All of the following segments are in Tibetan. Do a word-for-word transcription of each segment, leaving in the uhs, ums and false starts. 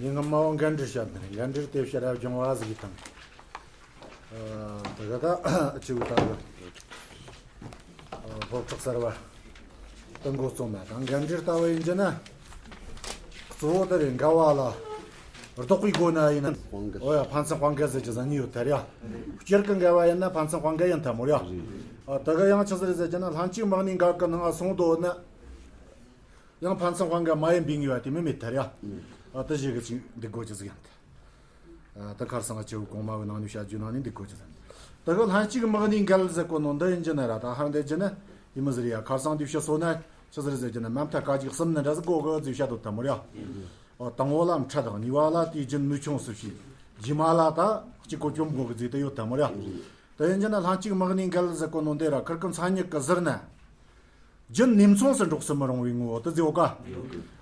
ངས་སྔ་མ་འགན་འཁྲི་བཤད་ནས་འགན་འཁྲི་དེ་བཤད་རབ་སྦྱོང་བ་ཟིག་དང་། ཨ། དེ་ག་ད་ཆུ་བོ་ད་གི་སློབ་གྲོགས་གསར་བ་དུ་འགོ་རྩོམ་མ་དང་འགན་འཁྲི་ལྟ་བུ་ཡིན་གྱི་ན། གཙོ་བོ་དེ་རེད། འགལ་བ་ལ་ལྡོག་པའི་སྒོ་ན་ཡིན་ན། འོ་ཡ། ཕན་ཚུན་དཔང་འགལ་ཟེར་གྱི་ཟ་ནི་ཡོད་ཐལ་ཡ། སྤྱིར་གི་འགལ་བ་ཡིན་ན་ཕན་ཚུན་དཔང་འགལ་ཡིན་ཐལ་མོ་ཡ། ཨ། དེ་གི་ཡང་ཆི་ཟིག་རེད་ཟེར་གྱི་ན། ལྷན་ཅིག་དམིགས་ནས་འགལ་གི་ནང་ང་སོང་དོ་ན། ཡང་ཕན་ཚུན་དཔང་འགལ་མ་ཡིན་པའི་ངེས་པ་དེ་མི་མེད་ཐལ་ཡ། ཨ། དེ་ཞིག་གི་ཅིག་འདི་དགོས་ཀྱི་ཟིག་ཡང་ཐལ། ཨ། དེ་ཁར་སང་ཆེ་བོ་གོང་མ་བའི་ནང་ནས་བཤད་རྒྱུ་ནང་ནས་འདི་དགོས་ཀྱི་ཟིག་ཡང་ཐལ། དེ་གི་ལྷན་ཅིག་དམིགས་ནས་འགལ་ཟེར་གོ་ནོ་འདི་ཡིན་གྱི་ན་ར། ད་ཧར་འདི་གྱི་ན་ཡིན་མི་ཟེར་ཡ། ཁར་སང་འདི་བཤད་སོ་ན་ཆི་ཟིག་རེད་ཟེར་གྱི་ན། མ་མཐའ་སྐད་ཅིག་གསུམ་ནི་འདྲ་ཟིག་གོ་གི་ཟིག་བཤད་དོ་ཐལ་མོ་ཡ། ཨ། དང་པོ་ལ་ཕྲད་དང་། གཉིས་པ་ལ་དེའི་རྒྱུན་ནུས་ཆུང་སུ་བྱས། རྗེས་མ་ལ་ད་གཅིག་གོ་བཅོམ་དགོས་གི་ཟིག་དེ་ཡོད་ཐལ་མོ་ཡ། དེ་ཡིན་གྱི་ན་ལྷན་ཅིག་དམིགས་ནས་འགལ་ཟེར་གོ་ནོ་འདི་ར། ཁིར་གི་མཚན་ཉིད་གི་ཟུར་ན། རྒྱུན་ནུས་མཚུངས་སུ་འགྲོགས་སུ་མི་རུང་བའི་ངོ་བོ་དེ་ཟེར་གོ་ག།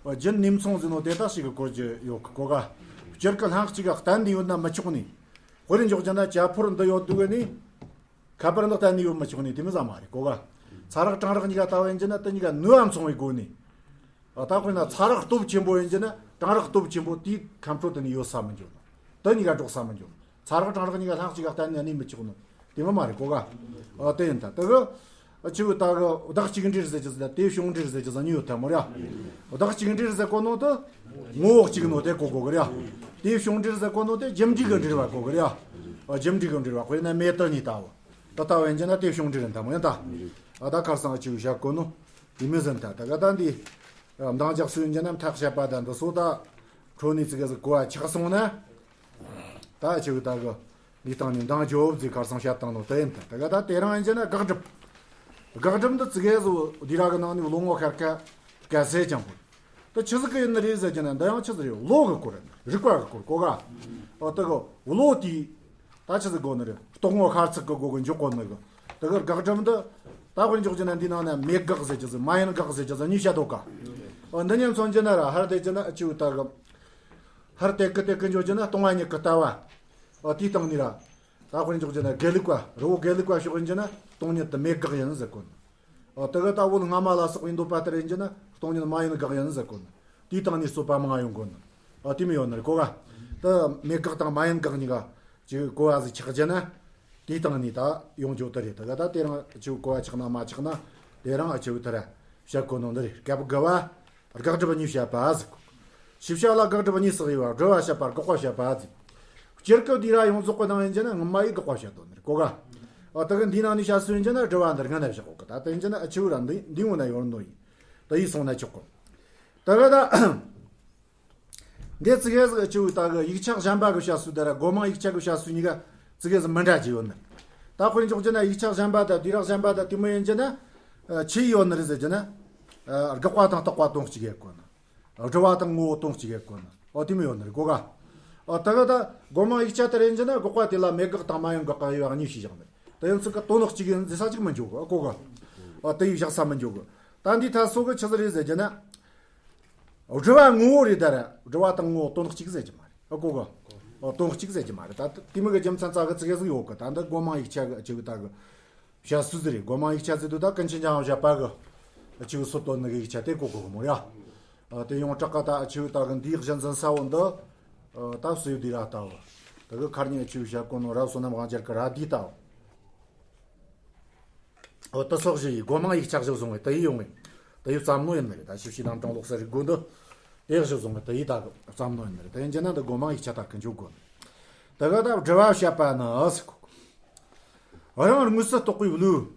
རྒྱུན་ནུས་མཚུངས་ཟེར་ནོ་དེ་ད་ཞིག་གི་གོ་རྒྱུ་ཡོད་གི་གོ་ག། སྤྱིར་གི་ལྷན་ཅིག་ག་གཏན་ནས་ཡོད་ན་མི་ཆོག་ནི། དཔེར་འཇོག་རྒྱུ་ན་ཅ་ཕོར་འདི་ཡོད་དུས་ནི། ཁ་པར་འདི་གཏན་ནས་ཡོད་མི་ཆོག་ནི་དེ་མོ་ཟིག་མ་རེད་གོ་ག། ཚ་རགས་གྲང་རགས་གཉིས་ཀ་ལྟ་བུ་ཡིན་གྱི་ན་དེ་གཉིས་ཀ་ནུས་པ་མཚུངས་པའི་སྒོ་ནས། ཨ། ད་དཔེར་ན་ཚ་རགས་སྟོབས་ཆེན་པོ་ཡིན་གྱི་ན་གྲང་རགས་སྟོབས་ཆེན་པོ་དེའི་ཁམས་ཁྲོད་དུ་ནི་ཡོད་ས་མི་འཇོག་ནོ། དེ་གཉིས་ཀ་འགྲོགས་ས་མི་འཇོག་ནོ། ཚ་རགས་གྲང་རགས་གཉིས་ཀ་ལྷན་ཅིག་ག་གཏན་ནས་གནས་མི་ཆོག་ནོ། དེ་མོ་མ་རེད་གོ་ག། ཨ། དེ་ཡིན་ད། དེ་གི་ཆི་བོ་ད་གི་བདག་གཅིག་འབྲེལ་ཟེར་གྱི་ཟེར། དེ་བྱུང་འབྲེལ་ཟེར་གྱི་ཟེར་གཉིས་ཡོད་ཐལ་མོ་ར། བདག་གཅིག་འབྲེལ་ཟེར་གོ་ནོ་དེ་ངོ་བོ་གཅིག་ནོ་དེ་གོ་གོ་གི་ར། དེ་བྱུང་འབྲེལ་ཟེར་གོ་ནོ་དེ་རྒྱུ་འབྲས་ཀྱི་འབྲེལ་བ་གོ་གི་ར། ཨ། རྒྱུ་འབྲས་ཀྱི་འབྲེལ་བ། དཔེར་ན་མེ་དེ་གཉིས་ལྟ་བུ། དེ་ལྟ་བུ་ཡིན་གྱི་ན་དེ་བྱུང་འབྲེལ་ཡིན་ཐལ་མོ་ཡིན་ད། ཨ། ད་ཁར་སང་ཆི་བོ་བཤད་གོ་ནོ་དེ་མོ་ཟིག་ཡིན་ད། དེ་ག་ད་འདི་འདང་རྒྱག་སྲོལ་ཡིན་གྱི་ན། མཐའ་བཤད་པ་ད་འདི་སོ་ད་འཕྲོ་ནས་ཙི་གེ་ཟིག་གོ་བ་ཆགས་སོང་ན། ད་ཆི་བོ་ད་གི་འདི་སྟེང་ནས་འདང་རྒྱོབ་ཟིག་ཁར་སང་བཤད་བཏང་ནོ་དེ་ཡིན་ད། དེ་ག་ད་དེ་རིང་ཡིན་གྱི་ན་དགག་སྒྲུབ། དགག་སྒྲུབ་འདི་ཙི་གེ་ཟིག་དུས་རབས་ཀྱི་ནང་ནས་བློ་ངོར་ཤར་ཁ་གལ་ཆེ་ཅན་པོ། དེ་ཆི་ཟིག་གི་ཡིན་ནི་རེད་ཟེར་གྱི་ན། འདི་ཡང་ཆི་ཟིག་རེད། བློ་གི་སྐོར་རེད། རིག་པ་གི་སྐོར་གོ་ག། ཨོ། དེ་གི་བློ་དེ་ད་ཆི་ཟིག་གོ་ནི་རེད། རྟོག་ངོར་ཤར་ཚུལ་གི་སྒོ་གི་འཇོག་གོ་ནི་གི། དེ་གི་དགག་སྒྲུབ་འདི་ད་དཔེར་འཇོག་རྒྱུ་ན་འདི་ནང་ན་མེད་དགག་ཟེར་གྱི་ཟིག་མ་ཡིན་དགག་ཟེར་གྱི་ཟིག་གཉིས་བཤད་དོ་ག། ཨོ། འདི་གཉིས་མཚོན་རྒྱུ་ན་ར། ཧར་དེ་གྱི་ན་ཆི་བོ་ད་གི། ཧར་དེ་གི་དེ་གི་འཇོག་རྒྱུ་ན་སྟོང་པ་ཉིད་གི་ལྟ་བ། ཨོ། དེའི་སྟེང་ནས་ར། ད་དཔེར་འཇོག་རྒྱུ་ན་དགེ་ལུགས་པ། རི་བོ་དགེ་ལུགས་པ་ཕྱོགས་ཡིན་གྱི་ན་སྟོང་ཉིད་དེ་མེད་དགག་ཡིན་ཟེར་གོ་ནི། ཨ། དེ་གི་ད་བོད་སྔ་མ་ལ་སོགས་པའི་འདོད་པ་ལྟར་ཡིན་གྱི་ན་སྟོང་ཉིད་མ་ཡིན་དགག་ཡིན་ཟེར་གོ་ནི། དེའི་སྟེང་ནས་རྩོད་པ་མང་ཡོང་གོ་ནི། ཨ། དེ་མོ་ཡོད་ནི་རེད་གོ་ག། དེ་མེད་དགག་དང་མ་ཡིན་དགག་གཉིས་ཀ་ཅིག་གོ་བ་ཟིག་ཆགས་རྒྱུ་ན། དེའི་སྟེང་ནས་ད་ཡོང་རྒྱུ་དེ་རེད། དེ་ག་ད་དེ་རིང་ཆི་བོ་གོ་བ་ཆགས་ན་མ་ཆགས་ན། དེ་རིང་ཨ་ཆི་བོ་དེ་ར་བཤད་གོ་ནོ་འདི་རེད། སྐབས་དགུ་བ། དགག་སྒྲུབ་གཉིས་བཤད་པ་ཟེར་གོ། ཞིབ་བཤད་ལ་དགག་སྒྲུབ་གཉིས་སུ་དབྱེ་བ། སྒྲུབ་པ་བཤད་པ། དགག་པ་བཤད་པ་ཟེར། སྤྱིར་གི་དུས་རབས་ཡོངས་རྫོགས་གི་ནང་ཡིན་གྱི་ན་སྔོན་མ་ཡི་དགག་པ་བཤད་དོ་ནི་རེད་གོ་ག། ཨ། དེ་གི་འདིའི་ནང་ནས་བཤད་སྲོལ་ཡིན་གྱི་ན་སྒྲུབ་པ་འདི་སྔ་ན་བཞག་གོ་གི། ད་དེ་ཡིན་གྱི་ན་ཨ་ཆི་བོ་ར་འདི་འདི་ངོ་ན་ཡོད་ནོ་ཡིན། དེ་ཡིས་སོང་ན་ཆོག་གོ། དེ་གི་ད་འདི་ཙི་གེ་ཟིག་ཨ་ཆི་བོ་ད་གི་ཡིག་ཆ་གཞན་པ་གི་བཤད་སྲོལ་དེ་ར། སྒོ་མང་ཡིག་ཆ་གི་བཤད་སྲོལ་གཉིས་ཀ་ཙི་གེ་ཟིག་མི་འདྲ་གི་ཡོད་ནི། ད་དཔེར་འཇོག་རྒྱུ་ན་ཡིག་ཆ་གཞན་པ་དང་དུས་རབས་གཞན་པ་དང་དེ་མོ་ཡིན་གྱི་ན། ཨ། ཆི་ཡོད་ནི་རེད་ཟེར་གྱི་ན། ཨ། དགག་པ་དང་རྟོག་པ་དོན་གཅིག་ཡེད་གོ་ནི། སྒྲུབ་པ་དང་ངོ་བོ་དོན་གཅིག་ཡེད་གོ་ནི། ཨོ། དེ་མོ་ཡོད་ནི་རེད་གོ་ག། ཨོ། དེ་གི་ད་སྒོ་མང་ཡིག་ཆ་དེ་རེད་གྱི་ན་དགག་པ་དེ་ལ་མེད་དགག་དང་མ་ཡིན་དགག་གི་དབྱེ་བ་གཉིས་ཤིག་བཞག་ནི། དེ་ཡིན་ཚུལ་གི་དོན་གཅིག་ཡིན་ཟེར་ས་གཅིག་མི་འཇོག་གི་གོ་ག། ཨོ། དེ་ཡིས་བཞག་ས་མི་འཇོག་གི། ད་འདི་ད་སོ་གི་ཆི་ཟིག་རེད་ཟེར་གྱི་ན། སྒྲུབ་པ་ངོ་བོ་རེད་ད་ར། སྒྲུབ་པ་དང་ངོ་བོ་དོན་གཅིག་ཟེར་གྱི་མ་རེད། ཨོ། གོ་ག། ཨོ། དོན་གཅིག་ཟེར་གྱི་མ་རེད། ད་དེ་མོ་གི་རྒྱུ་མཚན་ཙི་གེ་ཙི་གེ་ཟིག་ཡོད་གི། ད་འདི་སྒོ་མང་ཡིག་ཆ་གི་ཨ་ཆི་བོ་ད་གི་བཤད་སྲོལ་ཟིག་རེད། སྒོ་མང་ཡིག་ཆ་ཟེར་དུས་ད་ཀུན་མཁྱེན་འཇམ་དབྱངས་བཞད་པ་གི་ཨ་ཆི་བོ་སྲོལ་གཏོད་ནི་གི་ཡིག་ཆ་དེ་གོ་གོ་གི་མོ་ཡ། ཨ། དེ་ཡོངས་གྲགས་གི་ད་ཨ་ཆི་བོ་ད་གི་འདིའི་གཞི་འཛིན་ས་བོ་འདི། ཨ། ད་སོ་ཡི་དུས་རབས་ལྟ་བུ། ད་གི་ཁར་ཉིན་ཨ་ཆི་བོ་བཤད་གོ་ནོ་རབ་བསོད་ནམས་དབང་རྒྱལ་གི་ར་དུས་ལྟ་བུ། ཨོ། དེ་སོགས་བཞི་ཡི་སྒོ་མང་ཡིག་ཆ་གཞིར་བཟུང་བའི་དེ་ཡི་ཡོང་བའི་དེ་ཡི་བརྩམས་ནོ་ཡིན་ནི་རེད། ད་ཞིབ་བཤེར་རྣམ་གྲངས་ཀློག་གསར་རིག་དགོས་འདི་དེ་གཞིར་བཟུང་བའི་དེ་ཡི་ད་གི་བརྩམས་ནོ་ཡིན་ནི་རེད། དེ་ཡིན་གྱི་ན་འདི་སྒོ་མང་ཡིག་ཆ་ད་གི་འཇོག་དགོས། དེ་གི་ད་སྒྲུབ་པ་བཤད་པ་ནི་ཟེར་གོ། རང་དངོས་སུ་རྟོགས་པའི་བློས།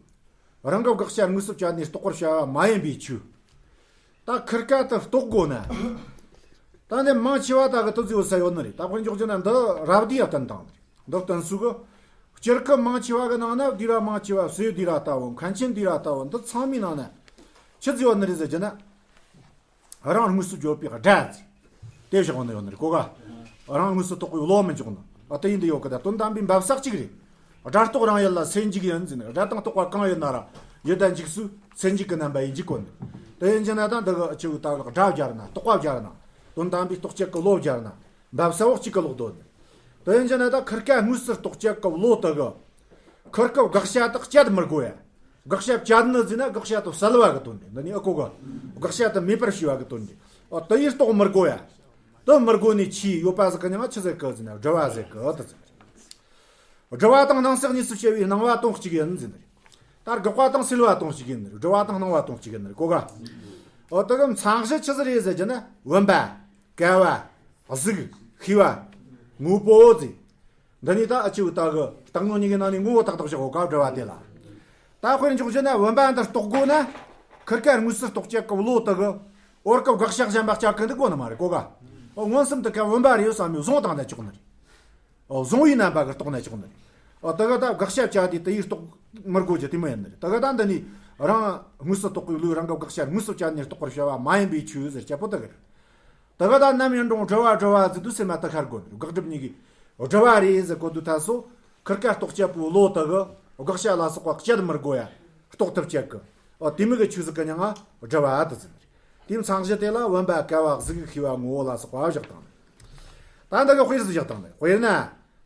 རང་གི་དགག་བྱ་དངོས་སུ་བཅད་ནས་རྟོགས་པར་བྱ་བ་མ་ཡིན་པའི་ཆོས། ད་ཁིར་ཀ་དེ་རྟོགས་དགོས་ན། ད་ནི་མང་ཆེ་བ་ད་གི་དེ་ཚོའི་ས་ཡོད་ནི་རེད། ད་དཔེར་འཇོག་རྒྱུ་ན་འདི་རབ་བསྡུས་ཡ་བསྟན་བཏང་ནི་རེད། འདི་བསྟན་ཚུལ་གི། སྤྱིར་གི་མང་ཆེ་བ་གི་ནང་ན་དུས་རབས་མང་ཆེ་བ་སོ་ཡི་དུས་རབས་ལྟ་བུ། མཁན་ཆེན་དུས་རབས་ལྟ་བུ། འདི་ཚང་མའི་ནང་ན་ཆི་ཟིག་ཡོད་ནི་རེད་ཟེར་རྒྱུ་ན། རང་དངོས་སུ་བརྗོད་པའི་སྒྲ་ཟེར། དེ་བཞག་ནི་ཡོད་ནི་རེད་གོ་ག། རང་དངོས་སུ་རྟོགས་པའི་བློ་མི་འཇོག་ནི། ཨ། དེ་ཡིན་དུ་ཡོད་གི། ད་དོན་དམ་པའི་འབབ་ས་གཅིག་རེད། སྒྲ་རྟོག་རང་ཡུལ་ལ་སེལ་འཇུག་ཡིན་ཟེར་ནས། སྒྲ་དང་རྟོག་པ་གང་ཡོད་ན་ར་ཡུལ་དང་འཇུག་སུ་སེལ་འཇུག་གི་རྣམ་པ་ཡིན་གྱི་གོ་ནི། དེ་ཡིན་གྱི་ན་ད་འདི་གི་ཨ་ཆི་བོ་ད་གི་སྒྲ་སྦྱར་ན། རྟོག་པ་སྦྱར་ན། དོན་དམ་པའི་རྟོག་བཅས་ཀྱི་བློ་སྦྱར་ན། འབབ་ས་བོ་གཅིག་གི་ལོག་དོན། དེ་ཡིན་གྱི་ན་ད་ཁིར་ཀ་དངོས་སུ་རྟོགས་བཅས་ཀྱི་བློ་དེ་གི། ཁིར་ཀ་དགག་བྱ་དེ་བཅད་མི་དགོས་ཡ། དགག་བྱ་བཅད་ནི་ཟེར་ན་དགག་བྱ་དེ་བསལ་བ་གི་དོན་རེད། འདི་ནི་ཨ་གོ་ག། དགག་བྱ་དེ་མེད་པར་བྱས་པ་གི་དོན་རེད། ཨ། དེ་ཡིས་རྟོགས་མི་དགོས་ཡ། དུ་མི་དགོས་ནས་ཆོས་ཡོད་པ་ཟིག་གི་མྱིང་ང་ཆི་ཟེར་གི་ཟེར་ན་སྒྲུབ་པ་ཟེར་གི་དུ་ཟེར། སྒྲུབ་པ་དང་སྣང་སྲིད་གཉིས་སུ་སྐྱེ་བའི་སྣང་བ་དོན་གཅིག་ཡིན་ཟེར་ནི་རེད། ད་དགག་པ་དང་སེལ་བ་དོན་གཅིག་ཡིན་ནི་རེད། སྒྲུབ་པ་དང་སྣང་བ་དོན་གཅིག་ཡིན་ནི་རེད་གོ་ག་འོ་དེ་གི་མཚན་གཞི་ཆི་ཟིག་རེད་ཟེར་རྒྱུ་ན་བུམ་པ། ཀ་བ། གཟུགས། ཤེས་པ། དངོས་པོ་ཟེར། འདི་ནི་ད་ཨ་ཆི་བུ་ད་གི་རྟག་དངོས་གཉིས་ཀྱི་ནང་ནས་དངོས་པོ་ཏག་ཏག་བཞག་གོ་ག་སྒྲུབ་པ་དེ་ལ། ད་དཔེར་འཇོག་རྒྱུ་ན་བུམ་པ་འདི་རྟོགས་དགོས་ན། ཁིར་ཀ་དངོས་སུ་རྟོགས་བྱེད་ཀྱི་བློ་དེ་གི་འོར་ཀ་དགག་བྱ་གཞན་པ་སྤྱད་གི་འདུག་གོ་ནི་མ་རེད་གོ་ག་འོ་མངོན་སུམ་དུ་ཀ་བུམ་པ་རེད་ཡོད་བསམ་ཡོད་བཟུང་བཏང་ན་ཆོག་ནི་རེད། འོ་བཟུང་བའི་རྣམ་པ་གི་རྟོགས་ན་ཆོག་ནི་རེད། འོ་དེ་གི་ད་དགག་བྱ་བྱ་དེ་དེ་ཡིས་རྟོགས་མི་དགོས་ཀྱི་དེ་མོ་ཡིན་ནི་རེད། དེ་གི་ད་འདི་ནི་རང་དངོས་སུ་རྟོགས་པའི་བློས་རང་གི་དགག་བྱ་དངོས་སུ་བྱ་ནས་རྟོགས་པར་བྱ་བ་མ་ཡིན་པའི་ཆོས་ཟེར་བྱ་པོ་དེ་གི་རེད། དེ་གི་ད་ནམ་ཡིན་རུང་སྒྲུབ་པ་སྒྲུབ་པ་ཟེར་དུས་སེམས་མ་དེ་ཤར་དགོས་ནི་རེད། དགག་སྒྲུབ་གཉིས་ཀྱི་སྒྲུབ་པ་རེད་ཟེར་གོ་དུས་ད་སོ་ཁིར་ཀ་རྟོགས་བྱེད་པོའི་བློ་དེ་གི་དགག་བྱ་ལ་སོགས་པ་སྤྱད་མི་དགོས་ཡ་རྟོགས་ཐུབ་བྱེད་གི་འོ་དེ་མོ་གི་ཆོས་ཟིག་གི་མྱིང་ང་སྒྲུབ་པ་དུ་ཟེར་ནི་རེད། དེའི་མཚན་གཞི་དེ་ལ་བུམ་པ་ཀ་བ་གཟུགས་ཤེས་པ་ངོ་བོ་ལ་སོགས་པ་བཞག་བཏང་ནི། ད་འདི་གི་དཔེར་ཟིག་བཞག་བཏང་ནི། དཔེར་ན།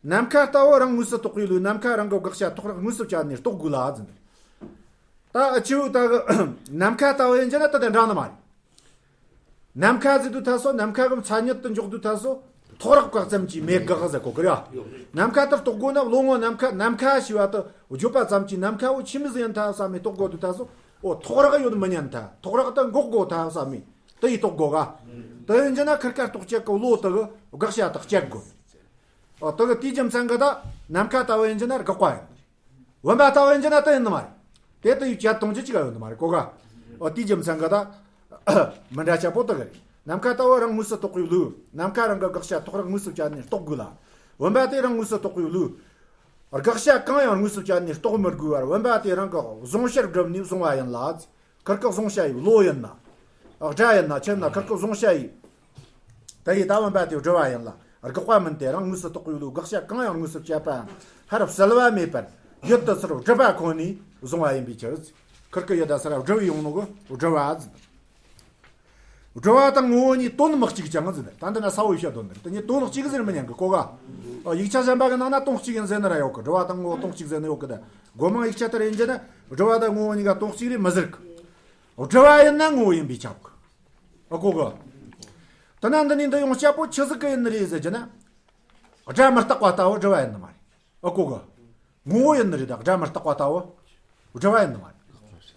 ནམ་མཁའ་ལྟ་བུ་རང་དངོས་སུ་རྟོགས་པའི་བློས་ནམ་མཁའ་རང་གི་དགག་བྱ་ཐོག་རེག་དངོས་སུ་བྱ་ནས་རྟོགས་དགོས་ལ་ཟེར་ནི། ད་ཨ་ཆི་བུ་ད་གི་ནམ་མཁའ་ལྟ་བུ་ཡིན་རྒྱུ་ན་ད་དེ་འདྲ་ནི་མ་རེད། ནམ་མཁའ་ཟེར་དུས་ད་སོ་ནམ་མཁའ་གི་མཚན་ཉིད་དུ་འཇོག་དུས་ད་སོ་ཐོག་རེག་བཀག་ཙམ་གྱིས་མེད་དགག་ཟེར་གོ་གི་རེད། ནམ་མཁའ་དེ་རྟོགས་དགོས་ན་བློ་ངོ་ནམ་མཁའ་ནམ་མཁའ་ཞེས་པ་དེ་བརྗོད་པ་ཙམ་གྱིས་ནམ་མཁའ་བོ་ཆི་མོ་ཟིག་ཡིན་ཐལ་བསམ་མེད་རྟོགས་དགོས་དུས་ད་སོ་འོ་ཐོག་རེག་ཡོད་མི་ཉན་ཐལ། ཐོག་རེག་དེ་འགོག་དགོས་ཐལ་བསམ་མེད་དེ་ཡིས་རྟོགས་དགོས་ག་དེ་ཡིན་རྒྱུ་ན་ཁིར་ཀ་རྟོགས་བྱེད་ཀྱི་བློ་དེ་གི་དགག་བྱ་དེ་སྤྱད་དགོས། འོ་དེ་གི་དེའི་རྒྱུ་མཚན་གི་ད་ནམ་མཁའ་ལྟ་བུ་ཡིན་རྒྱུ་ན་དགག་པ་ཡིན། བུམ་པ་ལྟ་བུ་ཡིན་རྒྱུ་ན་དེ་ཡིན་ནི་མ་རེད། དེ་དུ་ཡིས་བྱ་གཏོང་རྒྱུ་གཅིག་ཡོད་ནི་མ་རེད་གོ་ག་འོ་དེའི་རྒྱུ་མཚན་གི་ད་མི་འདྲ་ཆ་པོ་དེ་གི་རེད། ནམ་མཁའ་ལྟ་བུ་རང་དངོས་སུ་རྟོགས་པའི་བློས་ནམ་མཁའ་རང་གི་དགག་བྱ་ཐོག་རེག་དངོས་སུ་བྱ་ནས་རྟོགས་དགོས་ལ། བུམ་པ་དེ་རང་དངོས་སུ་རྟོགས་པའི་བློས་དགག་བྱ་གང་ཡང་དངོས་སུ་བྱ་ནས་རྟོགས་མི་དགོས་པར་བུམ་པ་དེ་རང་གི་གཟུང་ཕྱིར་བསྒྲུབས་ནས་བཟུང་བ་ཡིན་ལ། ཁིར་ཀ་གཟུང་བྱ་ཡི་བློ་ཡིན་ན། སྒྲ་ཡིན་ན་ཆི་ཡིན་ན་ཁིར་ཀ་གཟུང་བྱ་ཡི། དེ་ཡི་ད་བུམ་པ་དེ་སྒྲུབ་པ་ཡིན་ལ་དགག་པ་མིན་ཏེ་རང་དངོས་སུ་རྟོགས་པའི་བློས་དགག་བྱ་གང་ཡང་དངོས་སུ་བྱས་པའང་ཧར་བསལ་བ་མེད་པར་ཡུལ་དུ་ཚུར་སྒྲུབ་པ་ཁོ་ནས་བཟུང་བ་ཡིན་པའི་ཕྱིར། ཁིར་ཀ་ཡུལ་དུ་ཚུར་སྒྲུབ་པའི་ཡོང་ནོ་གི་སྒྲུབ་པ་ཟེར། སྒྲུབ་པ་དང་ངོ་བོ་གཉིས་དོན་མི་གཅིག་ཅིང་ཟེར། ད་འདི་ན་ས་བོ་ཡིག་ཆ་དོན་འདིར་དེ་གཉིས་དོན་གཅིག་ཟེར་མི་ཉན་གི་གོ་ག་ཡིག་ཆ་གཞན་པ་གི་ནང་ན་དོན་གཅིག་ཡིན་ཟེར་ནི་ར་ཡོད་གི་སྒྲུབ་པ་དང་ངོ་བོ་དོན་གཅིག་ཟེར་ནི་ཡོད་གི་ད་སྒོ་མང་ཡིག་ཆ་ལྟར་ཡིན་རྒྱུ་ན་སྒྲུབ་པ་དང་ངོ་བོ་གཉིས་ཀ་དོན་གཅིག་རེད་མི་ཟེར་གི་སྒྲུབ་པ་ཡིན་ན་ངོ་བོ་ཡིན་པས་ཁྱབ་གི་ཨ་གོ་གི་ད་ན་འདི་ནི་འདི་ཡོང་སྐྱ་པོ་ཆི་ཟིག་གི་ཡིན་ནི་རེད་ཟེར་རྒྱུ་ན། སྒྲ་མི་རྟག་པ་ལྟ་བུ་སྒྲུབ་པ་ཡིན་ནི་མ་རེད། ཨ་གོ་གི་ངོ་བོ་ཡིན་ནི་རེད་ད་སྒྲ་མི་རྟག་པ་ལྟ་བུ། སྒྲུབ་པ་ཡིན་ནི་མ་རེད།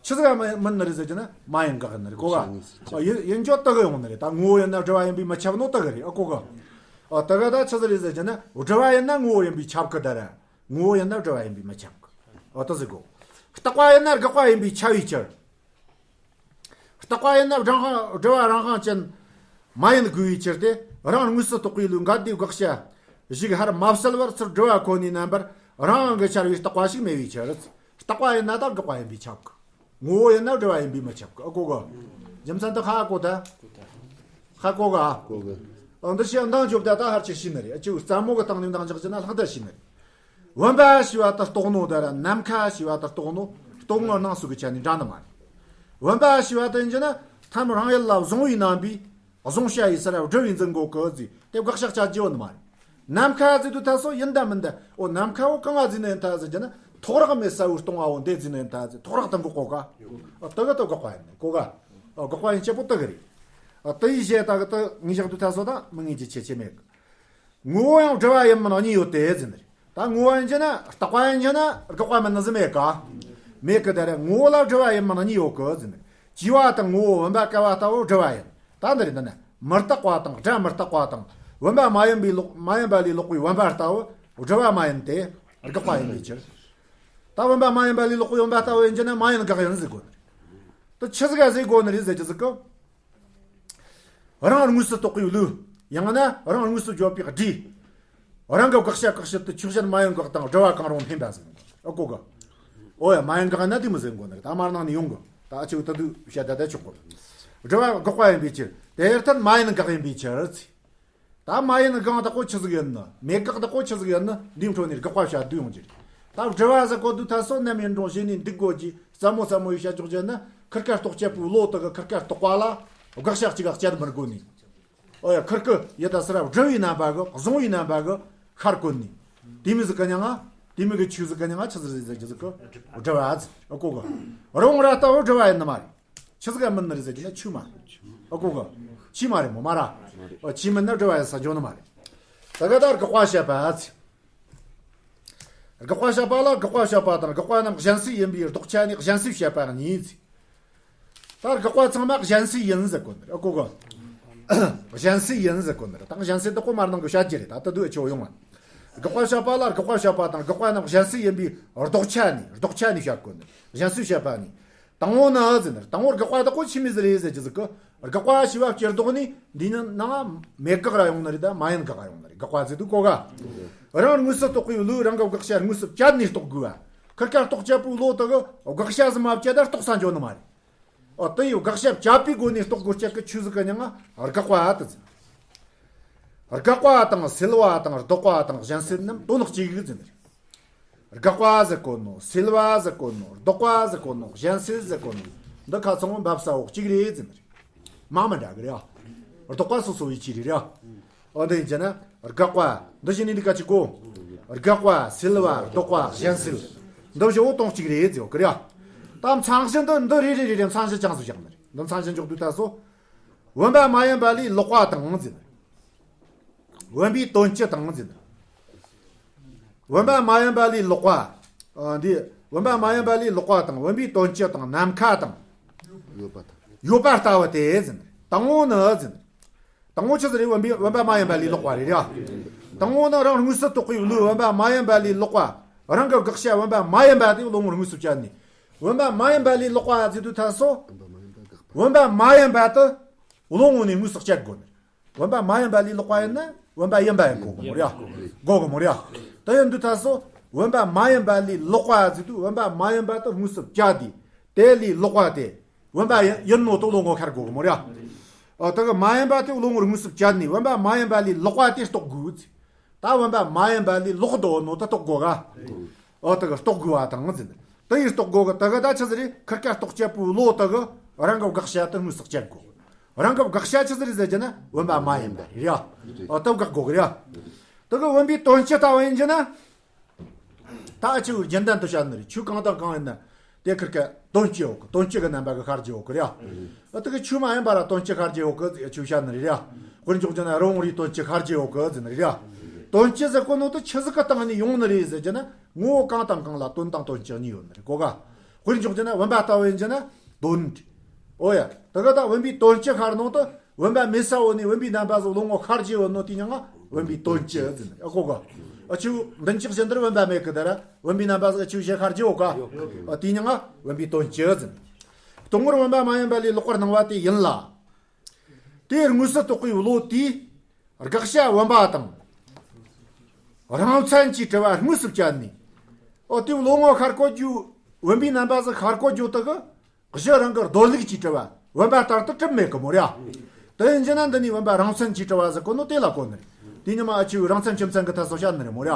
ཆི་ཟིག་ག་མི་མིན་ནི་རེད་ཟེར་རྒྱུ་ན་མ་ཡིན་དགག་ཡིན་ནི་རེད་གོ་ག་ཨ་ཡིན་ཡིན་ཅོ་ལྟ་གི་ཡོང་ནི་རེད་ད་ངོ་བོ་ཡིན་ན་སྒྲུབ་པ་ཡིན་པས་མི་ཁྱབ་ནོ་ལྟ་གི་རེད་ཨ་གོ་གི་ཨ་ལྟ་གི་ད་ཆི་ཟིག་རེད་ཟེར་རྒྱུ་ན་སྒྲུབ་པ་ཡིན་ན་ངོ་བོ་ཡིན་པས་ཁྱབ་གི་ད་ར། ངོ་བོ་ཡིན་ན་སྒྲུབ་པ་ཡིན་པས་མི་ཁྱབ་གི་ཨ་ལྟ་ཟེར་གོ་རྟག་པ་ཡིན་ན་དགག་པ་ཡིན་པས་ཁྱབ་པའི་ཕྱིར། རྟག་པ་ཡིན་ན་རང་དབང་སྒྲུབ་པ་རང་དབང་ཅན་མ་ཡིན་དགོས་པའི་ཕྱིར་ཏེ་རང་དངོས་སུ་རྟོགས་པའི་ལུགས་འགལ་ཟླའི་དགག་བྱ་ཞིག་ཧར་མ་བསལ་བར་ཚུར་སྒྲུབ་པ་ཁོ་ནའི་རྣམ་པར་རང་དབང་གི་འཆར་བའི་རྟག་པ་ཞིག་མེད་པའི་ཕྱིར། རྟག་པ་ཡིན་ན་ད་དགག་པ་ཡིན་པས་ཁྱབ་གི་ངོ་བོ་ཡིན་ན་སྒྲུབ་པ་ཡིན་པས་མི་ཁྱབ་གི་ཨ་གོ་གི་རྒྱུ་མཚན་དེ་ཧ་གོ་ད། ཧ་གོ་ག་གོ་གི་ཨ་འདི་ཞེས་འདང་རྒྱོབ་ད་ད་ཧར་ཆེ་ཤི་ནི་རེད་ཨ་ཅིའུ་རྩ་མོ་གི་སྟེང་ནས་འདང་རྒྱག་རྒྱུ་ན་ལྷག་ད་ཤི་ནི་རེད། བུམ་པ་ཞེས་པ་དེ་རྟོགས་ནོ་དེ་ར་ནམ་མཁའ་ཞེས་པ་དེ་རྟོགས་ནོ་རྟོག་ངོར་སྣང་ཚུལ་གྱི་ཆ་ནས་འདྲ་ནི་མ་རེད། བུམ་པ་ཞེས་པ་དེ་ཡིན་རྒྱུ་ན་ཐམས་རང་ཡུལ་ལ་བཟུང་བའི་རྣམ་པས་གཟུང་བྱ་ཡི་སར་སྒྲུབ་པའི་འཛིན་གོ་གི་ཟེར་དེ་དགག་བྱ་བྱ་རྒྱུ་ནི་མ་རེད། ནམ་མཁའ་ཟེར་དུས་ད་སོ་ཡིན་ད་མིན་ད་འོ་ནམ་མཁའ་བོ་གང་ང་ཟིན་ནི་ཡིན་ད་ཟེར་རྒྱུ་ན་ཐོག་རེག་མེད་ས་བོའི་སྟོང་བ་བོ་འདི་ཟིན་ནི་ཡིན་ད་ཟེར་ཐོག་རེག་དང་གི་གོ་ག་ཨ་དེ་གི་དེ་དགག་པ་ཡིན་ནི་གོ་ག་ཨ་དགག་པ་ཡིན་སྐྱེ་པོ་དེ་གི་རེད། ཨ་དེ་ཡི་གཞི་ད་གི་དེ་ངས་བཞག་དུས་ད་སོ་ད་མི་ངེས་ཀྱི་ཆེ་ཆེ་མེད་གི་ངོ་བོ་ཡང་སྒྲུབ་པ་ཡིན་མིན་གཉིས་ཡོད་དེ་ཟེར་ནི་རེད། ད་ངོ་བོ་ཡིན་རྒྱུ་ན་རྟག་པ་ཡིན་རྒྱུ་ན་དགག་པ་མིན་ནི་ཟིག་མེད་ག་མེད་གི་ད་རེད་ངོ་བོ་ལ་སྒྲུབ་པ་ཡིན་མིན་གཉིས་ཡོད་གི་ཟེར་ནི་རེད། བྱས་པ་དང་ངོ་བོ་བུམ་པ་ཀ་བ་ལྟ་བུ་སྒྲུབ་པ་ཡིན། ད་འདི་རེད་འདི་ནི་མི་རྟག་པ་དང་སྒྲ་མི་རྟག་པ་དང་བུམ་པ་མ་ཡིན་པའི་ལོག་མ་ཡིན་པ་ལས་ལོག་པའི་བུམ་པ་ལྟ་བུ་སྒྲུབ་པ་མ་ཡིན་ཏེ་དགག་པ་ཡིན་པའི་ཕྱིར། ད་བུམ་པ་མ་ཡིན་པ་ལས་ལོག་པའི་བུམ་པ་ལྟ་བུ་ཡིན་རྒྱུ་ན་མ་ཡིན་དགག་ཡིན་ཟེར་དགོས་ནི་རེད། ད་ཆི་ཟིག་ག་ཟེར་དགོས་ནི་རེད་ཟེར་རྒྱུ་ཟིག་གི་རང་དངོས་སུ་རྟོགས་པའི་ལུགས། ཡང་ན་རང་དངོས་སུ་བརྗོད་པའི་སྒྲས། རང་གི་དགག་བྱ་བཀག་ཕྱིར་དུ་ཆོས་ཅན་མ་ཡིན་དགག་དང་སྒྲུབ་པ་གང་རུང་འཕེན་པ་ཟེར། ཨ་གོ་གི་ཨོ་ཡ་མ་ཡིན་དགག་ན་དེ་མི་ཟེར་དགོས་ནི་རེད། ད་མར་ནང་ནས་ཡོང་གི་ད་ཨ་ཆེ་བོ་ད་དུ་བཤད་ད་ད་ཆོག་གི་སྒྲུབ་པ་དགག་པ་ཡིན་པའི་ཕྱིར། དེར་ཐལ་མ་ཡིན་དགག་ཡིན་པའི་ཕྱིར་ཚེ། ད་མ་ཡིན་དགག་དག་པོ་ཆི་ཟིག་ཡིན་ནི། མེད་དགག་དག་པོ་ཆི་ཟིག་ཡིན་ནི། འདིའི་འཕྲོ་ནས་དགག་པ་བྱ་དུས་ཡོང་རྒྱུ་རེད། ད་སྒྲུབ་པ་ཟེར་གོ་དུས་ད་སོ་ནམ་ཡིན་རུང་གཞི་ནས་འདུག་དགོས་ཀྱི་རྩ་མོ་རྩ་མོ་ཡི་བྱ་འཇོག་རྒྱུ་ན་ཁིར་ཀ་རྟོགས་བྱེད་པོའི་བློ་དག་གི་ཁིར་ཀ་རྟོགས་པ་ལ་དགག་བྱ་གཅིག་ག་སྤྱད་མི་དགོས་ནི། ཨོ་ཡ་ཁིར་ཀི་ཡི་ད་སི་ར་སྒྲུབ་པའི་རྣམ་པ་གི་གཟུང་བའི་རྣམ་པ་གི་ཤར་བཀོད་ནི། དེ་མོ་ཟིག་གི་མྱིང་ང་དེ་མོ་གི་ཆོས་ཟིག་གི་མྱིང་ང་ཆི་ཟིག་རེད་ཟེར་རྒྱུ་ཟིག་གི་སྒྲུབ་པ་ཟེར། ཨ་གོ་གི་རང་ར་ལྟ་བུ་སྒྲུབ་པ་ཡིན་ནི་མ་རེད། ཆི་ཟིག་ག་མིན་ནི་རེད་ཟེར་རྒྱུ་ན་ཆོས་མ་རེད། ཨ་གོ་གི་ཆོས་མ་རེད་མོ། མ་ར། ཆོས་མིན་ན་སྒྲུབ་པ་ཡིན་ས་འཇོག་ནི་མ་རེད། ད་ག་ད་དགག་པ་བཤད་པ་ཚེ། དགག་པ་བཤད་པ་ལ་དགག་པ་བཤད་པ་དང་། དགག་པ་རྣམས་གཞན་སེལ་ཡིན་པས་ལྡོག་ཆ་ནས་གཞན་སེལ་བཤད་པ་གཉིས་ཚེ། ད་དགག་པ་ཚང་མ་གཞན་སེལ་ཡིན་ཟེར་གོ་ནི་རེད། ཨ་གོ་གོ་གཞན་སེལ་ཡིན་ཟེར་གོ་ནི་རེད། ད་གཞན་སེལ་དག་གོ་མར་ནང་གི་བཤད་རྒྱུ་རེད། ད་ད་དུ་ཨེ་ཆོ་ཡོང་བ། དགག་པ་བཤད་པ་ལ་དགག་པ་བཤད་པ་དང་། དགག་པ་རྣམས་གཞན་སེལ་ཡིན་པས་ལྡོག་ཆ་ནས། ལྡོག་ཆ་ནས་བཤད་གོ་ནི། གཞན་སེལ་བཤད་པ་གཉིས། དང་པོ་ནི་ཟེར་ནི། དང་པོ་དགག་པ་དག་གོ་ཆི་མི་ཟེར་རེད་ཟེར་གྱི་ཟིག་གི། དགག་པ་ཞེས་པ་སྤྱིར་ལྡོག་ནི་འདི་ནི་ནང་མེད་དགག་ར་ཡོང་ནི་རེད། ད་མ་ཡིན་དགག་ར་ཡོང་ནི་རེད། དགག་པ་ཟེར་དུས་གོ་ག་རང་དངོས་སུ་རྟོགས་པའི་བློས་རང་གི་དགག་བྱ་དངོས་སུ་བཅད་ནས་རྟོགས་དགོས་པ། ཁིར་ཀ་རྟོགས་བྱེད་པོའི་བློ་དག་དགག་བྱ་ཟིན་མ་བཅད་ད་རྟོགས་ས་འཇོག་ནི་མ་རེད། ཨོ་དེ་ཡི་དགག་བྱ་བཅད་པའི་སྒོ་ནས་རྟོགས་དགོས་བྱེད་ཀྱི་ཆོས་ཟིག་གི་མྱིང་ང་དགག་པ་དེ་ཟེར། དགག་པ་དང་སེལ་བ་དང་ལྡོག་པ་དང་གཞན་སེལ་རྣམས་དོན་གཅིག་ཟེར་ནི་རེད། དགག་པ་ཟེར་གོ་ནོ། སེལ་བ་ཟེར་གོ་ནོ། ལྡོག་པ་ཟེར་གོ་ནོ། གཞན་སེལ་ཟེར་གོ་ནོ། འདི་ཁ་ཚང་མ་འབབ་ས་འོག་གཅིག་རེད་ཟེར་ནི་རེད། མ་མི་འདྲ་གི་རེད། ལྡོག་པ་སོ་སོ་ཡི་ཆི་རེད་རེད། འོ་འདི་ཡིན་ཅེ་ན་དགག་པ་འདི་བཞིན་ནི་འདི་ཀ་ཅིག་གོ། དགག་པ་སེལ་བ་ལྡོག་པ་གཞན་སེལ། འདི་བཞི་བོ་དོན་གཅིག་རེད་ཟེར་གི་རེད། ད་མཚན་གཞི་འདི་འདི་རེ་རེ་རེ་རེ་མཚན་གཞི་ཅང་སུ་བཞག་ནི་རེད། འདི་མཚན་གཞི་འཇོག་དུས་ད་སོ། བུམ་པ་མ་ཡིན་པ་ལས་ལོག་པ་དང་ཟེར་ནི་རེད། བུམ་པའི་དོན་སྤྱི་དང་ཟེར་ནི། བུམ་པ་མ་ཡིན་པ་ལས་ལོག་པ། ཨ་འདི་བུམ་པ་མ་ཡིན་པ་ལས་ལོག་པ་དང་། བུམ་པའི་དོན་སྤྱི་དང་། ནམ་མཁའ་དང་། ཡོད་པ་དང་། ཡོད་པ་ལྟ་བུ་སྟེ་ཟེར་ནི། དང་པོ་ནི་ཟེར་ནི། དང་པོ་ཆི་ཟིག་རེད། བུམ་པའི་བུམ་པ་མ་ཡིན་པ་ལས་ལོག་པ་རེད་ར། དང་པོ་ནི་རང་དངོས་སུ་རྟོགས་པའི་བློས་བུམ་པ་མ་ཡིན་པ་ལས་ལོག་པ། རང་གི་དགག་བྱ་བུམ་པ་མ་ཡིན་པ་དེ་བློ་ངོར་དངོས་སུ་བཅད་ནས། བུམ་པ་མ་ཡིན་པ་ལས་ལོག་པ་ཟེར་དུས་ད་སོ། བུམ་པ་མ་ཡིན་པ་དེ་བློ་ངོ་ནས་དངོས་སུ་བཅད་དགོས་ནི། བུམ་པ་མ་ཡིན་པ་ལས་ལོག་པ་ཡིན་ན་བུམ་པ་ཡིན་པ་ཡིན་དགོས་གི་མོ་རེད། དགོས་གི་མོ་རེད། དེ་ཡིན་དུས་ད་སོ། བུམ་པ་མ་ཡིན་པ་ལས་ལོག་པ་ཟེར་དུས་བུམ་པ་མ་ཡིན་པ་དེ་དངོས་སུ་བཅད་དེ། དེ་ལས་ལོག་པ་དེ་བུམ་པ་ཡིན་ཡིན་ནོ་དེ་བློ་ངོ་ཤར་དགོས་གི་མོ་རེད། ཨ་དེ་གི་མ་ཡིན་པ་དེ་བློ་ངོར་དངོས་སུ་བཅད་ནས་བུམ་པ་མ་ཡིན་པ་ལས་ལོག་པ་དེ་རྟོགས་དགོས། ད་བུམ་པ་མ་ཡིན་པ་ལས་ལོག་འདུག་ནོ་ད་རྟོགས་དགོས་ག་ཨོ་དེ་གི་རྟོགས་དགོས་པ་དང་ཟེར། དེ་ཡི་རྟོགས་དགོས་གི། དེ་གི་ད་ཆི་ཟིག་རེད། ཁིར་ཀ་རྟོགས་བྱེད་པོའི་བློ་དེ་གི་རང་གི་དགག་བྱ་དེ་དངོས་སུ་བཅད་དགོས། རང་གི་དགག་བྱ་ཆི་ཟིག་རེད་ཟེར་གྱི་ན་བུམ་པ་མ་ཡིན་པ་རེད་ཡ། ཨོ་དེ་དགག་དགོས་གི་རེད་ཡ། དེ་གི་བུམ་པའི་དོན་སྤྱི་ལྟ་བུ་ཡིན་གྱི་ན། ད་ཨ་ཆི་བོ་རྒྱུན་ལྡན་དུ་བཤད་ནི་རེད། ཆོས་གང་དང་གང་ཡིན་ན། དེ་ཁིར་ཀ་དོན་སྤྱི་ཡོད་གི། དོན་སྤྱི་གི་རྣམ་པ་གི་ཤར་རྒྱུ་ཡོད་གི་རེད་ཡ། ཨ་དེ་གི་ཆོས་མ་ཡིན་པ་ལ་དོན་སྤྱི་ཤར་རྒྱུ་ཡོད་གི་ཆོས་བཤད་ནི་རེད་ཡ། དཔེར་འཇོག་རྒྱུ་ན་རི་བོང་རིའི་དོན་སྤྱི་ཤར་རྒྱུ་ཡོད་གི་ཟེར་ནི་རེད་ཡ། དོན་སྤྱི་ཟེར་གོ་ནོ་དེ་ཆི་ཟིག་གི་སྟེང་ནས་ཡོང་ནི་རེད་ཟེར་གྱི་ན། ངོ་བོ་གང་དང་གང་ལ་དོན་དང་དོན་སྤྱི་གཉིས་ཡོད་ནི་རེད་གོ་ག་དཔེར་འཇོག་རྒྱུ་ན་བུམ་པ་ལྟ་བུ་ཡིན་གྱི་ན་དོན། ཨོ་ཡ། དེ་ག་ད་བུམ་པའི་དོན་སྤྱི་ཤར་ནོ་དེ་བུམ་པ་མེད་ས་བོ་ནས་བུམ་པའི་རྣམ་པ་ཟིག་བློ་ངོ་ཤར་རྒྱུ་ཡོད་ནོ་དེ་མྱིང་ང་བུམ་པའི་དོན་སྤྱི་ཟེར་ནི་ཨ་གོ་ག་ཨ་ཆུ་མདུན་ཅོག་བཞིན་དུ་བུམ་པ་མེད་གི། དེ་ར་བུམ་པའི་རྣམ་པ་ཟིག་ཨ་ཆུ་ཞིག་ཤར་རྒྱུ་ཡོད་ག་ཨ་དེ་མྱིང་ང་བུམ་པའི་དོན་སྤྱི་ཟེར་ནི། སྟོང་ངོར་བུམ་པ་མ་ཡིན་པ་ལས་ལོག་པར་སྣང་བ་དེ་ཡིན་ལ། དེ་དངོས་སུ་རྟོགས་པའི་བློ་དེས། དགག་བྱ་བུམ་པ་དང་། རང་མཚན་གྱིས་གྲུབ་པ་དངོས་སུ་བཅད་ནས། ཨོ་དེ་བློ་ངོ་ཤར་གོ་རྒྱུ། བུམ་པའི་རྣམ་པ་ཟིག་ཤར་གོ་རྒྱུ་དེ་གི། གཞི་རང་གི་རྡོར་ལུགས་ཀྱིས་གྲུབ་པ་བུམ་པ་ལྟར་དུ་གྲུབ་མེད་གི་མོ་ར། དེ་ཡིན་གྱི་ན་འདི་ནས་བུམ་པ་རང་མཚན་གྱིས་གྲུབ་པ་ཟེར་གོ་ནོ་དེ་ལ་གོ་ནི་རེད། དེ་ཉི་མ་ཨ་ཆུ་རང་མཚན་ཆོས་མཚན་གི་ཐད་སོ་བཤད་ནི་རེད་མོ་ར།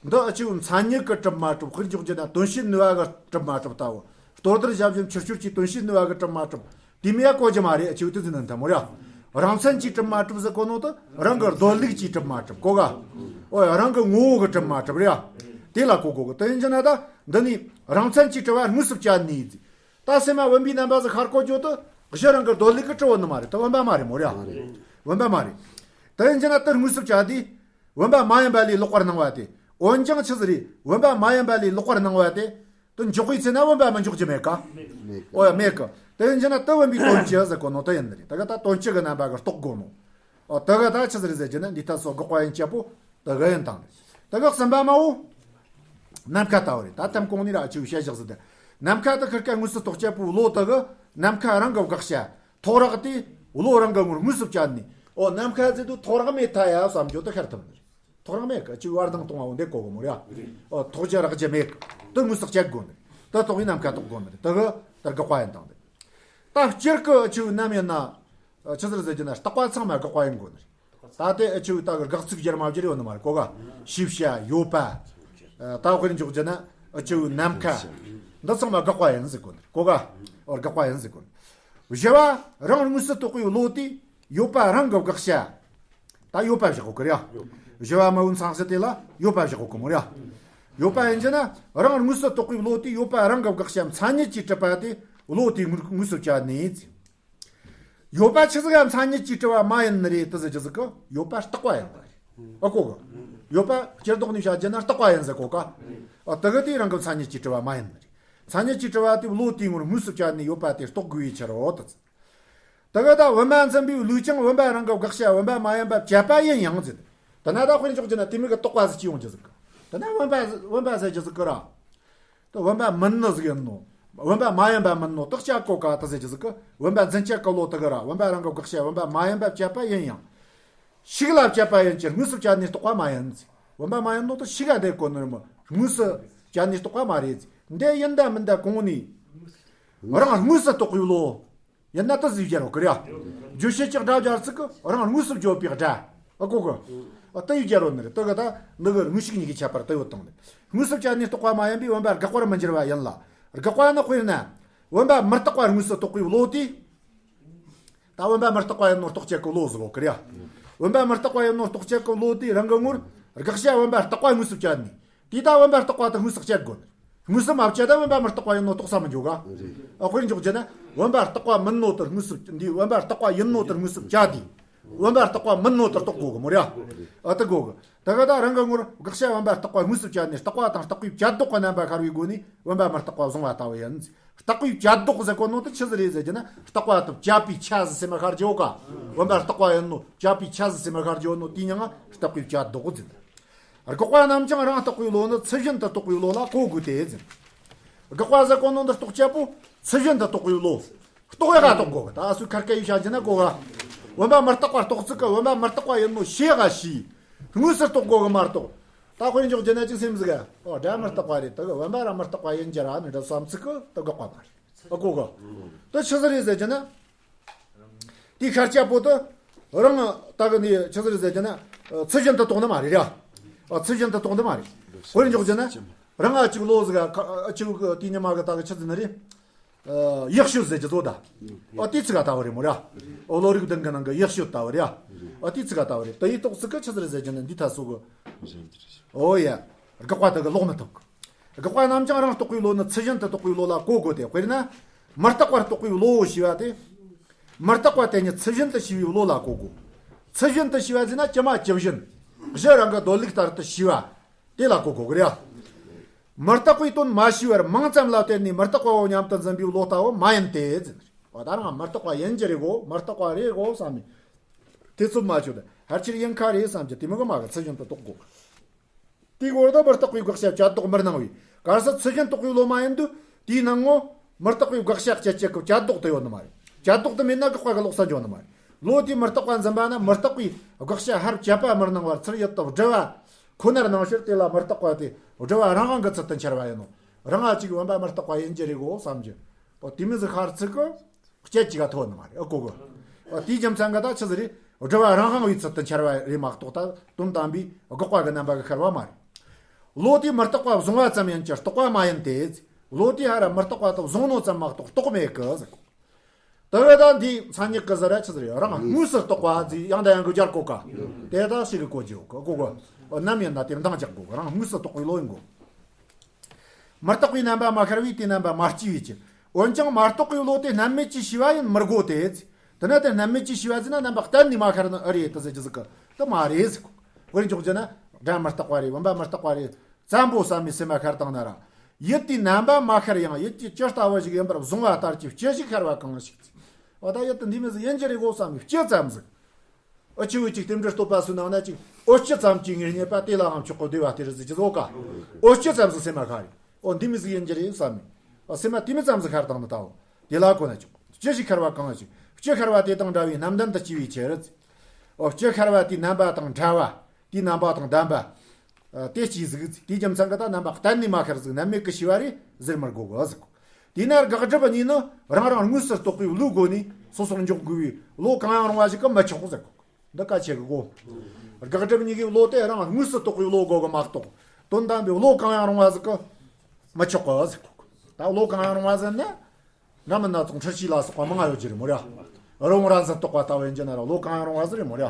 འདི་ཨ་ཆུ་མཚན་ཉིད་ཀྱིས་གྲུབ་མ་གྲུབ། དཔེར་འཇོག་རྒྱུ་ན་དོན་སྤྱིའི་ནུས་པ་གིས་གྲུབ་མ་གྲུབ་ལྟ་བུ། ལྟོ་ལྡིར་ཞབས་ཞུམ་ཆུ་སྐྱོར་གྱི་དོན་སྤྱིའི་ནུས་པ་གིས་གྲུབ་མ་གྲུབ། དེ་མིན་ཡ་གོ་རྒྱུ་མ་རེད། ཨ་ཆུ་དེ་ཟིན་ནི་འཐད་མོ་ར། རང་མཚན་གྱིས་གྲུབ་མ་གྲུབ་ཟེར་གོ་ནོ་དེ་རང་གི་རྡོར་ལུགས་ཀྱིས་གྲུབ་མ་གྲུབ་གོ་ག་ཨོ་ཡ་རང་གི་ངོ་བོ་གིས་གྲུབ་མ་གྲུབ་རེད་ཡ། དེ་ལ་གོ་གོ་གི། དེ་ཡིན་གྱི་ན་ད་འདི་ནི་རང་མཚན་གྱིས་གྲུབ་པ་དངོས་སུ་བཅད་ནས། ད་སེམས་མ་བུམ་པའི་རྣམ་པ་ཟིག་ཤར་གོ་རྒྱུ་དེ་གཞི་རང་གི་རྡོར་ལུགས་ཀྱིས་གྲུབ་བོ་ནི་མ་རེད། དེ་བུམ་པ་མ་རེད་མོ་ར། བུམ་པ་མ་རེད། དེ་ཡིན་གྱི་ན་དེ་དངོས་སུ་བཅད་དེ། བུམ་པ་མ་ཡིན་པ་ལས་ལོག་པར་སྣང་བ་དེ། འོན་ཀྱང་ཆི་ཟིག་རེད། བུམ་པ་མ་ཡིན་པ་ལས་ལོག་པར་སྣང་བ་དེ། དེ་འཇོག་པའི་ཚེ་ན་བུམ་པ་མི་འཇོག་རྒྱུ་མེད་ཀ་ཨོ་ཡ་མེད་ཀི། དེ་ཡིན་གྱི་ན་དེ་བུམ་པའི་དོན་སྤྱི་ཟེར་གོ་ནོ་དེ་ཡིན་ནི་རེད། ད་ག་ད་དོན་སྤྱི་གི་རྣམ་པ་གིས་རྟོགས་དགོས་ནོ། ཨོ་དེ་ག་ད་ཆི་ཟིག་རེད་ཟེར་གྱི་ན་འདི་ལྟ་སོ་དགག་པ་ཡིན་གྱི་པོ་དེ་ག་ཡིན་དང་རེད། དེ་ག་གསུམ་པ་མ་བོ། ནམ་མཁའ་ལྟ་བུ་རེད། ད་ཐམ་གོང་ནས་ར་ཨ་ཆུ་བཤད་བཞག་ཟིག་དེ། ནམ་མཁའ་དེ་ཁིར་ཀ་དངོས་སུ་རྟོགས་བྱེད་པོའི་བློ་དེ་གི་ནམ་མཁའ་རང་གི་དགག་བྱ། ཐོག་རགས་དེ་བློ་རང་གི་ངོར་དངོས་སུ་བཅད་ནས། ཨོ་ནམ་མཁའ་ཟེར་དུས་ཐོག་རགས་མེད་ཐལ་ཡ་བསམ་རྒྱུ་དེ་ཤར་ཐུབ་ནི་རེད། ཐོག་རགས་མེད་ཀི། ཨ་ཆུ་བར་ལྡང་གཏོང་བ་འོ་འདི་གོ་གི་མོ་ར། ཨོ་ཐོག་རྒྱུ་རགས་རྒྱུ་མེད་ཀི། དེ་དངོས་སུ་བཅད་དགོས་ནི་རེད། དེ་རྟོགས་པའི་ནམ་མཁའ་རྟོགས་དགོས་ནི་རེད། དེ་གི་དེ་དགག་པ་ཡིན་དང་རེད། ད་སྤྱིར་གི་ཨ་ཆུ་ནམ་ཡིན་ན། ཆི་ཟེར་ཟེར་གྱི་ན་རྟག་པ་ཚང་མ་དགག་པ་ཡིན་དགོས་ནི་རེད། ད་དེ་ཨ་ཆུ་ད་གི་དགག་ཚིག་སྦྱར་མ་སྦྱར་ཡོད་ནི་མ་རེད་གོ་ག་ཤེས་བྱ་ཡོད་པ། ད་དཔེར་འཇོག་རྒྱུ་ན་ཨ་ཆུ་ནམ་མཁའ། འདི་ཚང་མ་དགག་པ་ཡིན་ཟེར་གོ་ནི་རེད་གོ་ག་ཨོ་དགག་པ་ཡིན་ཟེར་གོ་ནི། བཞི་བ་རང་དངོས་སུ་རྟོགས་པའི་བློ་དེས་ཡོད་པ་རང་གི་དགག་བྱ། ད་ཡོད་པ་བཞག་གོ་གི་རེད་ཡ། བཞི་བ་མ་བོའི་མཚན་གཞི་དེ་ལ་ཡོད་པ་བཞག་གོ་གི་མོ་རེད་ཡ། ཡོད་པ་ཡིན་གྱི་ན་རང་དངོས་སུ་རྟོགས་པའི་བློ་དེས་ཡོད་པ་རང་གི་དགག་བྱ་མཚན་ཉིད་ཀྱིས་གྲུབ་པ་དེ་བློ་དེས་དངོས་དངོས་སུ་བཅད་ནས། ཡོད་པ་ཆི་ཟིག་ག་མཚན་ཉིད་ཀྱིས་གྲུབ་པ་མ་ཡིན་ནི་རེད་དེ་ཟེར་རྒྱུ་ཟིག་གི། ཡོད་པ་རྟག་པ་ཡིན་པ་རེད། ཨ་གོ་གི། ཡོད་པ་སྤྱིར་བཏང་ནས་བཤད་རྒྱུ་ན་རྟག་པ་ཡིན་ཟེར་གོ་ག། ཨ་དེ་གི་དེ་རང་གི་མཚན་ཉིད་ཀྱིས་གྲུབ་པ་མ་ཡིན་ནི་རེད། མཚན་ཉིད་ཀྱིས་གྲུབ་པ་དེ་བློ་དེའི་ངོར་དངོས་སུ་བཅད་ནས་ཡོད་པ་དེ་རྟོགས་དགོས་པའི་ཕྱིར་རོ་དེ་ཟེར། དེ་གི་ད་བུམ་པ་འཛིན་པའི་ལུགས་ཀྱང་བུམ་པ་རང་གི་དགག་བྱ་བུམ་པ་མ་ཡིན་པ་བཅད་པ་ཡིན་ཡང་ཟེར། དེ་ན་ད་དཔེར་འཇོག་རྒྱུ་ན་དེ་མོ་གི་རྟོག་པ་ཟིག་ཅིག་ཡོང་རྒྱུ་ཟིག་གི། དེ་ན་བུམ་པ་བུམ་པ་ཟེར་རྒྱུ་ཟིག་གི་ར། དེ་བུམ་པ་མིན་ནི་ཟིག་ཡིན་ནོ། བུམ་པ་མ་ཡིན་པ་མིན་ནོ་དེ་བཅད་གོ་ག་དེ་ཟེར་རྒྱུ་ཟིག་གི། བུམ་པ་འཛིན་བྱེད་ཀྱི་བློ་དེ་གི་ར་བུམ་པ་རང་གི་དགག་བྱ་བུམ་པ་མ་ཡིན་པ་བཅད་པ་ཡིན་ཡང་། ཕྱིས་ལ་བཅད་པ་ཡིན་གྱི་དངོས་སུ་བཅད་ནས་རྟོགས་པ་མ་ཡིན། བུམ་པ་མ་ཡིན་ནོ་དེ་ཕྱིས་ག་འདི་གོ་ནི་རེད་མོ། དངོས་སུ་བཅད་ནས་རྟོགས་པ་མ་རེད། འདི་ཡིན་ད་མིན་ད་གོང་ནས་རང་དངོས་སུ་རྟོགས་པའི་བློ། ཡིན་ན་དེ་ཟིག་སྦྱར་རོ་གི་རེད་ཡ། རྗོད་བྱེད་ཀྱི་སྒྲ་སྦྱར་ཚིག་གི་རང་དངོས་སུ་བརྗོད་པའི་སྒྲ། ཨ་གོ་གི། ཨ་དེ་ཡིས་སྦྱར་རོ་ནི་རེད། དེ་གི་ད་འདི་གི་དངོས་ཤུགས་གཉིས་ཀྱི་ཁྱད་པར་དེ་ཡོད་དང་ནི། དངོས་སུ་བཅད་ནས་རྟོགས་པ་མ་ཡིན་པས་བུམ་པ་དགག་པར་མི་འགྱུར་བ་ཡིན་ལ། དགག་པ་ནི་དཔེར་ན། བུམ་པ་མི་རྟག་པ་དངོས་སུ་རྟོགས་པའི་བློ་དེ། ད་བུམ་པ་མི་རྟག་པ་ཡིན་ནོ་རྟོགས་བྱེད་ཀྱི་བློ་ཟེར་གོ་གི་རེད་ཡ། བུམ་པ་མི་རྟག་པ་ཡིན་ནོ་རྟོགས་བྱེད་ཀྱི་བློ་དེ་རང་གི་ངོར་དགག་བྱ་བུམ་པ་རྟག་པ་དངོས་སུ་བཅད་ནས། དེ་ད་བུམ་པ་རྟག་པ་དེ་དངོས་སུ་བཅད་དགོས་ནི། དངོས་སུ་མ་བཅད་ད་བུམ་པ་མི་རྟག་པ་ཡིན་ནོ་རྟོགས་ས་མི་འཇུག་ག། ཨ་དཔེར་འཇོག་རྒྱུ་ན་བུམ་པ་རྟག་པ་མིན་ནོ་དེ་དངོས་སུ་འདི་བུམ་པ་རྟག་པ་ཡིན་ནོ་དེ་དངོས་སུ་བཅད་དེ། བུམ་པ་རྟག་པ་མིན་ནོ་དེ་རྟོགས་དགོས་གི་མོ་རེད། ཨ་དེ་དགོས་གི། དེ་ག་ད་རང་གི་ངོར་དགག་བྱ་བུམ་པ་རྟག་པ་དངོས་སུ་བཅད་ནས་རྟག་པ་དང་རྟག་པའི་བཅད་ལྡོག་གི་རྣམ་པ་ཤར་བའི་སྒོ་ནས་བུམ་པ་མི་རྟག་པ་བཟུང་བ་ལྟ་བུ་ཡིན། རྟག་པའི་བཅད་ལྡོག་ཟེར་གོ་ནོ་དེ་ཆི་ཟིག་རེད་ཟེར་རྒྱུ་ན་རྟག་པ་དང་བཅད་པའི་ཆ་ཟིག་སེམས་མ་ཤར་རྒྱུ་ག། བུམ་པ་རྟག་པ་ཡིན་ནོ་བཅད་པའི་ཆ་ཟིག་སེམས་མ་ཤར་རྒྱུ་ནོ་དེའི་མྱིང་ང་རྟག་པའི་བཅད་ལྡོག་ཟེར། དགག་པ་རྣམས་ཀྱང་རང་རྟོགས་པའི་བློ་ནི་ཚུལ་བཞིན་དུ་རྟོགས་པའི་བློ་ལ་གོ་དགོས་ཏེ་ཟེར། དགག་པ་ཟེར་གོ་ནོ་འདི་རྟོགས་བྱེད་པོ་ཚུལ་བཞིན་དུ་རྟོགས་པའི་བློ། རྟོགས་ཡ་ག་རྟོགས་དགོས་གི། ད་སུ་ཁར་སྐད་ཡིག་བྱ་རྒྱུ་ན་གོ་ག། བུམ་པ་མི་རྟག་པ་རྟོགས་ཚིག་གི་བུམ་པ་མི་རྟག་པ་ཡིན་ནོ་ཤེས་ག་ཤེས། དངོས་སུ་རྟོགས་དགོས་གི་མ་གཏོགས། ད་དཔེར་འཇོག་རྒྱུ་ན་ཅིག་སེམས་ཟིག་ག། ཨོ་སྒྲ་མི་རྟག་པ་རེད། དེ་གི་བུམ་པ་ར་མི་རྟག་པ་ཡིན་རྒྱུ་ར་ནི་འདྲ་བསམ་ཚིག་གི་དེ་དགག་པ་མ་རེད། ཨ་གོ་གི། དེ་ཆི་ཟིག་རེད་ཟེར་རྒྱུ་ན། དེའི་ཤར་ཆ་པོ་དེ་རང་ད་གི་ནི་ཆི་ཟིག་རེད་ཟེར་རྒྱུ་ན། ཚུལ་བཞིན་དུ་རྟོགས་ནི་མ་རེད་ར། ཨ་ཚུལ་བཞིན་དུ་རྟོགས་ནི་མ་རེད། དཔེར་འཇོག་རྒྱུ་ན། རང་ཨ་ཅིག་བློ་ཟིག་ག་ཨ་ཅིག་གི་དེ་ཉི་མ་གི་ད་གི་ཆི་ཟིག་ནི་རེད། ཡག་ཤོས་ཟེར་རྒྱུ་ཚོ་ད། ཨ་དེ་ཚིག་ག་ལྟ་བུ་རེད་མོ་ར། ཨོ་བློ་རིག་ལྡན་གི་ནང་གི་ཡག་ཤོས་ལྟ་བུ་རེད་ཨ། ཨ་དེ་ཚིག་ག་ལྟ་བུ་རེད། དེ་ཡི་རྟོགས་ཚིག་གི་ཆི་ཟིག་རེད་ཟེར་རྒྱུ་ན་འདི་ཐ་སོ་གི། ཨོ་ཡ། དགག་པ་དེ་གི་ལོག་མི་ཐུབ་གི། དགག་པ་རྣམས་ཀྱང་རང་རྟོགས་པའི་བློ་ནི་ཚུལ་བཞིན་དུ་རྟོགས་པའི་བློ་ལ་གོ་དགོས་ཏེ། དཔེར་ན། མི་རྟག་པར་རྟོགས་པའི་བློ་ཞེས་པ་དེ། མི་རྟག་པ་དེ་ཉིད་ཚུལ་བཞིན་དུ་ཤེས་པའི་བློ་ལ་གོ་དགོས། ཚུལ་བཞིན་དུ་ཤེས་པ་ཟེར་ན་ཇི་མ་ཇི་བཞིན། གཞི་རང་གི་སྡོད་ལུགས་ལྟར་དུ་ཤེས་པ། དེ་ལ་གོ་དགོས་ཀྱི་རེད། མི་རྟག་པའི་དོན་མ་ཤེས་པར་མིང་ཙམ་ལ་བརྟེན་ནས་མི་རྟག་པའོ་སྙམ་དུ་འཛིན་པའི་བློ་ལྟ་བུ་མ་ཡིན་ཏེ་ཟེར། འོ་ད་རང་མི་རྟག་པ་ཡིན་གྱི་རེད་གོ། མི་རྟག་པ་རེད་གོ་བསམ་ནས། དེ་ཚོད་མ་ཆོད་དེ་ཕལ་ཆེར་ཡིན་ཁ་རེད་བསམ་གྱི་དེ་མི་གི་མ་གི་ཚུལ་བཞིན་དུ་རྟོགས་དགོས། དེའི་སྐོར་དུ་མི་རྟག་པའི་དགག་བྱ་བཅད་ལྡོག་མི་སྣང་བས། གལ་སྲིད་ཚུལ་བཞིན་རྟོགས་པའི་བློ་མ་ཡིན་དུས་དེའི་སྣང་ངོ་མི་རྟག་པའི་དགག་བྱ་བཅད་བྱེད་ཀྱི་བཅད་ལྡོག་དེ་ཡོད་ནི་མ་རེད། བཅད་ལྡོག་དེ་མེད་ན་དགག་པ་གི་ལོག་ས་འཇོག་ནི་མ་རེད། བློ་དེས་མི་རྟག་པ་འཛིན་པ་ན་མི་རྟག་པའི་དགག་བྱ་ཕར་བཅད་པ་མི་སྣང་བར་ཚུར་ཡུལ་དུ་སྒྲུབ་པ། ཁོ་ནར་སྣང་ཕྱིར་དེ་ལ་མི་རྟག་པ་དེ་སྒྲུབ་པ་རང་དབང་གི་ཚུལ་དུ་འཆར་བ་ཡིན་ནོ། རང་ཨ་ཅིག་བུམ་པ་མི་རྟག་པ་ཡིན་གྱི་རེད་གོ་བསམ་གྱི། ཨོ་དེ་མི་ཟིག་ཤར་ཚིག་གི། སྐྱེད་ཅིག་ག་ཐོན་ནི་མ་རེད། ཨ་གོ་གི། ཨོ་དེའི་རྒྱུ་མཚན་གི་ད་ཆི་ཟིག་རེད། སྒྲུབ་པ་རང་དབང་བའི་ཚུལ་དུ་འཆར་བ་རེད་མ་གཏོགས་ད་དོན་དམ་པའི་དགག་པ་གི་རྣམ་པ་གི་ཤར་བ་མ་རེད། བློ་དེས་མི་རྟག་པ་བཟུང་བ་ཙམ་ཡིན་གྱི་རྟོགས་པ་མ་ཡིན་ཏེ། བློ་དེས་ཧ་ར་མི་རྟག་པ་དེ་བཟུང་ནོ་ཙམ་མ་གཏོགས་རྟོགས་མེད་གི་ཟེར་གོ། དེ་བས་ད་འདིའི་མཚན་ཉིད་ཀྱི་ཟེར་ར་ཆི་ཟིག་རེད། རང་དངོས་སུ་རྟོགས་པ་ཟིག་ཡང་དང་ཡང་གི་སྦྱར་གོ་ག། དེ་ད་ཞིག་གི་གོ་རྒྱུ་གོ་གོ་གོ། ནམ་ཡིན་ན་དེ་འདང་རྒྱག་གོ་གི། རང་དངོས་སུ་རྟོགས་པའི་བློ་ཡིན་གོ། མི་རྟག་པའི་རྣམ་པ་མ་ཤར་བས་དེའི་རྣམ་པ་མ་སྐྱེས་པའི་ཕྱིར། འོན་ཀྱང་མ་རྟོགས་པའི་བློ་དེ་རྣམ་མེད་ཀྱི་ཤེས་པ་ཡིན་མི་དགོས་ཏེ། དེ་ན་དེ་རྣམ་མེད་ཀྱི་ཤེས་པ་ཟེར་ན་རྣམ་པ་གཏན་ནས་མ་ཤར་ནི་ཨེ་རེད་དེ་ཟེར་རྒྱུ་ཟིག་གི་དེ་མ་རེད་ཟེར་གོ། དཔེར་འཇོག་རྒྱུ་ན་སྒྲ་མི་རྟག་པ་རེད། བུམ་པ་མི་རྟག་པ་རེད། ཙམ་པོ་བསམ་མི་སེམས་མ་ཤར་བཏང་ན་ར། ཡུལ་དེའི་རྣམ་པ་མ་ཤར་ཡང་ཡུལ་གྱི་ཇི་ལྟ་བུ་ཞིག་ཡིན་པར་བཟུང་བ་ལྟར་གྱི་སྤྱི་ཞིག་ཤར་བ་གང་ཞིག་ཟེར། འོ་ད་ཡུལ་དེ་འདི་མི་ཟིག་ཡིན་གྱི་རེད་གོ་བསམ་མི་སྤྱི་ཙམ་ཟིག་ཨ་ཆེ་བོ་ཅིག་རྟེན་འབྲེལ་བསྟོད་པ་སུ་ནང་ན་ཅིག་ཨོ་སྤྱི་ཙམ་གྱིས་ངེས་རྙེད་པ་དེ་ལའང་མཆོག་གོ་བདེ་བ་སྟེར་ཟེར་གྱི་བཟོ་ག་ཨོ་སྤྱི་ཙམ་སུ་སེམས་མ་ཤར་རེད། ཨོ་འདི་མི་ཟིག་ཡིན་གྱི་རེད་བསམ་མི། ཨོ་སེམས་མ་དེ་མི་ཙམ་ཟིག་ཤར་བཏང་ནི་ལྟ་བུ། དེ་ལ་གོ་ན་ཆོག་སྤྱི་ཞིག་ཤར་བ་གང་ཞིག་སྤྱི་ཤར་བ་དེ་དང་འདྲ་བའི་རྣམ་ལྡན་དུ་སྐྱེ་བའི་ཕྱིར། ཨོ་སྤྱི་ཤར་བ་དེའི་རྣམ་པ་དང་འདྲ་བ། དེའི་རྣམ་པ་དང་ལྡན་པ། ཨ་དེ་སྐྱེས་ཟིག་དེའི་རྒྱུ་མཚན་གྱིས་ད་རྣམ་པ་གཏན་ནས་མ་ཤར་ཟིག་རྣམ་མེད་ཀྱི་ཤེས་པ་རེད་ཟེར་མི་དགོས་གི་ཟེར་གོ། དེས་ན་དགག་སྒྲུབ་གཉིས་ནི་རང་རང་དངོས་སུ་རྟོགས་པའི་བློའི་སྒོ་ནས་སོ་སོར་འཇོག་དགོས་པའི་བློ་གང་ཡང་རུང་བ་ཞིག་གིས་མི་ཆོག་ཟེར་གོ། འདི་གལ་ཆེ་གི་གོ། དགག་སྒྲུབ་གཉིས་ཀྱི་བློ་དེ་རང་དངོས་སུ་རྟོགས་པའི་བློ་དགོས་གི་མ་གཏོགས། དོན་དམ་པའི་བློ་གང་ཡང་རུང་བ་ཟིག་གིས་མི་ཆོག་གི་ཟེར་གོ། ད་བློ་གང་ཡང་རུང་བ་ཟེར་ན། འདྲ་མིན་སྣ་ཚོགས་འཁྲུལ་ཤེས་ལ་སོགས་པ་མང་ང་ཡོད་ཀྱི་རེད་མོ་ར། རི་བོང་རྭ་འཛིན་རྟོག་པ་ལྟ་བུ་ཡིན་གྱི་ན་ར་བློ་གང་ཡང་རུང་བ་ཟིག་རེད་མོ་ར།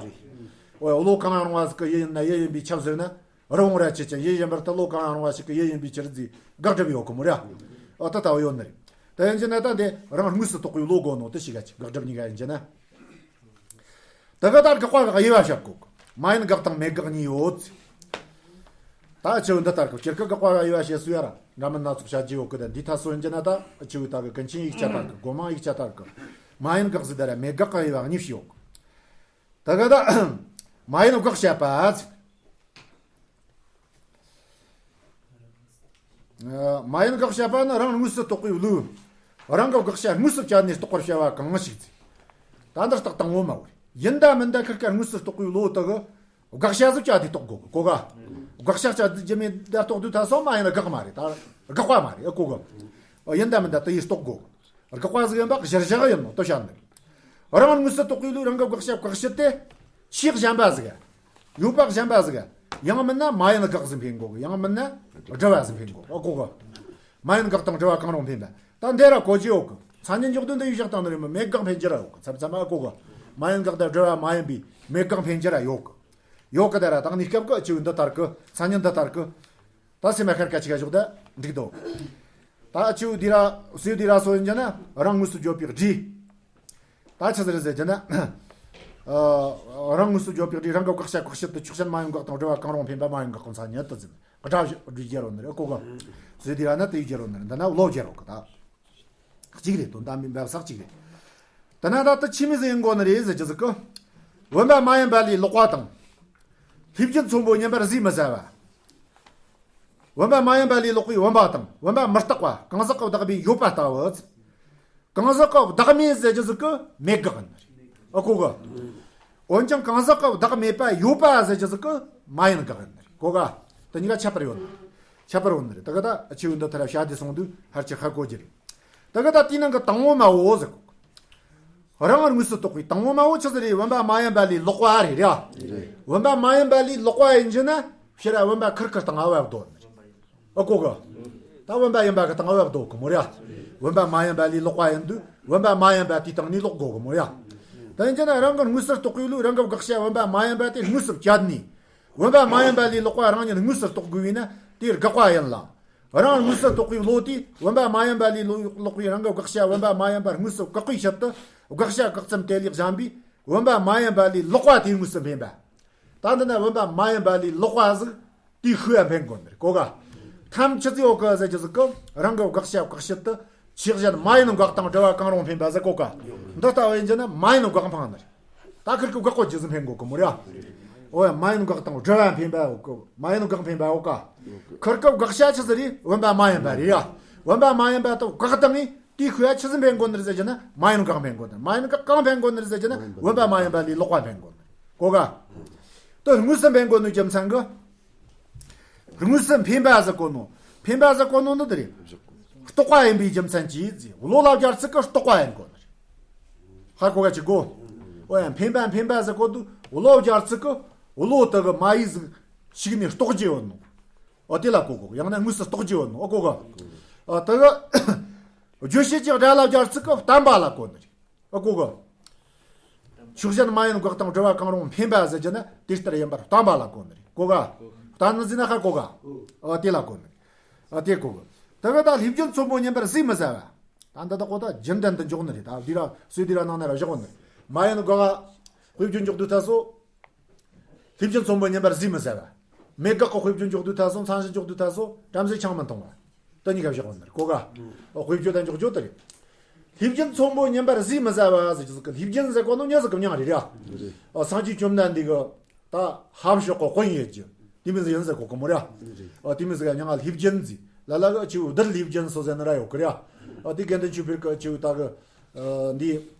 འོ་བློ་གང་ཡང་རུང་བ་ཟིག་གི་ཡུལ་ཡིན་ན་ཡུལ་ཡིན་པའི་ཁྱབ་ཟེར་ན། རི་བོང་རྭ་ཆོས་ཅན། ཡུལ་ཡིན་པར་ཐལ། བློ་གང་ཡང་རུང་བ་ཞིག་གི་ཡུལ་ཡིན་པའི་ཕྱིར་ཟེར་དགག་སྒྲུབ་ཡོད་གི་མོ་ར། འོ་ད་ལྟ་བུ་ཡོད་ནི་རེད། དེ་ཡིན་གྱི་ན་ད་འདི་རང་དངོས་སུ་རྟོགས་པའི་བློ་དགོས་ནོ་དེ་ཞིག་ག་ཅིག་དགག་སྒྲུབ་གཉིས་ཀ་ཡིན་གྱི་ན། དེ་གི་ད་དགག་པ་གི་དབྱེ་བ་བཤད་གོ། མ་ཡིན་དགག་དང་མེད་དགག་གཉིས་ཡོད། ད་ཆུ་འདི་ལྟར་གི་སྤྱིར་གི་དགག་པ་གི་དབྱེ་བ་བཤད་སྲོལ་ཡ་ར་འདྲ་མིན་སྣ་ཚོགས་བཤད་རྒྱུ་ཡོད་གི། ད་འདི་ཐ་སོ་ཡིན་གྱི་ན་ད་ཆུ་ད་གི་ཀུན་མཁྱེན་ཡིག་ཆ་ལྟར་གི་སྒོ་མང་ཡིག་ཆ་ལྟར་གི་མ་ཡིན་དགག་ཟིག་ད་ར་མེད་དགག་གི་དབྱེ་བ་གཉིས་ཤིག་ཡོད་གི། ད་གི་ད་མ་ཡིན་དགག་བཤད་པ་ཟིག་མ་ཡིན་དགག་བྱ་བ་ནི་རང་དངོས་སུ་རྟོགས་པའི་བློ། རང་གི་དགག་བྱ་དངོས་སུ་བཅད་ནས་རྟོགས་པར་བྱ་བ་གང་ཞིག་ཟེར། ད་འདི་རྟགས་དང་པོ་མ་བོ་ཡིན་ད་མིན་ད་ཁིར་ཀ་དངོས་སུ་རྟོགས་པའི་བློ་དེ་གི་དགག་བྱ་ཟིག་བཅད་དེ་རྟོགས་དགོས་གི་གོ་ག་དགག་བྱ་བཅད་རྒྱུ་མེད་ད་རྟོགས་དུས་ད་སོ་མ་ཡིན་ན་དགག་མ་རེད། ད་དགག་པ་མ་རེད་གོ་གི་ཡིན་ད་མིན་ད་དེ་ཡིས་རྟོགས་དགོས་གི་དགག་པ་ཟིག་ཡིན་པ་གཞིར་བཞག་ཡིན་ནོ་ལྟོས་བྱ་འདི། རང་དངོས་སུ་རྟོགས་པའི་ལུགས་རང་གི་དགག་བྱ་བཀག་བྱེད་དེ། ཆོས་གཞན་པ་ཟིག་ཡོད་པ་གཞན་པ་ཟིག་ཡང་མིན་ན་མ་ཡིན་དགག་ཟིག་འཕེན་དགོས་གི་ཡང་མིན་ན་སྒྲུབ་པ་ཟིག་འཕེན་དགོས་ཨ་གོ་གི་མ་ཡིན་དགག་དང་སྒྲུབ་པ་གང་རུང་འཕེན་པ་ད་འདི་ར་གོ་རྒྱུ་ཡོད་གི་མཚན་ཉིད་འཇོག་དོན་འདི་ཡིས་བཞག་སྟངས་འདི་རེད་མོ། མེད་དགག་འཕེན་རྒྱུ་ར་ཡོད་གི་མཚམས་མཚམས་ཨ་གོ་གི་མ་ཡིན་དགག་དང་སྒྲུབ་པ་མ་ཡིན་པའི་མེད་དགག་འཕེན་རྒྱུ་ར་ཡོད་གི་ཡོད་གི་ད་ར་ད་གནས་སྐབས་གི་ཨ་ཆུ་འདི་ལྟར་གི་མཚན་ཉིད་འདི་ལྟར་གི་ད་སེམས་མ་ཁར་ཀ་ཅིག་ག་ཞོག་ད་འགྲིག་དོ། ད་ཨ་ཆུ་དེ་ར་སུས་དེ་ར་སོ་ཡིན་གྱི་ན་རང་དངོས་སུ་བརྗོད་པའི་སྒྲས། ད་ཆི་ཟེར་ཟེར་གྱི་ན། ཨ། རང་དངོས་སུ་བརྗོད་པའི་སྒྲས་རང་གི་དགག་བྱ་བཀག་བྱེད་དུ་ཆོས་ཅན་མ་ཡིན་དགག་དང་སྒྲུབ་པ་གང་རུང་འཕེན་པ་མ་ཡིན་དགག་གི་མཚན་ཉིད་དུ་འཛིན། སྒྲ་བསྒྱུར་རྒྱུ་རོ་ནི་རེད་གོ་གི་སུས་དེ་ར་ན་དེ་ཡི་རྒྱུ་རོ་ནི་རེད་འདི་ན་བློ་རྒྱུ་རོ་གི་ད། གཅིག་རེད་དོན་དམ་པའི་འབབ་ས་གཅིག་རེད། དེ་ན་ད་དུ་ཆི་མི་ཟིག་ཡིན་དགོ་ནི་རེད་ཟེར་གྱི་ཟིག་གི་བུམ་པ་མ་ཡིན་པ་ལས་ལོག་པ་དང་། ལྷས་བྱིན་ཚོམ་བུ་ཉིད་པར་ཟོས་མི་ཟ་བ། བུམ་པ་མ་ཡིན་པ་ལས་ལོག་པའི་བུམ་པ་དང་བུམ་པ་མི་རྟག་པ་གང་ཟག་གི་བདག་མེད་ཡོད་པ་ལྟ་བུ། གང་ཟག་གི་བདག་མེད་ཟེར་རྒྱུ་ཟིག་གི་མེད་དགག་ཡིན་ནི་རེད། ཨ་གོ་གི་འོན་ཀྱང་གང་ཟག་གི་བདག་མེད་པ་ཡོད་པ་ཟེར་རྒྱུ་ཟིག་གི་མ་ཡིན་དགག་ཡིན་ནི་རེད་གོ་ག་དེ་གཉིས་ཀ་ཁྱད་པར་ཡོད་ནི་རེད། ཁྱད་པར་ཡོད་ནི་རེད། ད་ག་ད་ཆི་ཡོད་འདི་ཐ་ར་བྱ་དེ་སོང་དུས་ཧར་ཆི་ཧ་གོ་རྒྱུ་རེད། ད་ག་ད་དེའི་ནང་གི་དང་པོ་མ་བོ་ཟེར་གོ་རང་དངོས་སུ་རྟོགས་པའི་དང་པོ་མ་བོ་ཆི་ཟིག་རེད། བུམ་པ་མ་ཡིན་པ་ལས་ལོག་པ་རེད་ར། བུམ་པ་མ་ཡིན་པ་ལས་ལོག་པ་ཡིན་རྒྱུ་ན་ཕྱིར་ར་བུམ་པ་ཁིར་ཁིར་དང་ཨ་བབ་དོ། ཨ་གོ་གི་ད་བུམ་པ་ཡིན་པ་གི་དང་ཨ་བབ་དོ་གི་མོ་ར། བུམ་པ་མ་ཡིན་པ་ལས་ལོག་པ་ཡིན་དུས་བུམ་པ་མ་ཡིན་པ་དེའི་སྟེང་ནས་ལོག་དགོ་གི་མོ་ར། དེ་ཡིན་རྒྱུ་ན་རང་གི་དངོས་སུ་རྟོགས་པའི་ལུགས་རང་གི་དགག་བྱ་བུམ་པ་མ་ཡིན་པ་དེ་དངོས་སུ་བཅད་ནས། བུམ་པ་མ་ཡིན་པ་ལས་ལོག་པ་རང་ཉིད་དངོས་སུ་རྟོགས་དགོས་པས་ན་དེ་དགག་པ་ཡིན་ལ། རང་དངོས་སུ་རྟོགས་པའི་བློ་དེས་བུམ་པ་མ་ཡིན་པ་ལས་ལོག་པའི་རང་གི་དགག་བྱ་བུམ་པ་མ་ཡིན་པ་དངོས་སུ་བཀག་པའི་ཕྱིར་དུ་དགག་བྱ་བཀག་ཙམ་དེ་ལས་གཞན་པའི་བུམ་པ་མ་ཡིན་པ་ལས་ལོག་པ་དེ་དངོས་སུ་འཕེན་པ། ད་འདི་ན་བུམ་པ་མ་ཡིན་པ་ལས་ལོག་པ་ཟིག་དེའི་ཤུགས་ཡ་འཕེན་དགོས་ནི་རེད་གོ་ག་ཐམས་ཅད་ཡོད་གི་ཟེར་རྒྱུ་ཟིག་གི་རང་གི་དགག་བྱ་བཀག་བྱེད་དུ་ཆོས་གཞན་མ་ཡིན་དགག་དང་སྒྲུབ་པ་གང་རུང་འཕེན་པ་ཟེར་གོ་ག་འདི་ལྟ་བུ་ཡིན་རྒྱུ་ན་མ་ཡིན་དགག་འཕངས་ནི་རེད། ད་ཁིར་ཀི་དགག་གོ་རྒྱུ་ཟིག་འཕེན་དགོས་གི་མོ་ར། ཨོ་ཡ་མ་ཡིན་དགག་དང་སྒྲུབ་པ་འཕེན་པ་ཡོད་གི་མ་ཡིན་དགག་འཕེན་པ་ཡོད་ག་ཁིར་ཀི་དགག་བྱ་ཆི་ཟིག་རེད། བུམ་པ་མ་ཡིན་པ་རེད་ཡ། བུམ་པ་མ་ཡིན་པ་དེ་བཀག་བཏང་ངས་དེའི་ཤུགས་ཡ་ཆི་ཟིག་འཕེན་དགོས་ནི་རེད་ཟེར་རྒྱུ་ན་མ་ཡིན་དགག་འཕེན་དགོས་ནི་རེད། མ་ཡིན་དགག་གང་འཕེན་དགོས་ནི་རེད་ཟེར་རྒྱུ་ན་བུམ་པ་མ་ཡིན་པ་ལས་ལོག་པ་འཕེན་དགོས་ནི་རེད་གོ་ག་དེ་དངོས་སུ་འཕེན་དགོས་ནོ་རྒྱུ་མཚན་གི། དངོས་སུ་འཕེན་པ་ཟེར་གོ་ནོ། འཕེན་པ་ཟེར་གོ་ནོ་འདི་དེ་རེད། རྟོག་པ་ཡིན་པའི་རྒྱུ་མཚན་གྱིས་ཟེར། བློ་ལ་སྦྱར་ཚིག་གི་རྟོག་པ་ཡིན་གོ་ནི་རེད། ཧ་གོ་ག་ཅི་གོ་ཨོ་ཡ་འཕེན་པ་འཕེན་པ་ཟེར་གོ་དུས་བློ་སྦྱར་ཚིག་གི་བློ་དེ་གི་མ་ཡིག་ཟིག་ཞིག་ནས་རྟོགས་རྒྱུ་ཡོད་ནོ། ཨོ་དེ་ལ་གོ་གོ་ཡང་ན་དངོས་སུ་རྟོགས་རྒྱུ་ཡོད་ནོ། ཨོ་གོ་གོ་ཨོ་དེ་གི་རྗོད་བྱེད་ཀྱི་སྒྲ་ལ་སྦྱར་ཚིག་གི་བསྟན་པ་ལ་གོ་ནི་རེད། ཨ་གོ་གི་ཆོས་གཞན་མ་ཡིན་དགག་དང་སྒྲུབ་པ་གང་རུང་འཕེན་པ་ཟེར་རྒྱུ་ན་དེ་ལྟར་ཡིན་པར་བསྟན་པ་ལ་གོ་ནི་རེད། གོ་ག་བསྟན་ནི་ཟེར་ན་ཧ་གོ་ག་ཨ་དེ་ལ་གོ་ནི་རེད། ཨ་དེ་གོ་གི་དེ་གི་ད་ལྷས་བྱིན་ཚོམ་བུ་ཉིད་པར་ཟོས་མི་ཟ་བ། ད་འདི་དག་གོ་ད་རྒྱུན་ལྡན་དུ་འཇོག་ནི་རེད། ད་འདི་ར་སུས་འདི་ར་ནང་ན་ར་བཞག་གོ་ནི་རེད། མ་ཡིན་དགག་དཔེ་བརྗོད་འཇོག་དུས་ད་སོ། ལྷས་བྱིན་ཚོམ་བུ་ཉིད་པར་ཟོས་མི་ཟ་བ། མེད་དགག་གི་དཔེ་བརྗོད་འཇོག་དུས་ད་སོ། མཚན་གཞི་འཇོག་དུས་ད་སོ། བྲམ་ཟེ་ཆང་མི་འཐུང་བ། དེ་གཉིས་ཀ་བཞག་པ་ནི་རེད་གོ་ག་ཨོ་དཔེ་བརྗོད་དང་འཇོག་བརྗོད་དེ་རེད། ལྷས་བྱིན་ཚོམ་བུ་ཉིད་པར་ཟོས་མི་ཟ་བ་ཟེར་གྱི་ཟིག་གི་ལྷས་བྱིན་ཟེར་གོ་ནོ་ཉིད་ཟིག་གི་མྱིང་རེད་ར། ཨོ་སངས་རྒྱས་བཅོམ་ལྡན་འདས་ཀྱི་ད་ཧབ་ཤོག་གི་དཔོན་ཡོད་ཀྱི་དེ་མི་ཟིག་ཡིན་ཟེར་གོ་གི་མོ་ར། ཨོ་དེ་མི་ཟིག་ག་མྱིང་ང་ལྷས་བྱིན་ཟེར། ལ་ལ་གི་ཆུ་བོ་རྡུལ་ལྷས་བྱིན་སོ་ཟེར་ནི་ར་ཡོད་གི་ར། ཨོ་དེ་དགེ་འདུན་ཆོས་འཕེལ་གི་ཆུ་བོ་ད་གི་འདི་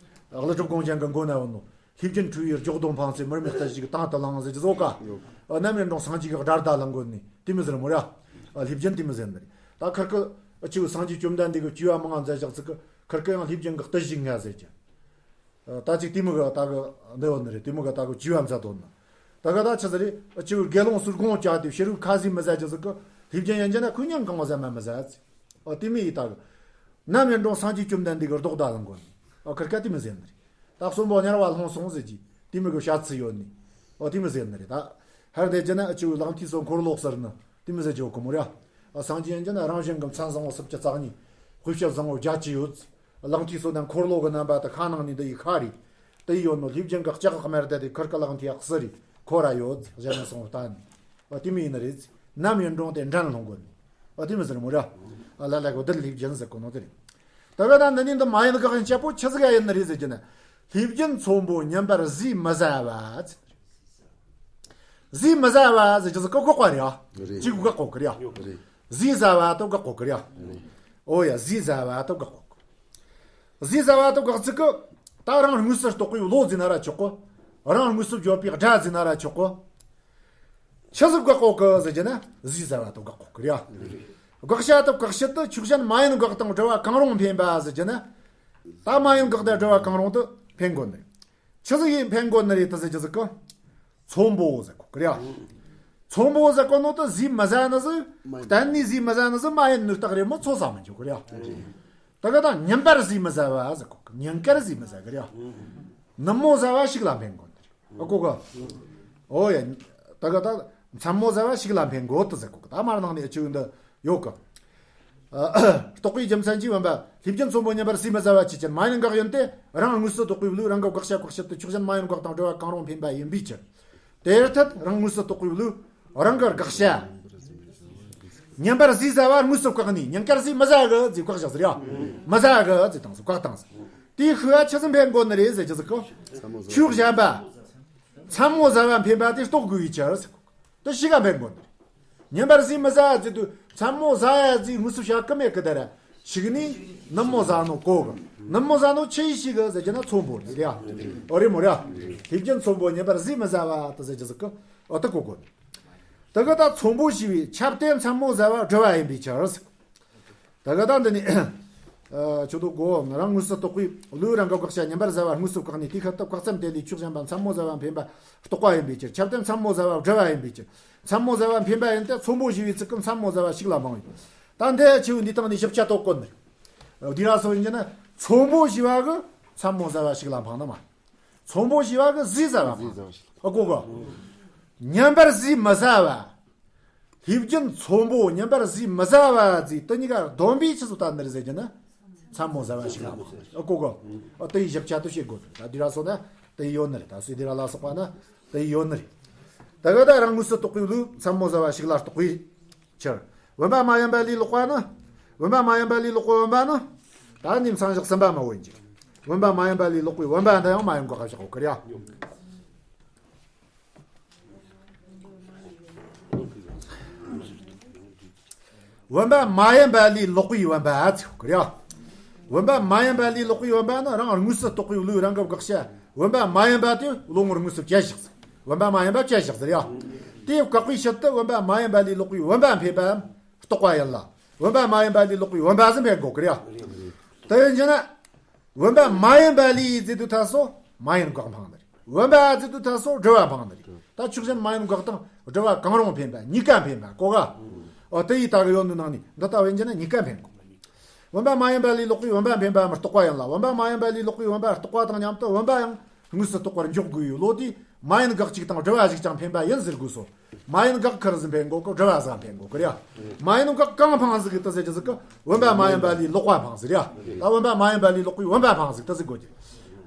ཀླུ་སྒྲུབ་དགོངས་ཅན་གི་མགོ་ན་ཡོད་ནོ། ལྷས་བྱིན་ཁྲོ་བོའི་སྒྱོགས་མདོངས་འཕངས་ཚེ། མར་མེ་རྟ་བཞི་གི་སྟེང་དུ་ལངས་ཟེར་གྱི་ཟོ་ཀ་ཨ་ནམ་ཡིན་རུང་སངས་རྒྱས་ཀྱི་དགྲར་ད་ལངས་དགོས་ནི་དེ་མི་ཟེར་མོ་ར། ཨ་ལྷས་བྱིན་དེ་མི་ཟེར་ནི་རེད། ད་ཁིར་ཀི་ཨ་ཆུ་སངས་རྒྱས་བཅོམ་ལྡན་འདས་ཀྱི་བྱིས་པ་མང་ང་མཛད་བཞག་ཚིག་གི་ཁིར་ཀི་ཡང་ལྷས་བྱིན་གྱི་བརྟུལ་ཞུགས་ལྔ་ཟེར་གྱི། ཨ་ད་ཅིག་དེ་མི་གི་ད་གི་འདི་བ་ནི་རེད། དེ་མི་གི་ད་གི་བྱིས་པ་མཛད་དོ་ནི། ད་གི་ད་ཆི་ཟེར་རེད། ཨ་ཆུ་དགེ་སློང་ཟུར་དགོངས་བཅག་དེ་ཕྱི་རོལ་ཁ་ཟས་མི་ཟ་གྱི་ཟིག་གི་ལྷས་བྱིན་ཡིན་གྱི་ན་ཁོས་ཉིན་གང་བ་ཟ་མ་མི་ཟ་ཚེ། ཨ་དེ་མི་ཡི་ད་གི་ནམ་ཡིན་རུང་སངས་རྒྱས་བཅོམ་ལྡན་འདས་ཀྱི་ལྡོག་ད་ལ་འགོ་ནི། ཨ་ཁིར་ཀ་དེ་མི་ཟེར་ནི་རེད། ད་གསོན་པོ་དམྱལ་བ་ལྷུང་སོང་ཟེར་གྱི་དེ་མི་གི་བཤད་ཚུལ་ཡོད་ནི། ཨོ་དེ་མི་ཟེར་ནི་རེད་ད། ཧར་དེ་རྒྱུ་ན་ཨ་ཆུ་ལག་མཐིལ་སོ་འཁོར་ལོ་ཟེར་ནི་དེ་མི་ཟེར་གྱི་ཡོད་གི་མོ་ར། ཨ་སངས་རྒྱས་ཡིན་རྒྱུ་ན་རང་བཞིན་གྱི་མཚན་བཟང་པོ་སུམ་ཅུ་རྩ་གཉིས། དཔེ་བྱད་བཟང་པོ་བརྒྱད་ཅུ་ཡོད། ལག་མཐིལ་སོ་ན་འཁོར་ལོ་གི་རྣམ་པ་དེ་ཤ་ནང་ནས་འདི་ཡི་ཤ་རེད། དེ་ཡོད་ནོ་ལྷས་བྱིན་གྱི་ལྕགས་དམར་དེ་དེ་ཁུར་ཀ་ལག་འཐིའ་གསུ་རེད། ཁོ་ར་ཡོད་གཞན་ན་སོང་བ་ལྟ་ནི། ཨ་དེ་མི་ཡིན་ནི་རེད། ནམ་ཡིན་འགྲོ་དེ་འགྲན་སློང་གོ་ནི། ཨ་དེ་མི་ཟེར་མོ་ར། ཨ་ལ་ལ་གོ་དེ་ལྷས་བྱིན་ཟེར་གོ་ནོ་དེ་རེད། ད་ག་ད་འདི་ནི་འདི་མ་ཡིན་གག་ཡིན་ཆ་པོ་ཆི་ཟིག་ཡ་ཡིན་ནི་རེད་ཟེར་གྱི་ན། ལྷས་བྱིན་ཚོམ་བུ་ཉིན་པར་ཟས་མི་ཟ་བ། ཟས་མི་ཟ་བ་ཟེར་གྱི་ཟིག་གོ་གོ་གོ་རེད་ཡ། རེད། ཅིག་གོ་གོ་གི་རེད་ཡ། རེད། ཟས་ཟ་བ་དོ་གོ་གོ་གི་རེད་ཡ། རེད། ཨོ་ཡ་ཟས་ཟ་བ་དོ་གོ་གོ་གི། ཟས་ཟ་བ་དོ་གོ་ཚིག་གི། ད་རང་དངོས་སུ་རྟོགས་པའི་བློ་ཟིན་ན་ར་ཆོག་གོ། རང་དངོས་སུ་བརྗོད་པའི་སྒྲ་ཟིན་ན་ར་ཆོག་གོ། ཆི་ཟིག་གོ་གོ་གི་ཟེར་གྱི་ན་ཟས་ཟ་བ་དོ་གོ་གོ་གི་རེད་ཡ། དགག་བྱ་དོ་དགག་བྱེད་དུ་ཆོས་ཅན་མ་ཡིན་དགག་དང་སྒྲུབ་པ་གང་རུང་འཕེན་པ་ཟེར་གྱི་ན། ད་མ་ཡིན་དགག་དང་སྒྲུབ་པ་གང་རུང་དུ་འཕེན་དགོས་ནི། ཆི་ཟིག་ཡིན་འཕེན་དགོས་ནི་རེད་ད་ཟེར་གྱི་ཟིག་གི། ཚོམ་བུ་ཟེར་གོ་གི་རེད་ཡ། ཚོམ་བུ་ཟེར་གོ་ནོ་ད་ཟས་མི་ཟ་ནི་ཟིག་མ་ཡིན། གཏན་ནས་ཟས་མི་ཟ་ནི་ཟིག་མ་ཡིན་ནི་རྟགས་རེད་མོ། ཚོ་ས་མི་འཇོག་གི་རེད་ཡ། ད་ག་ད་ཉིན་པར་ཟས་མི་ཟ་བ་ཟེར་གོ་གི། ཉིན་དཀར་ཟས་མི་ཟ་གི་རེད་ཡ། ནུབ་མོ་ཟ་བ་ཞིག་ལ་འཕེན་དགོས་ནི་རེད། ཨ་གོ་གི། ཨོ་ཡ། ད་ག་ད་མཚན་མོ་ཟ་བ་ཞིག་ལ་འཕེན་དགོས་ད་ཟེར་གོ་གི། ད་མར་ནང་ནས་ཨ་ཆུ་འདི་ཡོད་གི། རྟོག་པའི་རྒྱུ་མཚན་གྱིས་བུམ་པ་ལྷས་བྱིན་ཚོམ་བུ་ཉིན་པར་ཟས་མི་ཟ་བ་ཆོས་ཅན་མ་ཡིན་དགག་ཡིན་ཏེ། རང་དངོས་སུ་རྟོགས་པའི་བློས་རང་གི་དགག་བྱ་དགག་བྱེད་དུ་ཆོས་ཅན་མ་ཡིན་དགག་དང་སྒྲུབ་པ་གང་རུང་འཕེན་པ་ཡིན་པའི་ཕྱིར། དེར་ཐལ་རང་དངོས་སུ་རྟོགས་པའི་བློས་རང་གི་དགག་བྱ། ཉིན་པར་ཟས་ཟ་བ་དངོས་སུ་བཀག་ནས་ཉིན་དཀར་ཟས་མི་ཟ་གི་ཟེར་བཀག་བཞག་ཟེར་ཡ། མི་ཟ་གི་ཟེར་བཏང་ཟེར་བཀག་བཏང་ཟེར། དེའི་ཤུགས་ཆི་ཟིག་འཕེན་དགོས་ནི་རེད་ཟེར་གྱི་ཟིག་གི། ཆོས་གཞན་པ། མཚན་མོ་ཟ་བ་འཕེན་པ་དེ་རྟོགས་དགོས་པའི་ཕྱིར་ཟེར་གོ། དེ་ཤི་ག་འཕེན་དགོས་ནི་རེད། ཉིན་པར་ཟས་མི་ཟ་ཟེར་དུས་མཚན་མོ་ཟ་ཡ་ཟས་དངོས་སུ་བྱ་གི་མེད་གི། དེ་ར་ཤི་གི་ནི་ནུབ་མོ་ཟ་ནོ་གོ་གི། ནུབ་མོ་ཟ་ནོ་ཆི་ཡིས་ཤི་གི་ཟེར་གྱི་ན་ཚོམ་བུ་རེད་ཡ། ཨོ་རེད་མོ་རེད་ཡ། ལྷས་བྱིན་ཚོམ་བུ་ཉིན་པར་ཟས་མི་ཟ་བ་དེ་ཟེར་གྱི་ཟིག་གི། ཨོ་དེ་གོ་དགོས་ནི། དེ་ག་ད་ཚོམ་བུ་ཞེས་པའི་ཁྱབ་སྟེ་མཚན་མོ་ཟ་བ་སྒྲུབ་པ་ཡིན་པའི་ཕྱིར། དེ་ག་ད་འདི་ནི། ཨ་ཆོས་དོ་གོ་རང་དངོས་སུ་རྟོགས་པའི་བློས་རང་གི་དགག་བྱ་ཉིན་པར་ཟ་བ་དངོས་སུ་བཀག་ནས་དེའི་ཁ་ཏུ་བཀག་ཙམ་དེ་ལས་ཆོས་གཞན་པ་མཚན་མོ་ཟ་བ་འཕེན་པ་རྟོགས་པ་ཡིན་པའི་ཕྱིར། ཁྱབ་སྟེ་མཚན་མོ་ཟ་བ་སྒྲུབ་པ་ཡིན་པའི་ཕྱིར། མཚན་མོ་ཟ་བ་འཕེན་པ་ཡིན་ཏེ་ཚོམ་བུ་ཞེས་པའི་ཚིག་གི་མཚན་མོ་ཟ་བ་ཞིག་ལ་འཕངས་ཡོད། ད་འདི་ཆེ་བོ་འདི་སྟེང་ནས་ཞིབ་ཆ་དོ་གོ་ནི། འདི་ར་སོ་ཡིན་གྱི་ན་ཚོམ་བུ་ཞེས་པ་གི་མཚན་མོ་ཟ་བ་ཞིག་ལ་འཕངས་ནི་མ། ཚོམ་བུ་ཞེས་པ་གི་ཟས་ཟ་བ་མ། ཟས་ཟ་བ་ཞིག་ཨ་གོ་གོ། ཉིན་པར་ཟས་མི་ཟ་བ། ལྷས་བྱིན་ཚོམ་བུ་ཉིན་པར་ཟས་མི་ཟ་བ་ཟེར་དེ་གཉིས་ཀ་བསྡོམས་པས་ཆི་ཟིག་བསྟན་ནི་རེད་ཟེར་གྱི་ན། མཚན་མོ་ཟ་བ་ཞིག་ལ་མ། ཨ་གོ་གོ། ཨ་དེ་ཡི་ཞིབ་ཆ་དུ་བྱེད་དགོས། ད་འདི་ར་སོ་ན་དེ་ཡི་ཡོད་ནི་རེད། ད་སུས་འདི་ར་ལ་སོགས་པ་ན་དེ་ཡི་ཡོད་ནི་རེད། ད་ག་ད་རང་དངོས་སུ་རྟོགས་པའི་བློས་མཚན་མོ་ཟ་བ་ཞིག་ལ་རྟོགས་པའི་ཕྱིར། བུམ་པ་མ་ཡིན་པ་ལས་ལོག་པ་ནི། བུམ་པ་མ་ཡིན་པ་ལས་ལོག་པའི་བུམ་པ་ནི། ད་ནི་མཚན་བཞག་ཟིན་པ་མ་བོ་ཡིན་གྱི། བུམ་པ་མ་ཡིན་པ་ལས་ལོག་པའི་བུམ་པ་འདི་ཡང་མ་ཡིན་དགག་བཞག་གོ་གི་རེད་ཡ། བུམ་པ་མ་ཡིན་པ་ལས་ལོག་པའི་བུམ་པ་ཟེར་གི་རེད། བུམ་པ་མ་ཡིན་པ་ལས་ལོག་པའི་བུམ་པ་ནི་རང་དངོས་སུ་རྟོགས་པའི་བློས་རང་གི་དགག་བྱ་བུམ་པ་མ་ཡིན་པ་དེ་བློ་ངོར་དངོས་སུ་བཅད་བཞག་ཟེར། བུམ་པ་མ་ཡིན་པ་བཅད་བཞག་ཟེར་ཡ། དེ་བཀག་པའི་ཕྱིར་དུ་བུམ་པ་མ་ཡིན་པ་ལས་ལོག་པའི་བུམ་པ་འཕེན་པའམ་རྟོགས་པ་ཡིན་ལ། བུམ་པ་མ་ཡིན་པ་ལས་ལོག་པའི་བུམ་པ་ཟེར་འཕེན་དགོས་གི་རེད་ཡ། དེ་ཡིན་གྱི་ན། བུམ་པ་མ་ཡིན་པ་ལས་ཟེར་དུས་ད་སོ་མ་ཡིན་དགག་འཕངས་ནི་རེད། བུམ་པ་ཟེར་དུས་ད་སོ་སྒྲུབ་པ་འཕངས་ནི་རེད། ད་ཆོས་གཞན་མ་ཡིན་དགག་དང་སྒྲུབ་པ་གང་རུང་འཕེན་པ་གཉིས་ཀ་འཕེན་པ་གོ་ག། འོ་དེ་ཡི་ད་གི་ཡོད་ནི་ནང་ནས་འདི་ལྟ་བུ་ཡིན་གྱི་ན་གཉིས་ཀ་འཕེན་དགོས། བུམ་པ་མ་ཡིན་པ་ལས་ལོག་པའི་བུམ་པ་འཕེན་པའམ་རྟོགས་པ་ཡིན་ལ། བུམ་པ་མ་ཡིན་པ་ལས་ལོག་པའི་བུམ་པ་རྟོགས་པ་དང་མཉམ་དུ་བུམ་པ་ཡང་དངོས་སུ་རྟོགས་པར་འཇོག་དགོས་པའི་བློ་དེ་མ་ཡིན་དགག་གཅིག་དང་སྒྲུབ་པ་གཞིག་ཀྱང་འཕེན་པ་ཡིན་ཟེར་དགོས་སོ། མ་ཡིན་དགག་ཁུར་ཟིག་འཕེན་དགོས་གི། སྒྲུབ་པ་ཟིག་འཕེན་དགོས་གི་རེད་ཡ། མ་ཡིན་དགག་གང་འཕངས་ཟིག་གི་ད་ཟེར་གྱི་ཟིག་གི། བུམ་པ་མ་ཡིན་པ་ལས་ལོག་པ་འཕངས་ཟིག་རེད་ཡ། ད་བུམ་པ་མ་ཡིན་པ་ལས་ལོག་པའི་བུམ་པ་འཕངས་ཟིག་ད་ཟེར་དགོས་གི།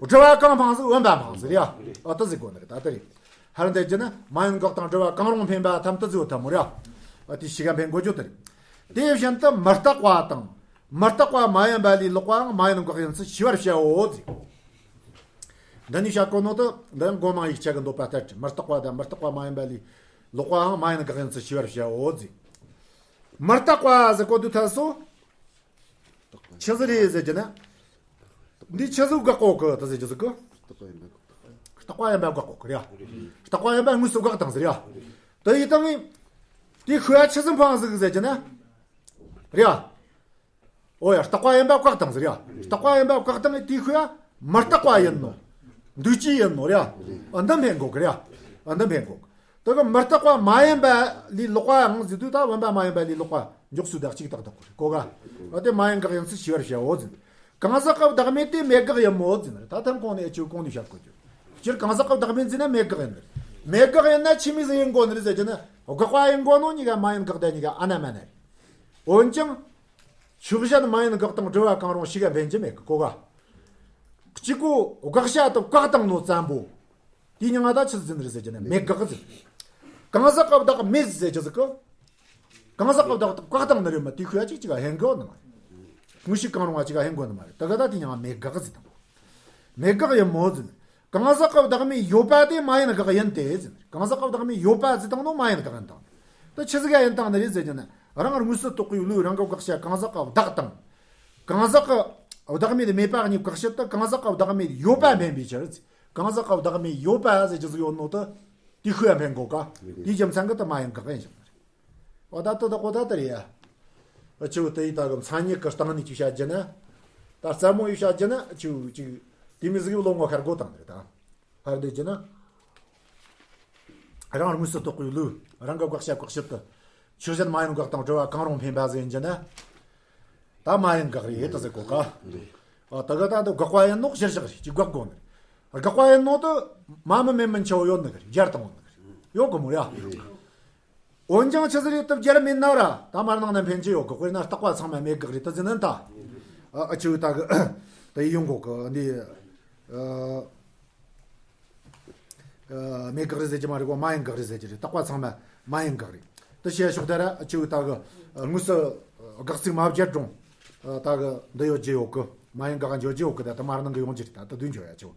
སྒྲུབ་པ་གང་འཕངས་ཟིག་བུམ་པ་འཕངས་ཟིག་རེད་ཡ། ཨ་ད་ཟེར་དགོས་ནི་རེད། ད་དེ་རེད། ཧར་འདེད་ཀྱི་ནི་མ་ཡིན་དགག་དང་སྒྲུབ་པ་གང་རུང་འཕེན་པ་ཐམས་ཅད་ཐལ་མོ་རེད་ཡ། ཨ་དེ་ཤི་ག་འཕེན་དགོས་རྒྱུ་དེ་རེད། དེ་བཞིན་དུ་མི་རྟག་པ་དང་མི་རྟག་པ་མ་ཡིན་པ་ལས་ལོག་པའང་མ་ཡིན་དགག་ཡིན་ཚུལ་ཤེས་པར་བྱའོ་ཟེར། འདི་ནི་བཤད་གོ་ནོ་དེ་འདི་ཡང་སྒོ་མང་ཡིག་ཆ་གི་འདོད་པ་ལྟར་གྱི་མི་རྟག་པ་དང་མི་རྟག་པ་མ་ཡིན་པ་ལས་ལོག་པའང་མ་ཡིན་དགག་ཡིན་ཚུལ་ཤེས་པར་བྱའོ་ཟེར། མི་རྟག་པ་ཟེར་གོ་དུས་ཐལ་སོ། ཆི་ཟིག་རེད་ཟེར་གྱི་ན། འདི་ཆི་ཟིག་དགག་གོ་གི་ད་ཟེར་གྱི་ཟིག་གི། རྟག་པ་ཡིན་པ་དགག་གོ་གི་རེད་ཡ། རྟག་པ་ཡིན་པ་དངོས་སུ་དགག་དང་ཟེར་ཡ། དེ་ཡི་སྟེང་ནས། དེའི་ཤུགས་ཆི་ཟིག་འཕངས་ཟིག་ཟེར་གྱི་ན། རེད་ཡ། ཨོ་ཡ། རྟག་པ་ཡིན་པ་བཀག་དང་ཟེར་ཡ། རྟག་པ་ཡིན་པ་བཀག་དང་དེའི་ཤུགས་མི་རྟག་པ་ཡིན་ནོ། འདུས་བྱས་ཡིན་ནོ་རེད་ཡ། ཨ་འདི་འཕེན་དགོས་གི་རེད་ཡ། ཨ་འདི་འཕེན་དགོས་གི། དེ་གི་མི་རྟག་པ་མ་ཡིན་པ་ལས་ལོག་པའང་ཟེར་དུས་ད་བུམ་པ་མ་ཡིན་པ་ལས་ལོག་པ་འཇོག་ཚུལ་དག་གཅིག་ཏག་ཏག་གོ་རེད་གོ་ག། འོ་དེ་མ་ཡིན་དགག་ཡིན་ཚུལ་ཤེས་པར་བྱའོ་ཟེར། གང་ཟག་གི་བདག་མེད་དེ་མེད་དགག་ཡིན་མོ་ཟེར་ན་རེད། ད་ཐེངས་གོང་ནས་ཨེ་ཆུ་གོང་ནས་བཤད་དགོས་རྒྱུ། སྤྱིར་གང་ཟག་གི་བདག་མེད་ཟེར་ན་མེད་དགག་ཡིན་ནི་རེད། མེད་དགག་ཡིན་ན་ཆི་མོ་ཟིག་ཡིན་དགོས་ནི་རེད་ཟེར་གྱི་ན། དགག་པ་ཡིན་དགོས་ནོ་གཉིས་ཀ་མ་ཡིན་དགག་དང་གཉིས་ཀ་ཨ་ན་མ་ན་རེད། འོན་ཀྱང་། ཆོས་གཞན་མ་ཡིན་དགག་དང་སྒྲུབ་པ་གང་རུང་ཤི་ག་འཕེན་གྱི་མེད་གི་གོ་ག། གཅིག་གོ་དགག་བྱ་དེ་བཀག་བཏང་ནོ་ཙམ་པོ། དེའི་མྱིང་ང་ད་ཆི་ཟེར་ནི་རེད་ཟེར་གྱི་ན་མེད་དགག་ཟེར། གང་ཟག་གི་བདག་མེད་ཟེར་གྱི་ཟིག་གི། གང་ཟག་གི་བདག་དེ་བཀག་བཏང་ནི་རེད་མ། དེའི་ཤུལ་ཡ་གཅིག་གཅིག་ག་ཧེན་གོ་ནི་མ་རེད། དངོས་གཞི་གང་རུང་བ་གཅིག་ག་ཧེན་གོ་ནི་མ་རེད། ད་ག་ད་དེའི་མྱིང་ང་མེད་དགག་ཟེར་དང་། མེད་དགག་ཡིན་མོ་ཟེར། གང་ཟག་གི་བདག་མེད་ཡོད་པ་དེ་མ་ཡིན་དགག་ཡིན་ཏེ་ཟེར། གང་ཟག་གི་བདག་མེད་ཡོད་པ་ཟེར་དང་ནོ་མ་ཡིན་དགག་ཡིན་དང་། དེ་ཆི་ཟིག་ཡ་ཡིན་དང་ནི་རེད་ཟེར་གྱི་ན། རང་དངོས་སུ་རྟོགས་པའི་བློས་རང་གི་དགག་བྱ་གང་ཟག་གི་བདག་དང་། གང་ཟག་གི་བདག་མེད་མེད་པ་གཉིས་བཀག་བྱེད་དུ་གང་ཟག་གི་བདག་མེད་ཡོད་པ་འཕེན་པའི་ཕྱིར། གང་ཟག་གི་བདག་མེད་ཡོད་པ་ཟེར་གྱི་ཟིག་ཡོད་ནོ་དེ་དེའི་ཤུལ་ཡ་འཕེན་གོ་ག། དེའི་རྒྱུ་མཚན་གི་དེ་མ་ཡིན་དགག་ཡིན་ཞིག་མ་རེད། འོ་ད་དེ་དག་གོ་ད་དེ་རེད་ཡ། ཨ་ཆུ་དེ་ཡི་ད་གི་མཚན་ཉིད་ཀྱི་སྟེང་ནས་ཅིག་བཤད་རྒྱུ་ན། ད་རྩ་མོ་ཡི་བཤད་རྒྱུ་ན་ཨ་ཆུ་ཅིག་དེ་མི་ཟིག་བློ་ངོ་ཤར་གོ་དང་རེད་ད། ཕར་འདོད་རྒྱུ་ན། རང་དངོས་སུ་རྟོགས་པའི་བློས་རང་གི་དགག་བྱ་བཀག་བྱེད་དུ། ཆོས་ཅན་མ་ཡིན་དགག་དང་སྒྲུབ་པ་གང་རུང་འཕེན་པ་ཟེར་རྒྱུ་ན། ད་མ་ཡིན་དགག་རེད་ད་ཟེར་གོ་ག། ཨ་ད་ག་ད་དེ་དགག་པ་ཡིན་ནོ་གཞིར་བཞག་རེད་ཅིག་དགག་དགོ་ནི་རེད། དགག་པ་ཡིན་ནོ་དེ་མ་མི་མེད་མིན་ཆེ་བོ་ཡོད་ནི་གི་རེད། སྦྱར་དང་ཡོད་ནི་གི་རེད། ཡོད་གི་མོ་ཡ། འོན་ཀྱང་ཆི་ཟིག་རེད་དེ་སྦྱར་མེད་ན་ར་ད་མར་ནང་ན་འཕེན་རྒྱུ་ཡོད་གི། དཔེར་ན་རྟག་པ་ཚང་མ་མེད་དགག་རེད་དེ་ཟེར་ན་ད། ཨ་ཨ་ཆུ་ད་གི་དེ་ཡོང་གོ་གི་འདི། ཨ་མེད་དགག་རེད་ཟེར་གྱི་མ་རེད་གོ། མ་ཡིན་དགག་རེད་ཟེར་གྱི་རེད། རྟག་པ་ཚང་མ་མ་ཡིན་དགག་རེད། དེ་བཤད་ཕྱོགས་དེ་ར་ཨ་ཆུ་ད་གི་དངོས་སུ་དགག་ཚིག་མ་སྦྱར་རུང་། ད་གི་འདི་ཡོད་རྒྱུ་ཡོད་གི། མ་ཡིན་དགག་འཇོག་རྒྱུ་ཡོད་གི། ད་དེ་མར་ནང་གི་ཡོང་རྒྱུ་རེད། ད་དེ་དུས་འཇོག་ཡ་ཆེ་བོ།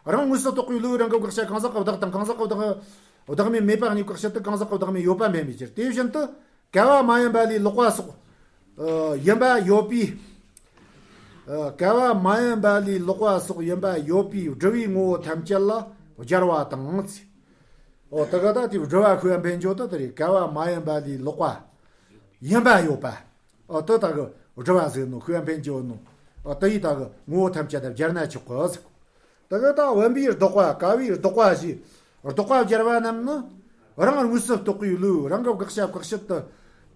རང་དངོས་སུ་རྟོགས་པའི་བློས་རང་གི་དགག་བྱ་གང་ཟག་གི་བདག་དང་གང་ཟག་གི་བདག་བདག་མེད་མེད་པ་གཉིས་བཀག་བྱེད་དུ་གང་ཟག་གི་བདག་མེད་ཡོད་པ་འཕེན་པའི་ཕྱིར། དེ་བཞིན་དུ་ག་བ་མ་ཡིན་པ་ལས་ལོག་པ་སོགས། ཨ་ཡིན་པ་ཡོད་པའི། ཨ་ག་བ་མ་ཡིན་པ་ལས་ལོག་པ་སོགས་ཡིན་པ་ཡོད་པའི་སྒྲུབ་པའི་ངོ་བོ་ཐམས་ཅད་ལ་སྦྱར་བ་དང་། ཨོ་དེ་ག་ད་དེ་སྒྲུབ་པ་ཤུགས་འཕེན་རྒྱུ་དེ་དེ་རེད། ག་བ་མ་ཡིན་པ་ལས་ལོག་པ་ཡིན་པ་ཡོད་པ། ཨོ་དེ་ད་གི་སྒྲུབ་པ་ཟེར་ནོ་ཤུགས་འཕེན་རྒྱུ་ནོ། ཨོ་དེ་ཡི་ད་གི་ངོ་བོ་ཐམས་ཅད་དུ་སྦྱར་ན་ཆོག་གི་ཟེར། དེ་གི་ད་བུམ་པའི་ལྡོག་པ་ག་བའི་ལྡོག་པ་ཞེས་ལྡོག་པ་སྦྱར་བ་རྣམས་ནི། རང་དངོས་སུ་རྟོགས་པའི་བློས་རང་གི་དགག་བྱ་བཀག་བྱེད་དུ་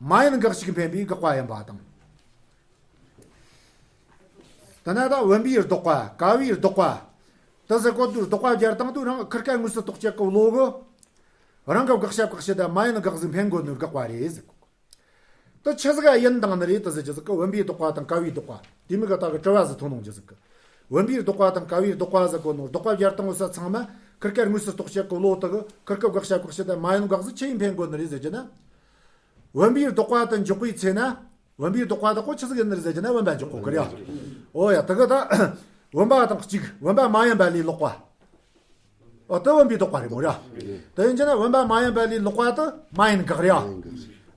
མ་ཡིན་དགག་ཅིག་འཕེན་པའི་དགག་པ་ཡིན་པ་དང་། དེ་ན་ད་བུམ་པའི་ལྡོག་པ་ག་བའི་ལྡོག་པ། དེ་ཟེར་གོ་དུས་ལྡོག་པ་སྦྱར་སྟངས་དུས་རང་ཁེར་ཁ་དངོས་སུ་རྟོགས་བྱེད་ཀྱི་བློ་གི་རང་གི་དགག་བྱ་བཀག་བྱེད་དུ་མ་ཡིན་དགག་ཟིག་འཕེན་དགོས་ནོ་དགག་པ་རེད་ཟེར་གོ། དེ་ཆི་ཟིག་ཡིན་དང་ནི་རེད་དེ་ཟེར་རྒྱུ་ཟིག་གི། བུམ་པའི་ལྡོག་པ་དང་ག་བའི་ལྡོག་པ་དེ་མིན་གི་ད་གི་གྲུབ་པ་ཟིག་ཐོན་ཡོང་རྒྱུ་ཟིག་གི། བུམ་པའི་ལྡོག་པ་དང་ག་བའི་ལྡོག་པ་ཟེར་གོ་ནོ་ལྡོག་པ་སྦྱར་སྟངས་འོ་ས་ཚང་མ་ཁེར་ཁ་དངོས་སུ་རྟོགས་བྱེད་ཀྱི་བློ་དེ་གི་ཁེར་ཁ་དགག་བྱ་བཀག་བྱེད་དུ་མ་ཡིན་དགག་ཟིག་ཆི་ཡིན་འཕེན་དགོས་ནི་རེད་ཟེར་རྒྱུ་ན། བུམ་པའི་ལྡོག་པ་དེ་འཇོག་པའི་ཚེ་ན། བུམ་པའི་ལྡོག་པ་དེ་ཁོ་ཆི་ཟིག་ཡིན་ནི་རེད་ཟེར་རྒྱུ་ན་བུམ་པ་འཇོག་གོ་གི་རེད་ཡ། འོ་ཡ་དེ་གི་ད་བུམ་པ་དང་གཅིག་བུམ་པ་མ་ཡིན་པ་ལས་ལོག་པ། ཨོ་དེ་བུམ་པའི་ལྡོག་པ་རེད་མོ་ར། དེ་ཡིན་རྒྱུ་ན་བུམ་པ་མ་ཡིན་པ་ལས་ལོག་པ་དེ་མ་ཡིན་དགག་རེད་ཡ།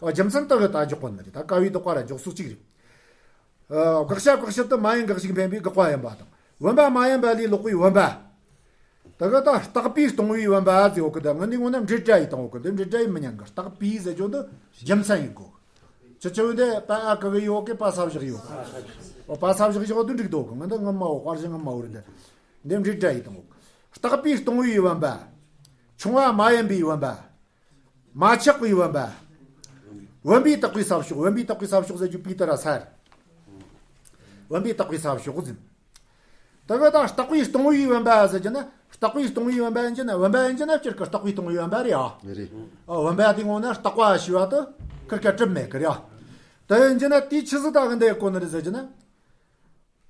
ཨོ་རྒྱུ་མཚན་དེ་གི་ད་འཇོག་གོ་ནི་རེད། ད་ག་བའི་ལྡོག་པ་ར་འཇོག་སོ་གཅིག་རེད། ཨ་དགག་བྱ་བཀག་བྱེད་དུ་མ་ཡིན་དགག་ཅིག་འཕེན་པའི་དགག་པ་ཡིན་པ་དང་། བུམ་པ་མ་ཡིན་པ་ལས་ལོག་པའི་བུམ་པ། དེ་གི་ད་རྟག་པས་སྟོང་བའི་བུམ་པ་ཟེར་ཡོད་གི། ད་ངི་འདི་ངོ་ན་འབྲེལ་སྒྲ་ཡིས་བཏང་ཡོད་གི། འདི་འབྲེལ་སྒྲ་ཡིས་མི་ཉན་གི། རྟག་པས་ཟེར་རྒྱུ་འདི་རྒྱུ་མཚན་ཡིན་གོ། ཆི་ཆི་བོ་འདི་པ་ཨ་གི་གི་ཡོད་གི། པ་ས་བཞག་ཡོད་གི། ཨོ་པ་ས་བཞག་བཞག་འདི་འགྲིག་འདུག་གི། ངི་འདི་ངི་མ་འོ་དཔར་ཞིག་ངི་མ་འོ་རེད། འདི་འདི་འབྲེལ་སྒྲ་ཡིས་བཏང་ཡོད་གི། རྟག་པས་སྟོང་བའི་བུམ་པ། ཆུང་བ་མ་ཡིན་པའི་བུམ་པ། མ་ཆགས་པའི་བུམ་པ། བུམ་པས་བཏགས་པའི་ས་ཕྱོགས། བུམ་པས་བཏགས་པའི་ས་ཕྱོགས་ཟེར་རྒྱུ་པའི་ཏི་ར་ས་རེད། བུམ་པས་བཏགས་པའི་ས་ཕྱོགས་ཟེར། དེ་གི་ད་རྟག་པས་སྟོང་བའི་བུམ་པ་ཟེར་རྒྱུ་ན། རྟག་པས་སྟོང་བའི་བུམ་པ་ཡིན་རྒྱུ་ན། བུམ་པ་ཡིན་རྒྱུ་ན་སྤྱིར་གི་རྟག་པས་སྟོང་བའི་བུམ་པ་རེད་ཨ། རེད། ཨ་བུམ་པ་དེའི་ངོ་ན་རྟག་པ་ཞེས་པ་དེ་ཁེར་ཁ་གྲུབ་མེད་གི་རེད་ཨ། དེ་ཡིན་རྒྱུ་ན་དེས་ཆི་ཟིག་ད་གི་འདི་གོ་ནི་རེད་ཟེར་རྒྱུ་ན།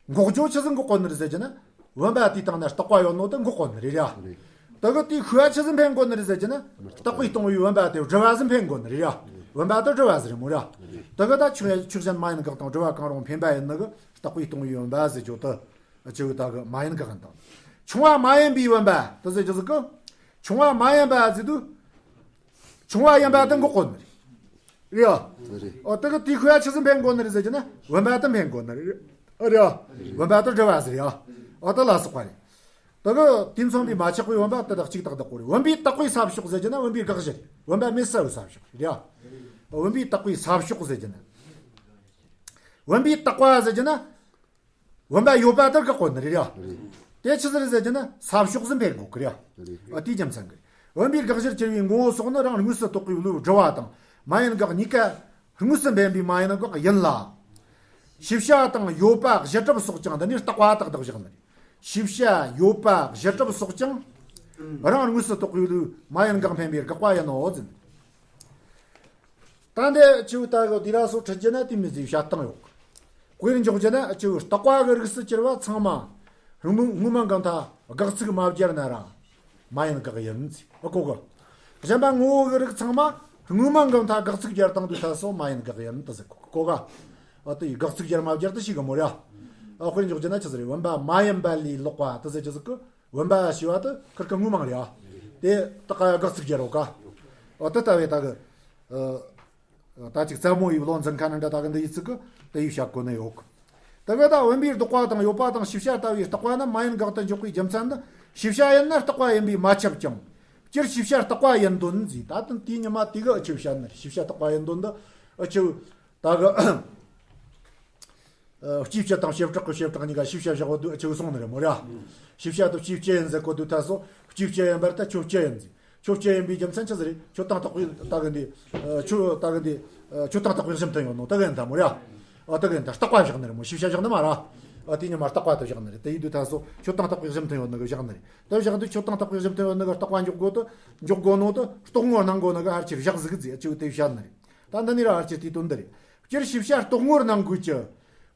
འགོག་རྒྱུ་ཆི་ཟིག་འགོག་གོ་ནི་རེད་ཟེར་རྒྱུ་ན། བུམ་པ་དེའི་སྟེང་ན་རྟག་པ་ཡོད་ནོ་དེ་འགོག་གོ་ནི་རེད་ཡ། རེད། དེ་གི་དེའི་ཤུགས་ཆི་ཟིག་འཕེན་གོ་ནི་རེད་ཟེར་རྒྱུ་ན། རྟག་པས་སྟོང་བའི་བུམ་པ་དེ་སྒྲུབ་པ་ཟིག་འཕེན་གོ་ནི་རེད་ཡ། བུམ་པ་དེ་སྒྲུབ་པ་ཟིག་རེད་མོ་ར། དེ་གི་ད་ཆོས་ཆོས་ཅན་མ་ཡིན་དགག་དང་སྒྲུབ་པ་གང་རུང་འཕེན་པ་ཡིན་ནི་གི་རྟག་པས་སྟོང་བའི་བུམ་པ་ཟེར་རྒྱུ་དེ་ཆི་ཟིག་ད་གི་མ་ཡིན་དགག་ཡིན་དང་། ཆུང་བ་མ་ཡིན་པའི་བུམ་པ་དེ་ཟེར་རྒྱུ་ཟིག་གི། ཆུང་བ་མ་ཡིན་པ་ཟེར་དུས། ཆུང་བ་ཡིན་པ་དེ་འགོག་གོ་ནི་རེད། རེད་ཡ། རེད། ཨོ་དེ་གི་དེའི་ཤུགས་ཆི་ཟིག་འཕེན་གོ་ནི་རེད་ཟེར་རྒྱུ་ན་བུམ་པ་དེ་འཕེན་གོ་ནི་རེད། ཨ་རེད་ཡ། བུམ་པ་དེ་སྒྲུབ་པ་ཟེར་ཡ། ཨོ་དེ་ལ་སོགས་པ་རེད། དེ་གི་དེ་མཚོན་པའི་མ་ཆགས་པའི་བུམ་པ་དེ་དག་གཅིག་དག་བདག་པོ་རེད། བུམ་པས་བཏགས་པའི་ས་ཕྱོགས་ཟེར་རྒྱུ་ན་བུམ་པའི་དགག་གཞི་རེད། བུམ་པ་མེད་ས་བའི་ས་ཕྱོགས་རེད་ཡ། བུམ་པས་བཏགས་པའི་ས་ཕྱོགས་ཟེར་རྒྱུ་ན། བུམ་པས་བཏགས་པ་ཟེར་རྒྱུ་ན། བུམ་པ་ཡོད་པ་དེ་དགག་གོ་ནི་རེད་ཡ། དེ་ཆི་ཟིག་རེད་ཟེར་རྒྱུ་ན་ས་ཕྱོགས་ཟིག་འཕེན་དགོས་ཀི་རེད་ཡ། ཨ་དེའི་རྒྱུ་མཚན་གི་རེད། བུམ་པའི་དགག་གཞིར་གྱུར་པའི་ངོ་བོ་སོགས་ནི་རང་དངོས་སུ་རྟོགས་པའི་བློས་སྒྲུབ་པ་དང་མ་ཡིན་དགག་གཉིས་ཀ་དངོས་སུ་འཕེན་པའི་མ་ཡིན་དགག་ཡིན་ལ། ཤེས་བྱ་དང་ཡོད་པ་གཞི་གྲུབ་སོགས་ཀྱང་འདི་ནི་རྟག་པ་དག་བདག་བཞག་ནི་རེད། ཤེས་བྱ་ཡོད་པ་གཞི་གྲུབ་སོགས་ཀྱང་རང་དངོས་སུ་རྟོགས་པའི་བློས་མ་ཡིན་དགག་འཕེན་པའི་དགག་པ་ཡིན་ནོ་ཟེར། ད་འདི་ཆུ་ད་གི་དེ་ར་སོ་ཁྲིད་རྒྱུ་ན་དེ་མི་ཟིག་བྱ་སྟངས་ཡོད། དཔེར་འཇོག་རྒྱུ་ན་ཆུ་རྟག་པ་གི་རིགས་སུ་གྱུར་པ་ཚང་མ་ དངོས་མ་དངོས་མ་འགག་མཐའ་དགག་ཚིག་མ་སྦྱར་ན་ར། མ་ཡིན་དགག་ཡིན་ཟེར། ཨ་གོ་གི། གཞན་པ་ངོ་བོ་གི་རིགས་ཚང་མ་དངོས་མ་འགག་མཐའ་དགག་ཚིག་སྦྱར་བཏང་དུས་ཐ་སོ་མ་ཡིན་དགག་ཡིན་དུ་ཟེར་གོ་གི། ཨ་དེ་ཡི་དགག་ཚིག་སྦྱར་མ་སྦྱར་དུ་ཞིག་གི་མོ་ར། ཨ་དཔེར་འཇོག་རྒྱུ་ན་ཆི་ཟེར་རེད། བུམ་པ་མ་ཡིན་པ་ལས་ལོག་པ་དུ་ཟེར་རྒྱུ་ཟིག་གི། བུམ་པ་ཞེས་པ་དུ་ཁིར་ཀི་དངོས་མ་རེད། ཨ་དེ་དག་ག་དགག་ཚིག་སྦྱར་རོ་ག། ཨ་དེ་ལྟ་བུའི་ད་གི། ཨ། ད་ཅིག་རྩ་མོ་ཡི་བློ་འཛིན་མཁན་འདྲ་ད་གི་འདི་ཡི་ཚིག་གི་དེ་ཡི་བཤད་གོ་ནི་ཡོད་གི། དེ་བས་ད་བུམ་པའི་ལྡོག་པ་དང་ཡོད་པ་དང་ཤེས་བྱ་ལྟ་བུའི་རྟག་པ་ནི་མ་ཡིན་དགག་ཏུ་འཇོག་པའི་རྒྱུ་མཚན་ནི། ཤེས་བྱ་ཡིན་ན་རྟག་པ་ཡིན་པས་མ་ཁྱབ་ཀྱང་། སྤྱིར་ཤེས་བྱ་རྟག་པ་ཡིན་དོན་ཟེར། ད་དུང་དེའི་ཉི་མ་དེ་གི་ཨ་ཆུ་བཤད་ནི་རེད། ཤེས་བྱ་རྟག་པ་ཡིན་དོན་འདི་ཨ་ཆུ་ད་གི། ཨ། སྤྱིའི་སྤྱི་དང་བྱེ་བྲག་གི་བྱེ་བྲག་གཉིས་ཀ་ཤེས་བྱ་བཞག་པ་དུས་ཨ་ཆུ་སོང་ནི་རེད་མོ་ར། ཤེས་བྱ་དུ་སྤྱིའི་སྤྱི་ཡིན་ཟེར་གོ་དུས་ཐ་སོ་སྤྱིའི་སྤྱི་ཡིན་པར་ད་ཁྱོད་སྤྱི་ཡིན་ཟེར། ཁྱོད་སྤྱི་ཡིན་པའི་རྒྱུ་མཚན་ཆི་ཟིག་རེད། ཁྱོད་དང་རྟག་པའི་ད་གི་འདི། ཨ། ཁྱོད་ད་གི་འདི། ཨ། ཁྱོད་དང་རྟག་པའི་གཞི་མཐུན་ཡོད་ནོ་ད་གི་ཡིན་ད་མོ་ར། ཨ་ད་གི་ཡིན་ད་རྟག་པ་བཞག་ནི་རེད་མོ། ཤེས་བྱ་བཞག་ནི་མ་ར། ཨ་དེ་ཉི་མ་རྟག་པ་དུ་བཞག་ནི་རེད། དེ་ཡིན་དུས་ཐ་སོ་ཁྱོད་དང་རྟག་པའི་གཞི་མཐུན་ཡོད་ནི་གི་བཞག་ནི་རེད། དེ་བཞག་དུས་ཁྱོད་དང་རྟག་པའི་གཞི་མཐུན་ཡོད་ནི་གི་རྟག་པ་འཇོག་དགོས་དུ་འཇོག་དགོས་ནོ་དུ་རྟོག་ངོར་སྣང་དགོས་ནི་གི་ཧར་ཆེར་བཞག་ཟིག་ཟེར་ཨ་ཆུ་དེ་བཤད་ནི་རེད། ད་འདི་ནི་ར་ཧར་ཆེར་དེའི་དོན་འདི་རེད། སྤྱིར་ཤེས་བྱ་རྟོག་ངོར་སྣང་དགོས་ཀྱི།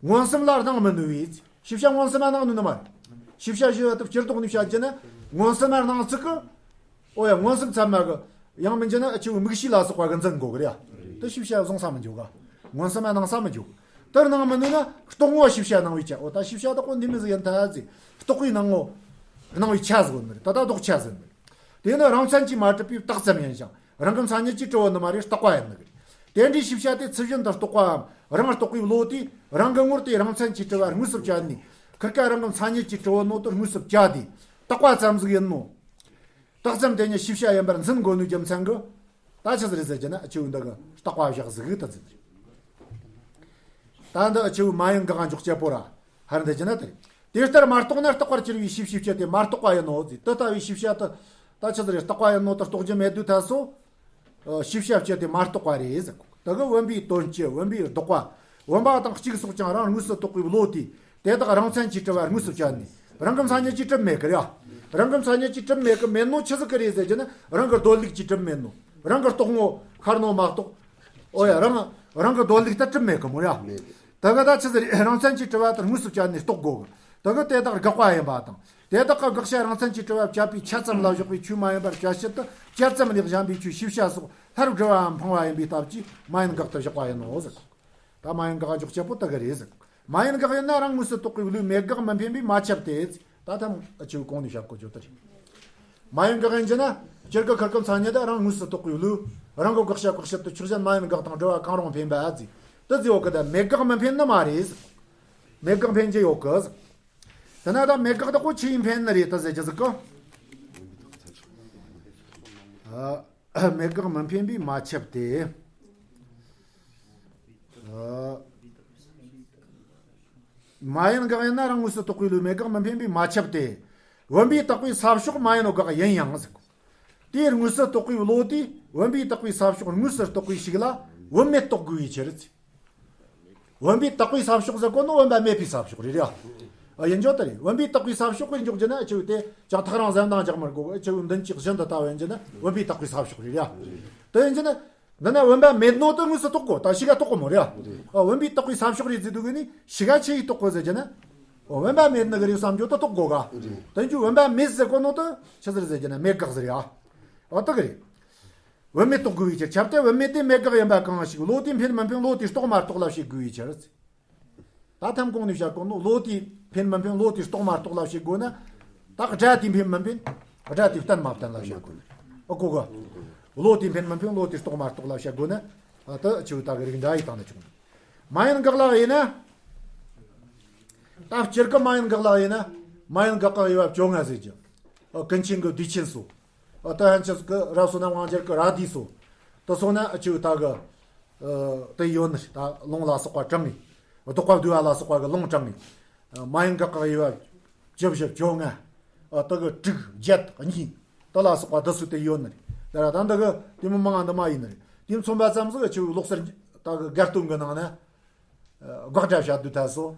མངོན་སུམ་ལ་སྣང་མི་ནུས་པས། ཤེས་བྱ་མངོན་སུམ་ལ་སྣང་ནུས་ནི་མ་རེད། ཤེས་བྱ་ཞེས་པ་དེ་སྤྱིར་བཏང་ནས་བཤད་རྒྱུ་ན་མངོན་སུམ་ལ་སྣང་ཚུལ་གི། ཨོ་ཡ་མངོན་སུམ་ཚད་མ་གི། ཡང་མིན་རྒྱུ་ན་ཨ་ཆུ་དམིགས་བྱའི་ལ་སོགས་པ་གི་འཛིན་དགོས་གི་རེད་ཡ། དེ་ཤེས་བྱ་བཟུང་ས་མི་འཇུག་ག། མངོན་སུམ་ལ་སྣང་ས་མི་འཇུག་དེར་སྣང་མི་ནུས་ན་རྟོག་ངོ་ཤེས་བྱ་སྣང་བའི་ཆ། ཨོ་ད་ཤེས་བྱ་དག་གོ་འདི་མི་ཟིག་ཡིན་ཐལ་ཟེར། རྟོག་པའི་སྣང་ངོ་སྣང་བའི་ཆ་ཟིག་ཡོད་ནི་རེད། ད་ལྟ་ལྡོག་ཆ་ཟིག་ཡོད་ནི་རེད། དེ་ནི་རང་མཚན་གྱིས་མ་གྲུབ་པའི་རྟགས་ཙམ་ཡིན་ཞིང་། རང་གི་མཚན་ཉིད་ཀྱིས་གྲུབ་བོ་ནི་མ་རེད། རྟག་པ་ཡིན་ནི་རེད། དེ་འདྲའི་ཤེས་བྱ་དེ་ཚུལ་བཞིན་དུ་རྟོགས་པའམ་རང་རྟོགས་པའི་བློ་དེས་རང་གི་ངོར་དེ་རང་མཚན་གྱིས་གྲུབ་པ་དངོས་སུ་བྱ་ནས། ཁིར་ཀ་རང་གི་མཚན་ཉིད་ཀྱིས་གྲུབ་བོ་ནོ་དེ་དངོས་སུ་བྱ་དེ་རྟག་པ་ཙམ་ཟིག་ཡིན་ནོ། རྟགས་ཙམ་དེ་ཉིད་ཤེས་བྱ་ཡིན་པར་འཛིན་དགོས་ནོའི་རྒྱུ་མཚན་གྱིས། ད་ཆི་ཟིག་རེད་ཟེར་རྒྱུ་ན་ཨ་ཆུ་འདི་གི་རྟག་པ་བཞག་ཟིག་ད་ཟིག་རེད། ད་འདི་ཨ་ཆུ་མ་ཡིན་དགག་འཇོག་བྱེད་པོ་ར། ཧར་འདི་རྒྱུ་ན་དེ་རེད། དེ་ལྟར་མ་རྟོགས་ན་རྟག་པར་གྱུར་པའི་ཤེས་བྱའི་སྤྱི་དེ་མ་རྟོགས་པ་ཡིན་ནོ་ཟེར། དེ་ལྟ་བུའི་ཤེས་བྱ་དེ་ད་ཆི་ཟིག་རེད། རྟག་པ་ཡིན་ནོ་དེ་རྟོགས་རྒྱུ་མེད་དུས་ཐ་སོ། ཨ། ཤེས་བྱའི་སྤྱི་དེ་མ་རྟོགས་པ་རེད་ཟེར་གོ། དེ་གི་བུམ་པའི་དོན་སྤྱི། བུམ་པའི་ལྡོག་པ། བུམ་པ་དང་གཅིག་སོགས་ཀྱང་རང་དངོས་སུ་རྟོགས་པའི་བློ་དེས་དེ་དག་རང་མཚན་གྱིས་གྲུབ་པ་དངོས་སུ་བྱ་ནས། རང་གི་མཚན་ཉིད་ཀྱིས་གྲུབ་མེད་ཀི་རེད། རང་གི་མཚན་ཉིད་ཀྱིས་གྲུབ་མེད་ཀི། མེད་ནོ་ཆི་ཟིག་གི་རེད་ཟེར་རྒྱུ་ན་རང་གི་སྡོད་ལུགས་ཀྱིས་གྲུབ་མེད་ནོ། རང་གི་རྟོག་ངོ་ཤར་ནོ་མ་གཏོགས། ཨོ་ཡ། རང་རང་གི་སྡོད་ལུགས་ལྟར་གྲུབ་མེད་གི་མོ་ཡ། མེད། དེ་གི་ད་ཆི་ཟིག་རེད། རང་མཚན་གྱིས་གྲུབ་པ་དེ་དངོས་སུ་བྱ་ནས་རྟོགས་དགོས་གི། དེ་གི་དེ་དག་དགག་པ་ཡིན་པ་དང་། དེ་དག་གི་དགག་བྱ་རང་མཚན་གྱིས་གྲུབ་པ་བྱས་པའི་ཆ་ཙམ་ལ་བཞག་པའི་ཆོས་མ་ཡིན་པར་བྱ་ཕྱིར་དུ་བྱ་ཙམ་ལས་གཞན་པའི་ཆོས་ཤེས་བྱ་སོགས་ལྷར་བསྒྲུབ་པའམ་འཕངས་པ་ཡིན་པའི་སྟབས་ཀྱིས་མ་ཡིན་དགག་ཏུ་བཞག་པ་ཡིན་ནོ་ཟེར། ད་མ་ཡིན་དགག་འཇོག་བྱེད་པོ་དེ་གི་རེད་ཟེར། མ་ཡིན་དགག་ཡིན་ན་རང་དངོས་སུ་རྟོགས་པའི་བློས་མེད་དགག་མི་འཕེན་པས་མ་ཁྱབ་སྟེ། ད་ཐམ་ཨ་ཆུ་གོང་ནས་བཤད་གོ་ཆོད་དེ་རེད། མ་ཡིན་དགག་ཡིན་རྒྱུ་ན་སྤྱིར་གི་ཁིར་ཀི་མཚན་ཉིད་དེ་རང་དངོས་སུ་རྟོགས་པའི་བློས་རང་གི་དགག་བྱ་བཀག་ཕྱིར་དུ་ཆོས་གཞན་མ་ཡིན་དགག་དང་སྒྲུབ་པ་གང་རུང་འཕེན་པ་ཟེར། དེ་ཟེར་ཡོད་གི། ད་མེད་དགག་མི་འཕེན་ནི་མ་རེད་ཟེར། མེད་དགག་འཕེན་རྒྱུ་ཡོད་གི་ཟེར། དེ་ན་ད་མེད་དགག་དག་པོ་ཆི་ཡིས་འཕེན་ནི་རེད་ད་ཟེར་རྒྱུ་ཟིག་གི། ཨ། མེད་དགག་མི་འཕེན་པས་མ་ཁྱབ་སྟེ། ཨ། མ་ཡིན་དགག་ཡིན་ན་རང་དངོས་སུ་རྟོགས་པའི་བློས་མེད་དགག་མི་འཕེན་པས་མ་ཁྱབ་སྟེ། བུམ་པས་བཏགས་པའི་ས་ཕྱོགས་མ་ཡིན་ནོ་དགག་ཡིན་ཡང་ཟེར། དེའི་དངོས་སུ་རྟོགས་པའི་བློ་དེས་བུམ་པས་བཏགས་པའི་ས་ཕྱོགས་དངོས་སུ་རྟོགས་པའི་ཤུགས་ལ་བུམ་མེད་རྟོགས་དགོས་པའི་ཕྱིར། བུམ་པས་བཏགས་པའི་ས་ཕྱོགས་ཟེར་གོ་ནོ་བུམ་པ་མེད་པའི་ས་ཕྱོགས་རེད་ཡ། ཨ། ཡིན་རྒྱུ་དེ་རེད། བུམ་པས་བཏགས་པའི་ས་ཕྱོགས་པར་འཇོག་རྒྱུ་ན་ཨ་ཆུ་དེ་ཅང་ཐག་རང་ཟམ་དང་རྒྱག་མི་དགོས། ཨ་ཆུ་མདུན་གྱི་བཞིན་དུ་ལྟ་བ་ཡིན་རྒྱུ་ན་བུམ་པས་བཏགས་པའི་ས་ཕྱོགས་རེད་ཡ། དེ་ཡིན་རྒྱུ་ན། འདི་ན་བུམ་པ་མེད་ནོ་དེ་དངོས་སུ་རྟོགས་དགོས། ད་ཤི་ག་རྟོགས་དགོས་མོ་རེད། ཨ། བུམ་པས་བཏགས་པའི་ས་ཕྱོགས་རེད་ཟེར་དུས་གི་ནི་ཤི་ག་ཆི་ཡིས་རྟོགས་དགོས་ཟེར་རྒྱུ་ན། ཨོ། བུམ་པ་མེད་ནི་གི་རེད་བསམ་རྒྱུ་དེ་རྟོགས་དགོས་ག། དེ་རྒྱུ་བུམ་པ་མེད་ཟེར་གོ་ནོ་དེ་ཆི་ཟེར་ཟེར་རྒྱུ་ན་མེད་དགག་ཟེར་ཡ། ཨོ་དེ་གི་རེད། བུམ་མེད་རྟོགས་དགོས་པའི་ཕྱིར། ཁྱབ་སྟེ་བུམ་མེད་དེ་མེད་དགག་ཡིན་པ་གང་ཞིག་བློ་དེས་འཕེན་མི་འཕེན་བློ་དེས་རྟོགས་མ་རྟོགས་ལ་བྱེད་དགོས་པའི་ཕྱིར། ད་ཐམ་གོང་ནས་བཤད་གོ་ནོ་བློ་དེས་འཕེན་མི་འཕེན་བློ་དེས་རྟོགས་མ་རྟོགས་ལ་བྱེད་དགོས་ན། ད་སྒྲ་དེས་འཕེན་མི་འཕེན། སྒྲ་དེས་བསྟན་མ་བསྟན་ལ་བཤད་དགོས་ནི། ཨོ་གོ་ག། བློ་དེས་འཕེན་མི་འཕེན་བློ་དེས་རྟོགས་མ་རྟོགས་ལ་བཤད་དགོས་ན། ད་ཆུ་ད་གི་རིགས་འདྲ་ཡི་སྟེང་ན་བྱུང་། མ་ཡིན་དགག་ལ་ཡིན་ན། ད་སྤྱིར་གི་མ་ཡིན་དགག་ལ་ཡིན་ན། མ་ཡིན་དགག་གི་དབྱེ་བ་བཅོ་ལྔ་ཟེར་རྒྱུ། ཨོ་ཀུན་མཁྱེན་གི་བདེ་ཆེན་སོ། ཨོ་ད་ཧན་ཆི་གི་རབ་བསོད་ནམས་དབང་རྒྱལ་གི་རབ་བདེ་སོ། དེ་སོང་ན་ཨ་ཆུ་ད་གི། ཨ། དེ་ཡོད་ནི་ད་ལུང་ལ་སོགས་པ་དྲངས་ནས། ལྡོག་པ་བསྡུས་པ་ལ་སོགས་པ་གི་ལུང་དྲངས་ནས། མ་ཡིན་དགག་གི་དབྱེ་བ་བཅུ་བཞི་བཅོ་ལྔ། ཨ། དེ་གི་དྲུག་བརྒྱད་གཉིས། དེ་ལ་སོགས་པ་དེ་ཚོ་དེ་ཡོད་ནི་རེད། ད་ར་ད་འདི་གི་དེ་མོ་མང་ང་འདི་མ་ཡིན་ནི་རེད། དེ་མཚོན་པ་ཙམ་ཟིག་ཨ་ཆུ་ལོག་སར་ད་གི་དགའ་སྟོན་གི་ནང་ན། ཨ། དགག་སྒྲ་བཤད་དུས་ཐ་སོ།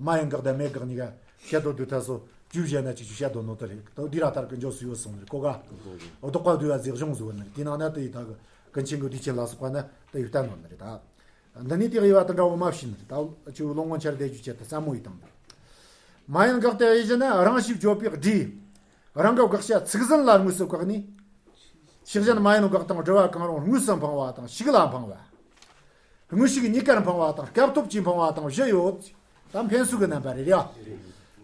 མ་ཡིན་དགག་དང་མེད་དགག་གཉིས་ཀ་བཤད་དོ་དུས་ཐ་སོ། བཅུ་བཞི་ན་ཅིག་ཅིག་བཤད་དོ་ནོ་དེ་རེད། དེ་འདི་ར་ཐར་གི་འཇོག་སུ་ཡོད་སོང་ནི་རེད་གོ་ག། ཨོ་ལྡོག་པ་བསྡུས་པ་ཟེར་གཞུང་བཟོ་ནི་རེད། དེ་ནང་ན་དེ་ཡི་ད་གི་ཀུན་མཁྱེན་གི་བདེ་ཆེན་ལ་སོགས་པ་ན་དེ་ཡི་བསྟན་ནོ་ནི་རེད་ད། འདི་ནི་དེ་དབྱེ་བ་དེ་འདྲ་བོ་མ་ཕྱེ་ནི་རེད་ད། ཨ་ཆུ་ལོ་ངོ་འཆར་བསྡད་རྒྱུ་ཆེད་དུ་ཟབ་མོ་ཡི་དང་། མ་ཡིན་དགག་དེ་ཡིན་ཞེ་ན། རང་བྱས་བརྗོད་པའི་སྒྲས་རང་གི་དགག་བྱ་ཚིག་ཟིན་ལ་དངོས་སུ་བཀག་ནས། ཕྱི་གཞན་མ་ཡིན་དགག་དང་སྒྲུབ་པ་གང་རུང་དངོས་སུ་འཕངས་པ་དང་ཞིག་ལ་འཕངས་པ། དངོས་ཤུགས་གཉིས་ཀར་འཕངས་པ་དང་སྐབས་ཐོབ་ཀྱིས་འཕངས་པ་དང་བཞི་ཡོད། ད་འཕེན་སོགས་ཀྱི་རྣམ་པ་རེད་ཡ།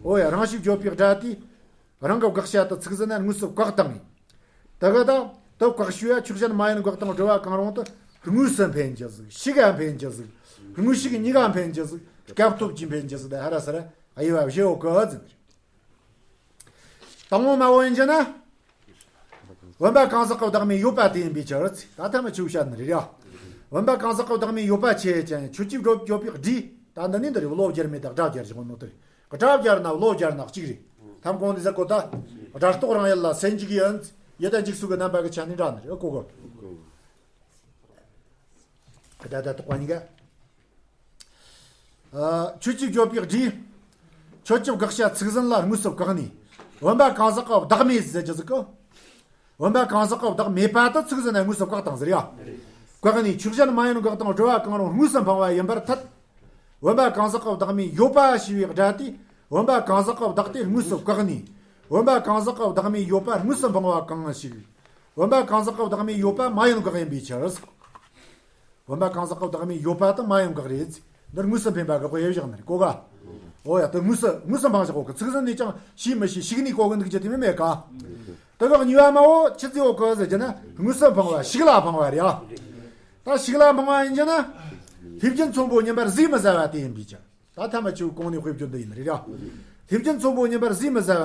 འོ་ཡ། རང་བྱས་བརྗོད་པའི་སྒྲ་དེས་རང་གི་དགག་བྱ་དེ་ཚིག་ཟིན་ན་དངོས་སུ་བཀག་བཏང་ངས། དེ་ག་ད་དེ་བཀག་ཞུ་ཡ། ཕྱི་གཞན་མ་ཡིན་དགག་དང་སྒྲུབ་པ་གང་རུང་དེ་དངོས་སུ་འཕེན་གྱི་ཟིག་ཞིག་ག་འཕེན་གྱི་ཟིག་དངོས་ཤུགས་གཉིས་ཀ་འཕེན་གྱི་ཟིག་སྐབས་ཐོབ་ཀྱིས་འཕེན་གྱི་ཟིག་དེ་ཧ་ར་ས་ར་དབྱེ་བ་བཞི་ཡོད་གི་ཟིན། དང་པོ་མ་བོ་ཡིན་གྱི་ན། བུམ་པ་གང་ཟག་གི་བདག་མེད་ཡོད་པ་དེ་ཡིན་པའི་ཕྱིར། ད་ཐ་མ་ཆུ་བཤད་ནི་རེད་ཡ། བུམ་པ་གང་ཟག་གི་བདག་མེད་ཡོད་པ་ཆེ་ཅན་ཁྱོད་ཀྱིས་བརྗོད་བརྗོད་པའི་སྒྲས། ད་འདི་ནི་འདི་རེད། བློ་སྦྱར་མེད་དང་སྒྲ་སྦྱར་བཞག་ནོ་དེ་རེད། སྒྲ་སྦྱར་ན་བློ་སྦྱར་ན་གཅིག་རེད། ཐམ་གོང་འདི་ཟེར་གོ་ད། སྒྲ་རྟོག་རང་ཡུལ་ལ་སེམས་འཇུག་ཡིན། ཡུལ་དང་འཇུག་སོགས་ཀྱི་རྣམ་པ་གི་ཆ་ནས་འདྲ་ནི་རེད། ཨ་གོ་གོ། ད་ད་རྟོག་པ་གཉིས་ཀ་ཁྱོད་ཀྱིས་བརྗོད་པའི་སྒྲས། ཁྱོད་ཀྱི་དགག་བྱ་ཚིག་ཟིན་ལ་དངོས་སུ་བཀག་ནས། བུམ་པ་གང་ཟག་གི་བདག་མེད་ཟེར་གྱི་ཟིག་གི་བུམ་པ་གང་ཟག་གི་བདག་མེད་པ་དེ་ཚིག་ཟིན་ན་དངོས་སུ་བཀག་བཏང་ཟེར་ཡ། བཀག་ནས་ཕྱི་གཞན་མ་ཡིན་དགག་དང་སྒྲུབ་པ་གང་རུང་དངོས་སུ་འཕངས་པ་ཡིན་པར་ཐལ། བུམ་པ་གང་ཟག་གི་བདག་མེད་ཡོད་པ་ཞེས་པའི་སྒྲ་དེས་བུམ་པ་གང་ཟག་གི་བདག་དེ་དངོས་སུ་བཀག་ནས། བུམ་པ་གང་ཟག་གི་བདག་མེད་ཡོད་པ་དངོས་སུ་འཕངས་པ་གང་ཞིག་བུམ་པ་གང་ཟག་གི་བདག་མེད་ཡོད་པ་མ་ཡིན་དགག་ཡིན་པའི་ཕྱིར། བུམ་པ་གང་ཟག་གི་བདག་མེད་ཡོད་པ་དེ་མ་ཡིན་དགག་རེད། འདིར་དངོས་སུ་འཕེན་པ་དགག་པ་ཡེ་བཞག་ནི་རེད་གོ་ག་འོ་ཡ། དེ་དངོས་སུ་དངོས་སུ་འཕངས་བཞག་གོ་གི་ཚིག་ཟིན་ནས་ཀྱང་ཤེས་མི་ཤེས་ཞིག་ནས་གོ་གི་འདུག་ཅེས་དེ་མི་མེད་ཀ་དེ་ག་གཉིས་པ་མ་འོ་ཆི་ཟིག་ཡོད་གི་ཟེར་གྱི་ན་དངོས་སུ་འཕངས་པ་ཞིག་ལ་འཕངས་པ་རེད་ཡ། ད་ཞིག་ལ་འཕངས་པ་ཡིན་གྱི་ན། ལྷས་བརྒྱན་ཚོམ་བུ་ཉིན་པར་ཟས་མི་ཟ་བ་དེ་ཡིན་པའི་ཕྱིར། ད་ཐ་མ་ཆུ་གོང་ནས་དཔེ་བརྗོད་འདི་ཡིན་རེད་ཡ། ལྷས་བརྒྱན་ཚོམ་བུ་ཉིན་པར་ཟས་མི་ཟ་བ་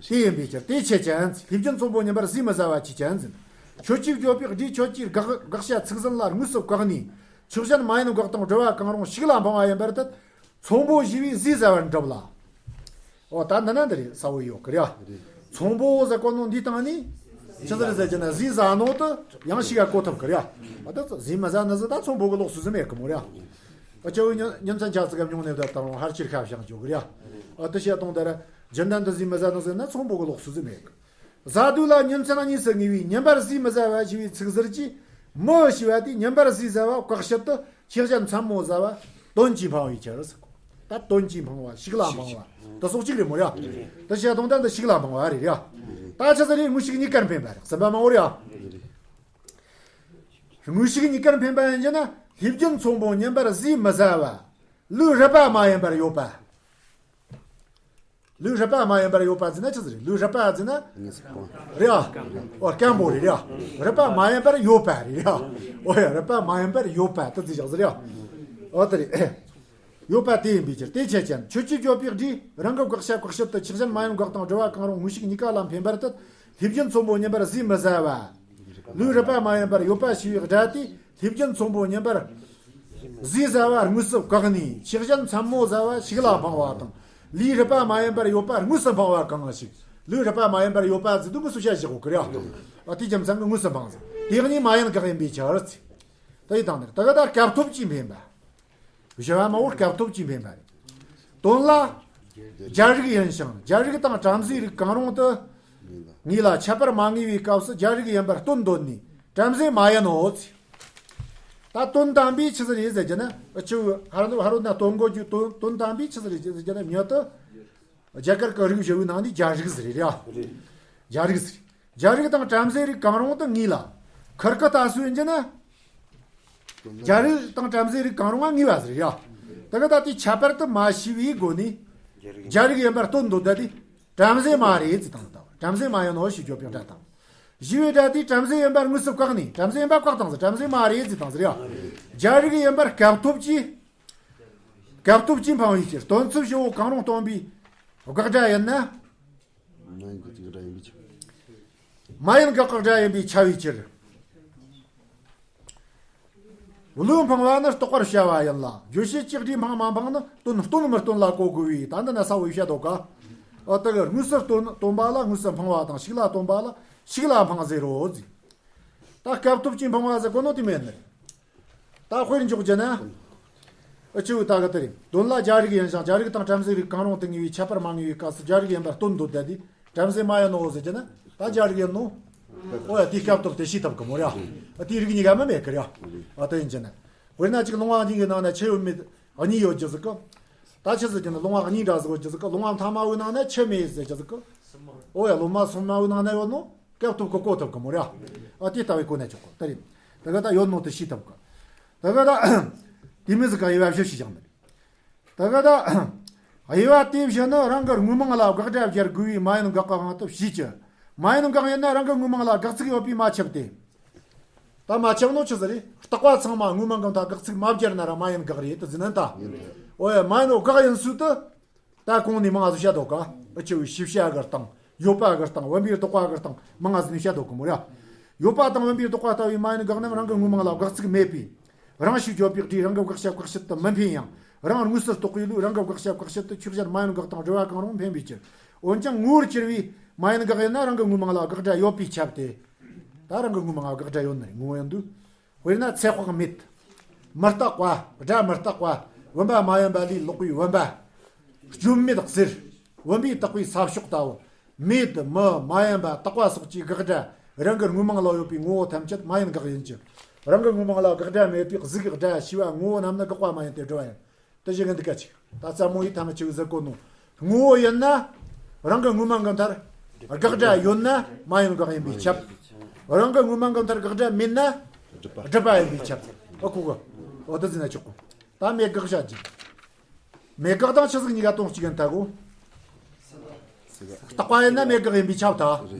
དེ་ཡིན་པའི་ཕྱིར། དེ་ཆེ་ཅན། ལྷས་བརྒྱན་ཚོམ་བུ་ཉིན་པར་ཟས་མི་ཟ་བ་ཆེ་ཅན་ཟིན། ཁྱོད་ཀྱིས་བརྗོད་པའི་སྒྲས་ཁྱོད་ཀྱི་དགག་དགག་བྱ་ཚིག་ཟིན་ལ་དངོས་སུ་བཀག་ནས། ཕྱི་གཞན་མ་ཡིན་དགག་དང་སྒྲུབ་པ་གང་རུང་ཞིག་ལ་འཕངས་པ་ཡིན་པར་ཐལ། ཚོམ་བུ་ཞེས་པས་ཟས་ཟ་བར་འགྲུབ་ལ། འོ་ད་འདི་ན་འདི་རེད་ས་བོ་ཡོད་གི་རེད་ཡ། ཚོམ་བུ་ཟེར་གོ་ནོ་འདི་སྟེང་ནས་ཆི་ཟེར་ཟེར་གྱི་ན་ཟས་ཟ་ནོ་དེ་ཡང་ཞིག་ག་གོ་ཐུབ་གི་རེད་ཡ། ཨ་ད་ཟས་མི་ཟ་ནི་ཟིག་ད་ཚོམ་བུ་གི་ལོགས་སུ་ཟིག་མེད་གི་མོ་རེད་ཡ། ཨ་ཅེ་བོ་ཉིན་མཚན་ཆ་ཙིག་ག་མྱོང་ནས་ད་དང་ཧར་ཕྱིར་ཁ་བྱང་འཇོག་གི་རེད་ཡ། ཨ་དེ་བཤད་སྟངས་དེ་ར་རྒྱུན་ལྡན་དུ་ཟས་མི་ཟ་ནི་ཟིག་ན་ཚོམ་བུ་གི་ལོགས་སུ་ཟིག་མེད་གི། ཟ་དུས་ལ་ཉིན་མཚན་གཉིས་སུ་ངེས་པའི་ཉིན་པར་ཟས་མི་ཟ་བ་ཞེས་པའི་ཚིག་ཟུར་གྱིས་མི་ཞེས་པ་དེ་ཉིན་པར་ཟས་ཟ་བ་བཀག་བྱེད་དུ་ཕྱི་གཞན་མཚན་མོ་ཟ་བ་དོན་གྱིས་འཕངས་པའི་ཕྱིར་ཟེར་གོ། ད་དོན་གྱིས་འཕངས་པ་ཞིག་ལ་འཕངས་པ་དེ་སོགས་གཅིག་རེད་མོ་རེད་ཡ། དེ་བཤད་སྟངས་ད་འདི་ཞིག་ལ་འཕངས་པ་རེད་ཡ། ད་ཆ་ཟེར་རེད་དངོས་ཤུགས་གཉིས་ཀར་འཕེན་པ་རེད་ཟིན་པ་མ་འོ་རེད་ཡ། དངོས་ཤུགས་གཉིས་ཀར་འཕེན་པ་ཡིན་གྱི་ན་ལྷས་བརྒྱན་ཚོམ་བུ་ཉིན་པར་ཟས་མི་ཟ་བ། ལུས་རུས་པ་མ་ཡིན་པར་ཡོད་པ། ལུས་རུས་པ་མ་ཡིན་པར་ཡོད་པ་ཟེར་ན་ཆི་ཟིག་རེད། ལུས་རུས་པ་ཟེར་ན། རེད་ཨ། ཨོ་སྐམ་པོ་རེད་རེད་ཨ། རུས་པ་མ་ཡིན་པར་ཡོད་པ་རེད་རེད་ཨ། ཨོ་ཡ་རུས་པ་མ་ཡིན་པར་ཡོད་པ་དེ་ཟིག་བཞག་ཟིག་རེད་ཨ། ཨོ་དེ་རེད། ཡོད་པ་དེ་ཡིན་པའི་ཕྱིར་དེ་ཆེ་ཅན། ཁྱོད་ཀྱིས་བརྗོད་པའི་སྒྲས་རང་གི་དགག་བྱ་བཀག་བྱེད་དུ་ཕྱི་གཞན་མ་ཡིན་དགག་དང་སྒྲུབ་པ་གང་རུང་དངོས་ཤུགས་གཉིས་ཀ་ལ་འཕེན་པར་ཐལ། ལྷས་བརྒྱན་ཚོམ་བུ་ཉིན་པར་ཟས་མི་ཟ་བ། ལུས་རུས་པ་མ་ཡིན་པར་ཡོད་པ་ཞེས་པའི་སྒྲ་དེས་ལྷས་བརྒྱན་ཚོམ་བུ་ཉིན་པར་ཟས་ཟ་བ་དངོས་སུ་བཀག་ནས་ཕྱི་གཞན་མཚན་མོ་ཟ་བ་ཞིག་ལ་འཕངས་པ་དང་། ལུས་རུས་པ་མ་ཡིན་པར་ཡོད་པ་དངོས་སུ་འཕངས་པ་གང་ཞིག་ལུས་རུས་པ་མ་ཡིན་པར་ཡོད་པ་ཟེར་དུས་མི་སུ་བཤད་བཞག་གོ་གི་རེད་ཨ། དེའི་རྒྱུ་མཚན་གྱིས་དངོས་སུ་འཕངས་ཟེར། དེ་གཉིས་མ་ཡིན་དགག་ཡིན་པའི་ཕྱིར་ཟེར། དེ་ཡི་དང་ནི་ད་ག་ད་སྐབས་ཐོབ་ཀྱིས་འཕེན་པ། བཞི་བ་མ་འོ་སྐབས་ཐོབ་ཀྱིས་འཕེན་པ་རེད། དོན་ལ། སྦྱར་རིགས་ཡིན་ཞིང་སྦྱར་རིགས་དང་བྲམ་ཟེའི་རིགས་གང་རུང་དུ། ངེས་ལ་ཁྱད་པར་མ་ངེས་པའི་སྐབས་སུ་སྦྱར་རིགས་ཡིན་པར་སྟོན་འདོད་ནས་བྲམ་ཟེ་མ་ཡིན་ནོ་ཚེ། ད་དོན་དམ་པའི་ཆི་ཟིག་རེད་ཟེར་གྱི་ན་ཨ་ཆུ་ཧ་ར་ཧ་རོ་ན་དོན་གོ་རྒྱུ་དོན་དོན་དམ་པའི་ཆི་ཟིག་རེད་ཟེར་གྱི་ན་མྱུར་དུ། རྒྱ་གར་གྱི་རིགས་བཞི་བོའི་ནང་ནས་སྦྱར་རིགས་ཟེར་རེད་ཡ། སྦྱར་རིགས་ཟེར། སྦྱར་རིགས་དང་བྲམ་ཟེའི་རིགས་གང་རུང་དུ་ངེས་ལ། ཁུར་ཁུ་ལྟ་སུ་ཡིན་གྱི་ན། སྦྱར་རིགས་དང་བྲམ་ཟེའི་རིགས་གང་རུང་ང་ངེས་པ་ཟེར་ཡ། དེ་ག་ད་དེ་ཁྱད་པར་དུ་མ་ཤེས་པའི་སྒོ་ནས། སྦྱར་རིགས་ཡིན་པར་སྟོན་འདོད་ད་དེ། བྲམ་ཟེ་མ་རེད་ཟེར་དང་ད། བྲམ་ཟེ་མ་ཡིན་ནོ་ཞེས་བརྗོད་པའི་སྒྲ་དང་། ཞེས་པའི་སྒྲ་དེས་བྲམ་ཟེ་ཡིན་པར་དངོས་སུ་བཀག་ནས་བྲམ་ཟེ་ཡིན་པ་བཀག་དང་ཟེར་བྲམ་ཟེ་མ་རེད་ཟེར་དང་ཟེར་ཡ། སྦྱར་རིགས་ཡིན་པར་སྐབས་ཐོབ་ཀྱིས། སྐབས་ཐོབ་ཀྱིས་འཕངས་པའི་ཕྱིར་དོན་ཚུལ་བཞི་བོ་གང་རུང་སྟོན་པའི་དགག་སྒྲ་ཡིན་ན། མ་ཡིན་དགག་སྒྲ་ཡིན་པའི་ཕྱིར། མ་ཡིན་དགག་སྒྲ་ཡིན་པས་ཁྱབ་པའི་ཕྱིར། བློས་འཕངས་པ་ནི་རྟོག་པར་བྱ་བ་ཡིན་ལ་རྗོད་བྱེད་ཀྱི་སྒྲས་འཕངས་མ་འཕངས་ནི་དོན་སྟོན་མི་སྟོན་ལ་གོ་དགོས་པས་ད་འདི་ན་གསལ་བོ་བཤད་དོ་ག་ཨ་དེ་གི་དངོས་སུ་སྟོན་སྟོན་པ་ལ་དངོས་སུ་འཕངས་པ་དང་ཞིག་ལ་སྟོན་པ་ལ་ཞིག་ལ་འཕངས་ཟེར་རོ་ཟེར། ད་སྐབས་ཐོབ་ཀྱིས་འཕངས་པ་ཟེར་གོ་ནོ་དེ་མེད་ནི། ད་དཔེར་འཇོག་རྒྱུ་ན། ཨ་ཆུ་ད་ག་དེ་རེད། དོན་ལ་སྦྱར་རིགས་ཡིན་ཞིང་སྦྱར་རིགས་དང་བྲམ་ཟེའི་རིགས་གང་རུང་དུ་ངེས་པའི་ཁྱད་པར་མ་ངེས་པའི་སྐབས་སུ་སྦྱར་རིགས་ཡིན་པར་སྟོན་འདོད་ད་དེ་བྲམ་ཟེ་མ་ཡིན་ནོ་ཟེར་གྱི་ན་ད་སྦྱར་རིགས་ཡིན་ནོ། ཨོ་ཡ་དེའི་སྐབས་ཐོབ་དེ་ཤེས་ཐུབ་གི་མོ་ར། ཨ་དེའི་རིགས་གཉིས་ཀ་མི་མེད་གི་ར། ཨ་དེ་ཡིན་གྱི་ན། དཔེར་ན་གཅིག་ལུང་དབང་འབྱིན་གྱི་ནང་ན་ཆེ་ཡོད་མེད་གཉིས་ཡོད་རྒྱུ་ཟིག་གི་ད་ཆི་ཟེར་གྱི་ན་ལུང་བ་གཉིས་འདྲ་ཟེར་གོ་ཅི་ཟེར་གི། ལུང་བ་ཐ་མ་བོའི་ནང་ན་ཆུ་མེད་ཟེར་ཅི་ཟེར་གི། ཨོ་ཡ། ལུང་བ་སུམ་མ་བོའི་ནང་ན་ཡོད་ནོ། སྐབས་ཐོབ་གི་གོ་ཐོབ་གི་མོ་ར། ཨ་དེ་ལྟ་བུའི་གོ་ན་ཆོག་གོ། ད་རེད། ད་ག་ད་ཡོད་ནོ་དེ་ཤེས་ཐུབ་གི། ད་ག་ད་དེ་མི་ཟིག་ག་དབྱེ་བ་བཞི་ཞིག་བྱུང་ནི་རེད། ད་ག་ད་དབྱེ་བ་དེ་བཞི་ནི་རང་གི་དངོས་མིང་ལ་དགག་སྒྲ་སྦྱར་དགོས་པའི་མ་ཡིན་དགག་གི་དབང་དུ་བྱས་ཀྱི། མ་ཡིན་དགག་ཡིན་ན་རང་གི་དངོས་མིང་ལ་དགག་ཚིག་ཡོད་པས་མ་ཁྱབ་སྟེ། ད་མ་ཁྱབ་ནོ་ཆི་ཟིག་རེད། རྟག་པ་ཚང་མ་དངོས་མིང་གི་མཐའ་དགག་ཚིག་མ་སྦྱར་ན་ར་མ་ཡིན་དགག་རེད་དུ་ཟེར་ན་ད། ཨོ་ཡ། མ་ཡིན་ནོ་དགག་ཡིན་ཚུལ་དུ། ད་གོང་ནས་མང་ང་ཟིག་བཤད་དོ་ག། ཨ་ཆི་བའི་ཤེས་བྱ་གི་སྟེང་། ཡོད་པ་གི་སྟེང་། བུམ་པའི་རྟོག་པ་གི་སྟེང་། མང་ང་ཟིག་ནས་བཤད་དོ་གི་མོ་ར། ཡོད་པ་དང་བུམ་པའི་རྟོག་པ་ལྟ་བུའི་མ་ཡིན་དགག་རྣམས་རང་གི་དངོས་མིང་ལ་དགག་ཚིག་མེད་པས། རང་ཞེས་བརྗོད་པའི་སྒྲས་རང་གི་དགག་བྱ་བཀག་ཕྱིར་དུ་མི་འཕེན་ཡང་། རང་དངོས་སུ་རྟོགས་པའི་ལུགས་རང་གི་དགག་བྱ་བཀག་ཕྱིར་དུ་ཆོས་ཅན་མ་ཡིན་དགག་དང་སྦྲེལ་བ་གང་རུང་འཕེན་པའི་ཕྱིར། འོན་ཀྱང་ངོ་བོར་གྱུར་པའི་མ་ཡིན་དགག་ཡིན་ན་རང་གི་དངོས་མིང་ལ་དགག་སྒྲ་ཡོད་པས་ཁྱབ་སྟེ། ད་རང་གི་དངོས་མིང་ལ་དགག་སྒྲ་ཡོད་ནི་ངོ་བོ་ཡིན་དུས། དཔེར་ན་ཚེ་དཔག་མེད། མི་རྟག་པ། སྒྲ་མི་རྟག་པ། བུམ་པ་མ་ཡིན་པ་ལས་ལོག་པའི་བུམ་པ། སྐྱོན་མེད་གཟེར། བུམ་པས་བཏགས་པའི་ས་ཕྱོགས་ལྟ་བུ། མེད། མི། མ་ཡིན་པ། རྟག་པ་སོགས་ཀྱི་དགག་སྒྲ་རང་གི་དངོས་མིང་ལ་ཡོད་པའི་ངོ་བོ་ཐམས་ཅད་མ་ཡིན་དགག་ཡིན་གྱི། རང་གི་དངོས་མིང་ལ་དགག་སྒྲ་མེད་པའི་གཟུགས་ཀྱི་སྒྲ་ཞེས་པ་ངོ་བོ་རྣམས་ནི་དགག་པ་མ་ཡིན་ཏེ་སྒྲུབ་པ་ཡིན། དེ་བཞིན་གྱི་འདི་སྐད་ཅིག། ད་ཙམ་མོ་ཡི་ཐང་ཆེ་བའི་ཟེར་གོ་ནོ། ངོ་བོ་ཡིན་ན། རང་གི་དངོས་མིང་གི་མཐར། དགག་སྒྲ་ཡོད་ན་མ་ཡིན་དགག་ཡིན་པས་ཁྱབ། རང་གི་དངོས་མིང་གི་མཐར་དགག་སྒྲ་མེད་ན། སྒྲུབ་པ་ཡིན་པས་ཁྱབ། ཨོ་ཁོ་གོ། ཨོ་དེ་ཟིན་ན་ཆོག་གོ། ད་མེད་དགག་བྱ་རྒྱུ། མེད་དགག་དང་ཆི་ཟིག་གཉིས་ཀ་དོན་གཅིག་ཡིན་ད་གོ། རྟག་པ་ཡིན་ན་མེད་དགག་ཡིན་པས་ཁྱབ་ད།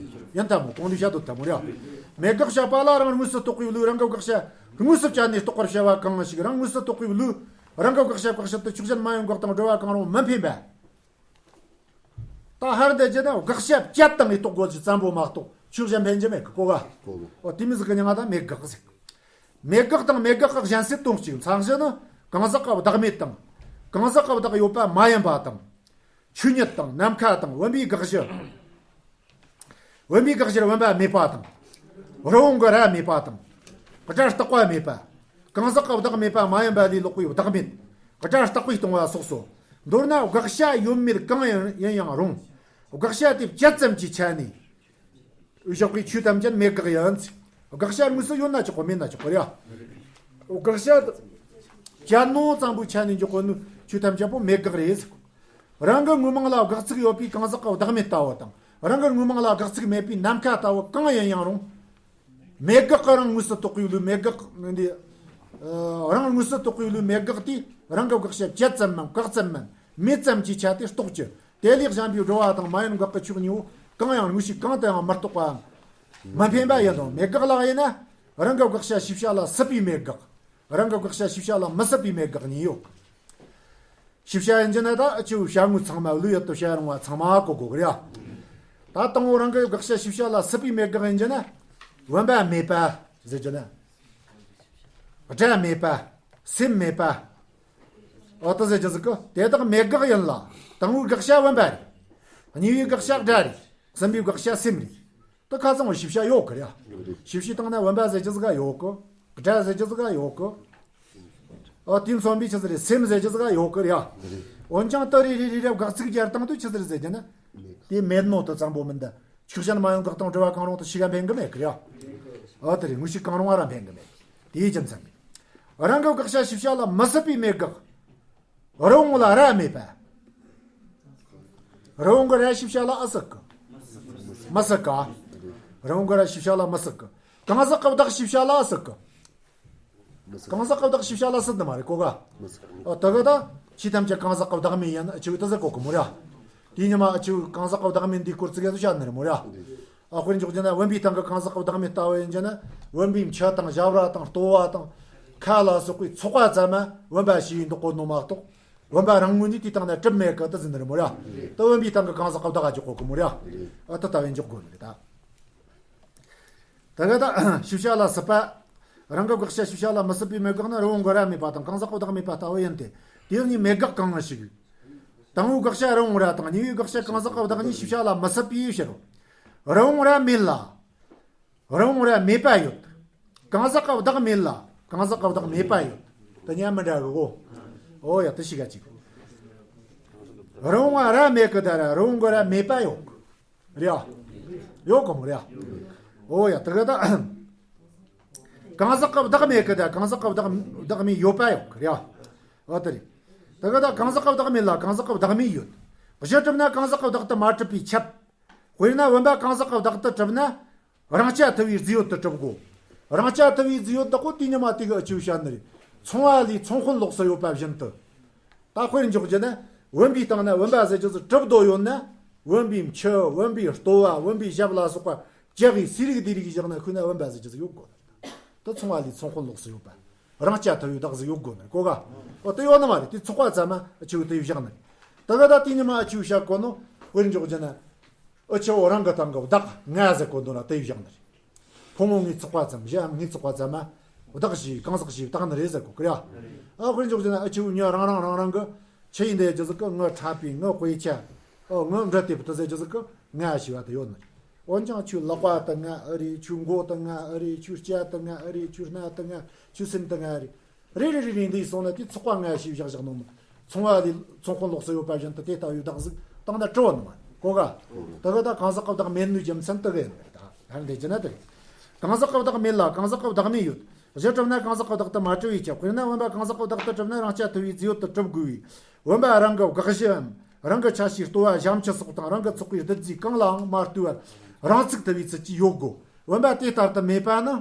ཡིན་ད་མོ་གོང་ནས་བཤད་དོ་ད་མོ་རེད། མེད་དགག་བྱ་བ་ལ་རང་དངོས་སུ་རྟོགས་པའི་ལུགས་རང་གི་དགག་བྱ་དངོས་སུ་བཅད་ནས་རྟོགས་པར་བྱ་བ་གང་ཞིག་རང་དངོས་སུ་རྟོགས་པའི་ལུགས། རང་གི་དགག་བྱ་བཀག་ཕྱིར་དུ་ཆོས་ཅན་མ་ཡིན་དགག་དང་སྦྲེལ་བ་གང་རུང་མི་འཕེན་པ། ད་ཧར་འདི་བརྒྱུད་ན་དགག་བྱ་བཅད་དང་རྟོགས་དགོས་ཀྱི་ཙམ་པོ་མ་གཏོགས་ཆོས་ཅན་འཕེན་རྒྱུ་མེད་གི་གོ་ག། གོ་གི། ཨོ་དེ་མི་ཟིག་གི་མྱིང་ང་ད་མེད་དགག་ཟེར། མེད་དགག་དང་མེད་དགག་གི་གཞན་སེལ་དོན་གཅིག། མཚན་གཞི་ནི་གང་ཟག་གི་བདག་མེད་དང་། གང་ཟག་གི་བདག་ཡོད་པ་མ་ཡིན་པ་དང་། ཆོས་ཉིད་དང་ནམ་མཁའ་དང་བུམ་པའི་དགག་གཞི། བུམ་པའི་དགག་གཞིར་བུམ་པ་མེད་པ་དང་། རི་བོང་གི་རྭ་མེད་པ་དང་། སྒྲ་རྟག་པ་མེད་པ། གང་ཟག་གི་བདག་མེད་པ་མ་ཡིན་པ་ལས་ལོག་པའི་བདག་མེད། སྒྲ་རྟག་པས་སྟོང་བ་སོགས་སོ། མདོར་ན་དགག་བྱ་ཡོད་མེད་གང་ཡིན་ཡིན་ཡང་རུང་། དགག་བྱ་དེ་བཅད་ཙམ་གྱི་ཆ་ནས། འོས་ཤོག་གི་ཆོས་ཐམས་ཅད་མེད་དགག་ཡིན། དགག་བྱ་དངོས་སུ་ཡོད་ན་ཆོག་གོ། མེད་ན་ཆོག་གོ་རེད། དགག་བྱ་བཅད་ནོ་ཙམ་པོའི་ཆ་ནས་འཇོག་གོ་ནོ་ཆོས་ཐམས་ཅད་པོ་མེད་དགག་རེད། རང་གི་དངོས་མིང་ལ་དགག་ཚིག་ཡོད་པའི་གང་ཟག་གི་བདག་མེད་ལྟ་བུ་དང་། རང་གི་དངོས་མིང་ལ་དགག་ཚིག་མེད་པའི་ནམ་མཁའ་ལྟ་བུ་གང་ཡིན་ཡང་རུང་། མེད་དགག་གི་རང་དངོས་སུ་རྟོགས་པའི་ལུགས་མེད་དགག་འདི། ཨ་རང་དངོས་སུ་རྟོགས་པའི་ལུགས་མེད་དགག་དེ་རང་གི་དགག་བྱ་བཅད་ཙམ་མམ་བཀག་ཙམ་མམ་མེད་ཙམ་གྱི་ཆ་དེ་རྟོགས་ཀྱི། དེ་ལས་གཞན་པའི་སྒྲུབ་པ་དང་མ་ཡིན་དགག་གི་ཕྱོགས་གཉིས་པོ་གང་ཡང་དངོས་གཞི་གང་དུ་ཡང་མི་རྟོགས་པའམ་མི་འཕེན་པ་ཡིན་ནོ། མེད་དགག་ལ་དབྱེ་ན། རང་གི་དགག་བྱ་ཤེས་བྱ་ལ་སྲིད་པའི་མེད་དགག། རང་གི་དགག་བྱ་ཤེས་བྱ་ལ་མི་སྲིད་པའི་མེད་དགག་གཉིས་ཡོད། ཤེས་བྱ་ཡིན་རྒྱུ་ན་ད་ཨ་ཆེའུ་བྱ་དངོས་ཚང་མ་བློ་ཡུལ་དུ་བྱ་རུང་བ་ཚང་མ་གོ་དགོས་ཀྱི་རེད། ད་དང་པོ་རང་གི་དགག་བྱ་ཤེས་བྱ་ལ་སྲིད་པའི་མེད་དགག་ཡིན་རྒྱུ་ན། བུམ་པ་མེད་པ་ཟེར་རྒྱུ་ན། སྒྲ་མེད་པ། སེམས་མེད་པ། འོ་དེ་ཟེར་རྒྱུ་ཟིག་གི། དེ་དག་མེད་དགག་ཡིན་ལ། དང་པོའི་དགག་བྱ་བུམ་པ་རེད། གཉིས་པའི་དགག་བྱ་སྒྲ་རེད། གསུམ་པའི་དགག་བྱ་སེམས་རེད། དེ་ཁ་ཚང་བའི་ཤེས་བྱ་ཡོད་གི་རེད། ཤེས་བྱའི་སྟེང་ན་བུམ་པ་ཟེར་རྒྱུ་ཟིག་ག་ཡོད་གི། སྒྲ་ཟེར་རྒྱུ་ཟིག་ག་ཡོད་གི། ཨ་དེ་མཚོན་པའི་ཆི་ཟིག་རེད། སེམས་ཟེར་རྒྱུ་ཟིག་ག་ཡོད་གི་རེད། འོན་ཀྱང་དེ་རེ་རེ་རེ་རེ་དགག་ཚིག་སྦྱར་སྟངས་དེ་ཆི་ཟིག་རེད་ཟེར་རྒྱུ་ན། དེ་མེད་ནོ་དེ་ཙམ་པོ་མིན་ད། ཆོས་ཅན་མ་ཡིན་དགག་དང་སྦྲེལ་བ་གང་རུང་དེ་ཤེས་ག་འཕེན་གི་མེད་གི་རེད། ཨ་དེ་རེད། དངོས་གཞི་གང་རུང་བ་ར་འཕེན་གི་མེད། དེའི་རྒྱུ་མཚན་གི། རང་གི་དགག་བྱ་ཤེས་བྱ་ལ་མི་སྲིད་པའི་མེད་དགག། རི་བོང་ལ་རྭ་མེད་པ། རི་བོང་གི་རྭ་ཤེས་བྱ་ལ་ཨ་སྲིད་གི། མི་སྲིད་ག། རི་བོང་གི་རྭ་ཤེས་བྱ་ལ་མི་སྲིད་གི། གང་ཟག་གི་བདག་ཤེས་བྱ་ལ་ཨ་སྲིད་གི། གང་ཟག་གི་བདག་ཤེས་བྱ་ལ་སྲིད་ནི་མ་རེད་གོ་ག། ཨ་དེ་གི་ད་ཆོས་ཐམས་ཅད་གང་ཟག་གི་བདག་མེད་ཡིན་ཨ་ཆེའུ་དེ་ཟེར་གོ་གི་མོ་ར། དེ་ཉི་མ་ཨ་ཆེའུ་གང་ཟག་གི་བདག་མེད་འདིའི་སྐོར་ཙི་གེ་ཟིག་བཤད་ནི་རེད་མོ་ར། ཨ་དཔེར་འཇོག་རྒྱུ་ན་བུམ་པའི་སྟེང་གི་གང་ཟག་གི་བདག་མེད་ལྟ་བུ་ཡིན་རྒྱུ་ན། བུམ་པའི་མཆུ་དང་ཞབས་ར་དང་ལྟོ་བ་དང་། ཁ་ལ་སོགས་པའི་ཚོགས་པ་ཙམ་མ་བུམ་པ་ཞེས་འདོགས་གོ་ནོ་མ་གཏོགས། བུམ་པ་རང་ངོས་ནས་དེའི་སྟེང་ན་གྲུབ་མེད་གི་དེ་ཟེར་ནི་རེད་མོ་ར། དེ་བུམ་པའི་སྟེང་གི་གང་ཟག་གི་བདག་ག་འཇོག་གོ་གི་མོ་ར། ཨ་དེ་ལྟ་བུའི་འཇོག་དགོས་ནི་རེད་ད། ད་ག་ད་ཤེས་བྱ་ལ་སྲིད་པ། རང་གི་དགག་བྱ་ཤེས་བྱ་ལ་མི་སྲིད་པའི་མེད་དགག་ནི་རི་བོང་གི་རྭ་མེད་པ་དང་གང་ཟག་གི་བདག་མེད་པ་ལྟ་བུ་ཡིན་ཏེ། དེ་གཉིས་མེད་དགག་གང་ངེས་ཤིག། དང་པོའི་དགག་བྱ་རི་བོང་རྭ་དང་གཉིས་པའི་དགག་བྱ་གང་ཟག་གི་བདག་གཉིས་ཤེས་བྱ་ལ་མི་སྲིད་པའི་ཕྱིར་རོ། རི་བོང་རྭ་མེད་ལ། རི་བོང་རྭ་མེད་པ་ཡོད། གང་ཟག་གི་བདག་མེད་ལ་གང་ཟག་གི་བདག་མེད་པ་ཡོད། དེ་གཉིས་མི་འདྲ་གི་གོ། ཨོ་ཡ་དེ་ཤེས་ག་ཅིག། རི་བོང་རྭ་མེད་གི་ད་ར་རི་བོང་གི་རྭ་མེད་པ་ཡོད། རེད་ཨ། ཡོད་གོ་མོ་རེད་ཨ། ཨོ་ཡ་དེ་ག་ད། གང་ཟག་གི་བདག་མེད་གི་ད་གང་ཟག་གི་བདག་བདག་མེད་ཡོད་པ་ཡོད་གི་རེད་ཨ། ཨོ་དེ་རེད། དེ་ག་ད་གང་ཟག་གི་བདག་མེད་ལ་གང་ཟག་གི་བདག་མེད་ཡོད། གཞི་གྲུབ་ན་གང་ཟག་གི་བདག་ཏུ་མ་གྲུབ་པས་ཁྱབ། དཔེར་ན་བུམ་པ་གང་ཟག་གི་བདག་ཏུ་གྲུབ་ན། རང་རྐྱ་ཐུབ་པའི་རྫས་ཡོད་དུ་གྲུབ་དགོས། རང་རྐྱ་ཐུབ་པའི་རྫས་ཡོད་དག་གོ་དེ་ཉི་མ་དེ་གི་ཨ་ཆུ་བཤད་ནི་རེད། མཚུངས་པ་ལས་མཚུངས་དཔོན་ལོགས་སུ་ཡོད་པ་བཞིན་དུ། ད་དཔེར་འཇོག་རྒྱུ་ན། བུམ་པའི་སྟེང་ན་བུམ་པ་ཟེར་རྒྱུ་ཟིག་གྲུབ་རྡོ་ཡོད་ན། བུམ་པའི་མཆུ། བུམ་པའི་ལྟོ་བ། བུམ་པའི་ཞབས་ལ་སོགས་པ་བཅག་གིས་ཟས་རིགས་དེ་རིགས་བཞག་ན་ཁོ་ན་བུམ་པ་ཟེར་རྒྱུ་ཟིག་ཡོད་དགོས། དེ་མཚུངས་པ་ལས་མཚུངས་དཔོན་ལོགས་སུ་ཡོད་པ། རང་རྐྱ་ཐུབ་པའི་བདག་ཟིག་ཡོད་དགོས་ནི་གོ་ག་འོ་དེ་ཡོད་ནི་མ་རེད། དེ་ཚོགས་པ་ཙམ་མ་ཨ་ཆུ་དེ་བཞག་ནི་རེད། དེ་ག་ད་དེ་ཉི་མ་ཨ་ཆུ་བཤད་གོ་ནོ་དཔེར་འཇོག་རྒྱུ་ན། ཨ་ཆུ་རང་གི་སྟེང་གི་བདག་ང་ཟེར་གོ་འདུག་ན་དེ་བཞག་ནི་རེད། ཕོ་མོ་ལྔའི་ཚོགས་པ་ཙམ། གཞི་འམ་ལྔའི་ཚོགས་པ་ཙམ་མ། བདག་བཞི་གང་ཟག་བཞི་བདག་ནི་རེད་ཟེར་གོ་གི་རེད་ཨ། ཨ་དཔེར་འཇོག་རྒྱུ་ན་ཨ་ཆུ་ཉོ་རང་རང་རང་རང་གི་ཆུ་ཡིན་དེ་རྒྱུ་ཟིག་གི་ངའི་ཕྲ་པའི་ངའི་དཔེ་ཆ། ཨོ་ངའི་འབྲི་དེབ་དེ་ཟེར་རྒྱུ་ཟིག་གི་ང་ཞེས་པ་དེ་ཡོད་ནི་རེད། འོན་ཀྱང་ཁྱོད་ལག་པ་དེ་ང་ཨེ་རེད། ཁྱོད་མགོ་དེ་ང་ཨེ་རེད། ཁྱོད་སྐྲ་དེ་ང་ཨེ་རེད། ཁྱོད་སྣ་དེ་ང་། ཁྱོད་སེམས་དེ་ང་ཨེ་རེད། རེ་རེ་རེ་རེ་འདི་སོང་ན་དེ་ཚོགས་པ་ང་ཞེས་བཞག་བཞག་ནོ་མ། མཚུངས་པ་ལས་མཚུངས་དཔོན་ལོགས་སུ་ཡོད་པ་བཞིན་དུ་དེ་ལྟ་བུའི་བདག་ཟིག་བཏང་ན་གྲུབ་བ་ནི་མ་གོ་ག་དེ་ག་ད་གང་ཟག་གི་བདག་མེད་ནོའི་རྒྱུ་མཚན་དེ་ག་ཡིན་པ་རེད། ད་ཧར་འདི་ཅི་ན་དེ་རེད། གང་ཟག་གི་བདག་མེད་ལ་གང་ཟག་གི་བདག་མེད་ཡོད། གཞི་གྲུབ་ན་གང་ཟག་གི་བདག་ཏུ་མ་གྲུབ་པས་ཁྱབ། དཔེར་ན་བུམ་པ་གང་ཟག་གི་བདག་ཏུ་གྲུབ་ན་རང་རྐྱ་ཐུབ་པའི་རྫས་ཡོད་དུ་གྲུབ་དགོས་པས། བུམ་པ་རང་གི་དགག་གཞིའམ་རང་གི་ཆ་ཤས་ལྟོ་བ་ཞབས་མཆུ་སོགས་དང་རང་གི་ཚོགས་པའི་བདུད་རྩིས་གང་ལའང་མ་ལྟོས་པར་རང་ཚུགས་ཐུབ་པའི་ཚུལ་གྱིས་ཡོད་དགོས། བུམ་པ་དེ་ལྟར་དུ་མེད་པ་ནི།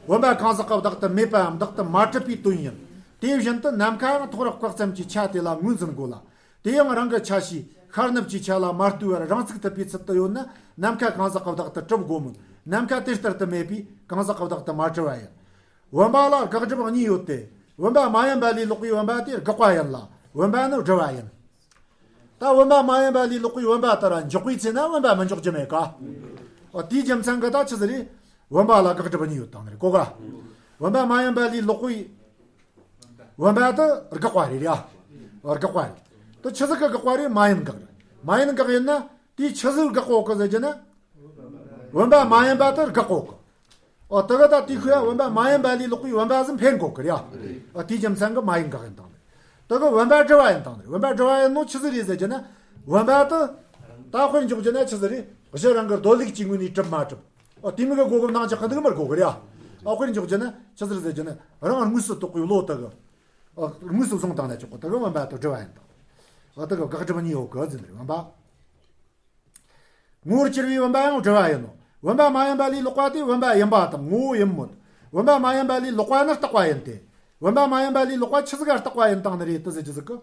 བུམ་པ་གང་ཟག་གི་བདག་ཏུ་མེད་པའམ་བདག་ཏུ་མ་གྲུབ་པའི་དོན་ཡིན། དེ་བཞིན་དུ་ནམ་མཁའ་ཡང་ཐོགས་རེག་བཀག་ཙམ་གྱི་ཆ་དེ་ལ་ངོས་འཛིན་དགོས་ལ། དེ་ཡང་རང་གི་ཆ་ཤས་ཤར་ནུབ་ཀྱི་ཆ་ལ་མ་ལྟོས་པར་རང་ཚུགས་ཐུབ་པའི་ཚུལ་དུ་ཡོད་ན་ནམ་མཁའ་གང་ཟག་གི་བདག་ཏུ་གྲུབ་དགོས་མོད། ནམ་མཁའ་དེ་ལྟར་དུ་མེད་པས་གང་ཟག་གི་བདག་ཏུ་མ་གྲུབ་པ་ཡིན། བུམ་པ་ལ་དགག་སྒྲུབ་གཉིས་ཡོད་དེ། བུམ་པ་མ་ཡིན་པ་ལས་ལོག་པའི་བུམ་པ་དེ་དགག་པ་ཡིན་ལ། བུམ་པ་ནི་སྒྲུབ་པ་ཡིན། ད་བུམ་པ་མ་ཡིན་པ་ལས་ལོག་པའི་བུམ་པ་ལྟར་འཇོག་པའི་ཚེ་ན་བུམ་པ་མི་འཇོག་རྒྱུ་མེད་ཀ་འོ་དེའི་རྒྱུ་མཚན་གྱིས་ད་ཆི་ཟིག་རེད། བུམ་པ་ལ་དགག་སྒྲུབ་གཉིས་ཡོད་དང་ནི་རེད་གོ་ག་བུམ་པ་མ་ཡིན་པ་ལས་ལོག་པའི་བུམ་པ་དེ་དགག་པ་རེད་ཡ། དགག་པ་རེད། དེ་ཆི་ཟིག་གི་དགག་པ་རེད། མ་ཡིན་དགག་རེད། མ་ཡིན་དགག་ཡིན་ན་དེའི་ཆི་ཟིག་དགག་གོ་གི་ཟེར་རྒྱུ་ན། བུམ་པ་མ་ཡིན་པ་དེ་དགག་གོ་གི་ཨོ་དེ་ག་ད་དེ་ཁོས་བུམ་པ་མ་ཡིན་པ་ལས་ལོག་པའི་བུམ་པ་ཟིག་འཕེན་གོ་གི་རེད་ཡ། ཨོ་དེའི་རྒྱུ་མཚན་གྱིས་མ་ཡིན་དགག་ཡིན་དང་ནི་རེད། དེ་གི་བུམ་པ་སྒྲུབ་པ་ཡིན་དང་ནི་རེད། བུམ་པ་སྒྲུབ་པ་ཡིན་ནོ་ཆི་ཟིག་རེད་ཟེར་རྒྱུ་ན། བུམ་པ་དེ། ད་དཔེར་འཇོག་རྒྱུ་ན་ཆི་ཟིག་རེད། གཞི་རང་གི་རྡོ་ལེགས་ཀྱི་ངོས་ནས་གྲུབ་མ་གྲུབ། ཨོ་དེ་མིན་གི་སྒོ་གི་ནང་ཆགས་གི་འདུག་མར་གོ་གི་རེད་ཡ། ཨོ་དཔེར་འཇོག་རྒྱུ་ན་ཆི་ཟིག་རེད་ཟེར་རྒྱུ་ན་རང་དངོས་སུ་རྟོགས་པའི་བློ་དེ་གི་ཨོ་དངོས་སུ་བཟུང་བཏང་ན་ཆོག་གི་དེ་གི་བུམ་པ་དེ་སྒྲུབ་པ་ཡིན་དང་། ཨོ་དེ་གི་དགག་སྒྲུབ་གཉིས་ཡོད་གི་ཟེར་ནི་རེད་བུམ་པ། ངོ་བོར་གྱུར་པའི་བུམ་པ་ཡང་སྒྲུབ་པ་ཡིན་ནོ། བུམ་པ་མ་ཡིན་པ་ལས་ལོག་པ་དེ་བུམ་པ་ཡིན་པ་དང་ངོ་བོ་ཡིན་མོད། བུམ་པ་མ་ཡིན་པ་ལས་ལོག་པ་ནི་རྟག་པ་ཡིན་ཏེ། བུམ་པ་མ་ཡིན་པ་ལས་ལོག་པ་ཆི་ཟིག་ག་རྟག་པ་ཡིན་དང་ནི་རེད་དེ་ཟེར་རྒྱུ་ཟིག་གི་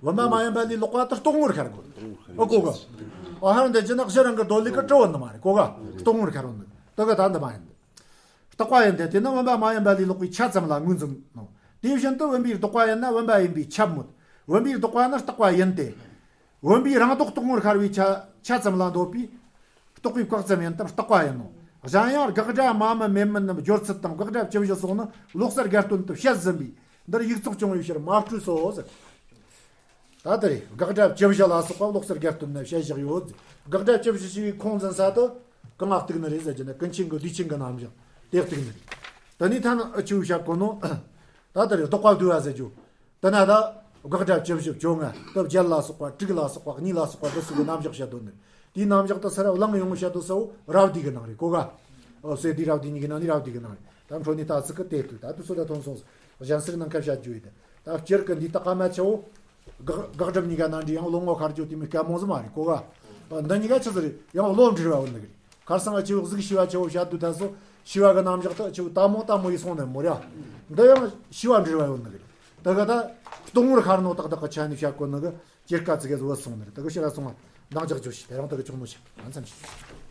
བུམ་པ་མ་ཡིན་པ་ལས་ལོག་པ་དེ་རྟོག་ངོར་ཤར་དགོས། ཨོ་གོ་གི་ཨོ་ཧར་འདི་ཅི་ན་གཞི་རང་གི་རྡོ་ལེགས་ཀྱི་གྲུབ་བོ་འདི་མ་རེད་གོ་ག་རྟོག་ངོར་ཤར་བོ་འདི་དེ་གི་ད་འདི་མ་ཡིན་འདི། རྟག་པ་ཡིན་ཏེ་དེ་ནི་བུམ་པ་མ་ཡིན་པ་ལས་ལོག་པའི་ཆ་ཙམ་ལ་ངོས་འཛིན་ནོ། དེ་བཞིན་དུ་བུམ་པའི་ལྡོག་པ་ཡིན་ན་བུམ་པ་ཡིན་པས་ཁྱབ་མོད། བུམ་པའི་ལྡོག་པ་ནི་རྟག་པ་ཡིན་ཏེ། བུམ་པའི་རང་ལྡོག་རྟོག་ངོར་ཤར་བའི་ཆ་ཆ་ཙམ་ལ་འདོད་པས། རྟོག་པས་བཀག་ཙམ་ཡིན་སྟབས་རྟག་པ་ཡིན་ནོ། གཞན་ཡང་དགག་སྒྲ་མ་མི་མེད་མིན་རྣམས་སྦྱོར་ཚུལ་དང་དགག་སྒྲ་བཅུ་བཞི་སོགས་ནི་ལོག་ལྟར་དགེ་ལྡན་དུ་བཤད་ཟིན་པས་འདིར་ཡིག་ཚོགས་སྐྱོང་བའི་ཕྱིར་མ་སྤྲོས་སོ་ཟེར། ད་ལྟ་རེད་དགག་སྒྲ་བཅུ་བཞི་ལ་སོགས་པ་ལོག་ལྟར་དགེ་ལྡན་ནས་བཤད་བཞག་ཡོད། དགག་སྒྲ་བཅུ་བཞི་ཞེས་པའི་ཁུངས་འཛིན་ས་དུ་གང་ལ་གཏུགས་ནི་རེད་ཟེར་རྒྱུ་ན་ཀུན་མཁྱེན་གྱི་བསྡུས་ཆེན་གྱི་རྣམ་གཞག་དེ་གཏུགས་ནི་རེད། དེ་ནས་ཐ་ན་ཨ་ཆུ་བཤད་གོ་ནོ། ད་ལྟ་རེད་ལྡོག་པ་བསྡུ་བ་ཟེར་རྒྱུ། དེ་ན་ད་དགག་སྒྲ་བཅུ་བཞི་བཅོ་ལྔ་དུ་བརྒྱད་ལ་སོགས་པ་དྲུག་ལ་སོགས་པ་གཉིས་ལ་སོགས་པ་འདི་ཚོ་གི་རྣམ་གཞག་བཤད་དོན་ནི། དེའི་རྣམ་གཞག་དུ་སར་གླེང་ཡོང་བཤད་དོ་སའོ་རབ་བསྡུས་ཀྱི་ནང་རེད་གོ་ག་ཨོ་སེ་དེ་རབ་བསྡུས་གཉིས་ཀྱི་ནང་ནས་རབ་བསྡུས་ཀྱི་ནང་རེད། ད་འཕྲོ་ནས་ད་ཚིག་གི་དེ་དུས་ད་དུས་ཚོད་ད་ཐོན་སོང་། གཞན་སར་ནང་ཁ་བཤད་རྒྱུ་ཡིན་ད། ད་སྤྱིར་གི་འདི་ད་ཀ་མ་ཆེའོ། དགག་དགག་སྒྲུབ་གཉིས་ཀ་ནང་འདྲི་ཡང་བློ་ངོ་ཁར་རྒྱུ་དེ་མི་སྐད་མོ་ཟི་མ་རེད་གོ་ག་འདི་གཉིས་ཀ་ཆི་ཟིག་རེད་ཡང་བློ་འདྲིར་བ་ཡོད་ནི་རེད། ཁར་སང་ཨ་ཆེའོ་གཟུགས་ཤི་བ་ཆེའོ་བཤད་དུས་ད་སོ་ཤི་བ་གི་རྣམ་གཞག་ད་ཆེའོ་ད་མོ་ད་མོ་ཡི་སོང་ནས་མོ་ར། འདི་ཡང་ཤི་བ་འདྲིར་བ་ཡོད་ནི་རེད། ད་ག་ད་སྟོང་ངོར་ཤར་ནོ་ཏག་ཏག་གི་ཆ་ནས་བཤད་གོ་ནི་གི་ཇེར་ཀ་ཙི་གེ་བཟོ་སོང་ནི་རེད། དེ་གི་ཕྱིར་ར་སོང་བ་འདང་རྒྱག་རྒྱུ་ཞིག་དེ་རང་དེ་གི་ཆུང་མོ་ཞིག་ང་མཚམས་ཞིག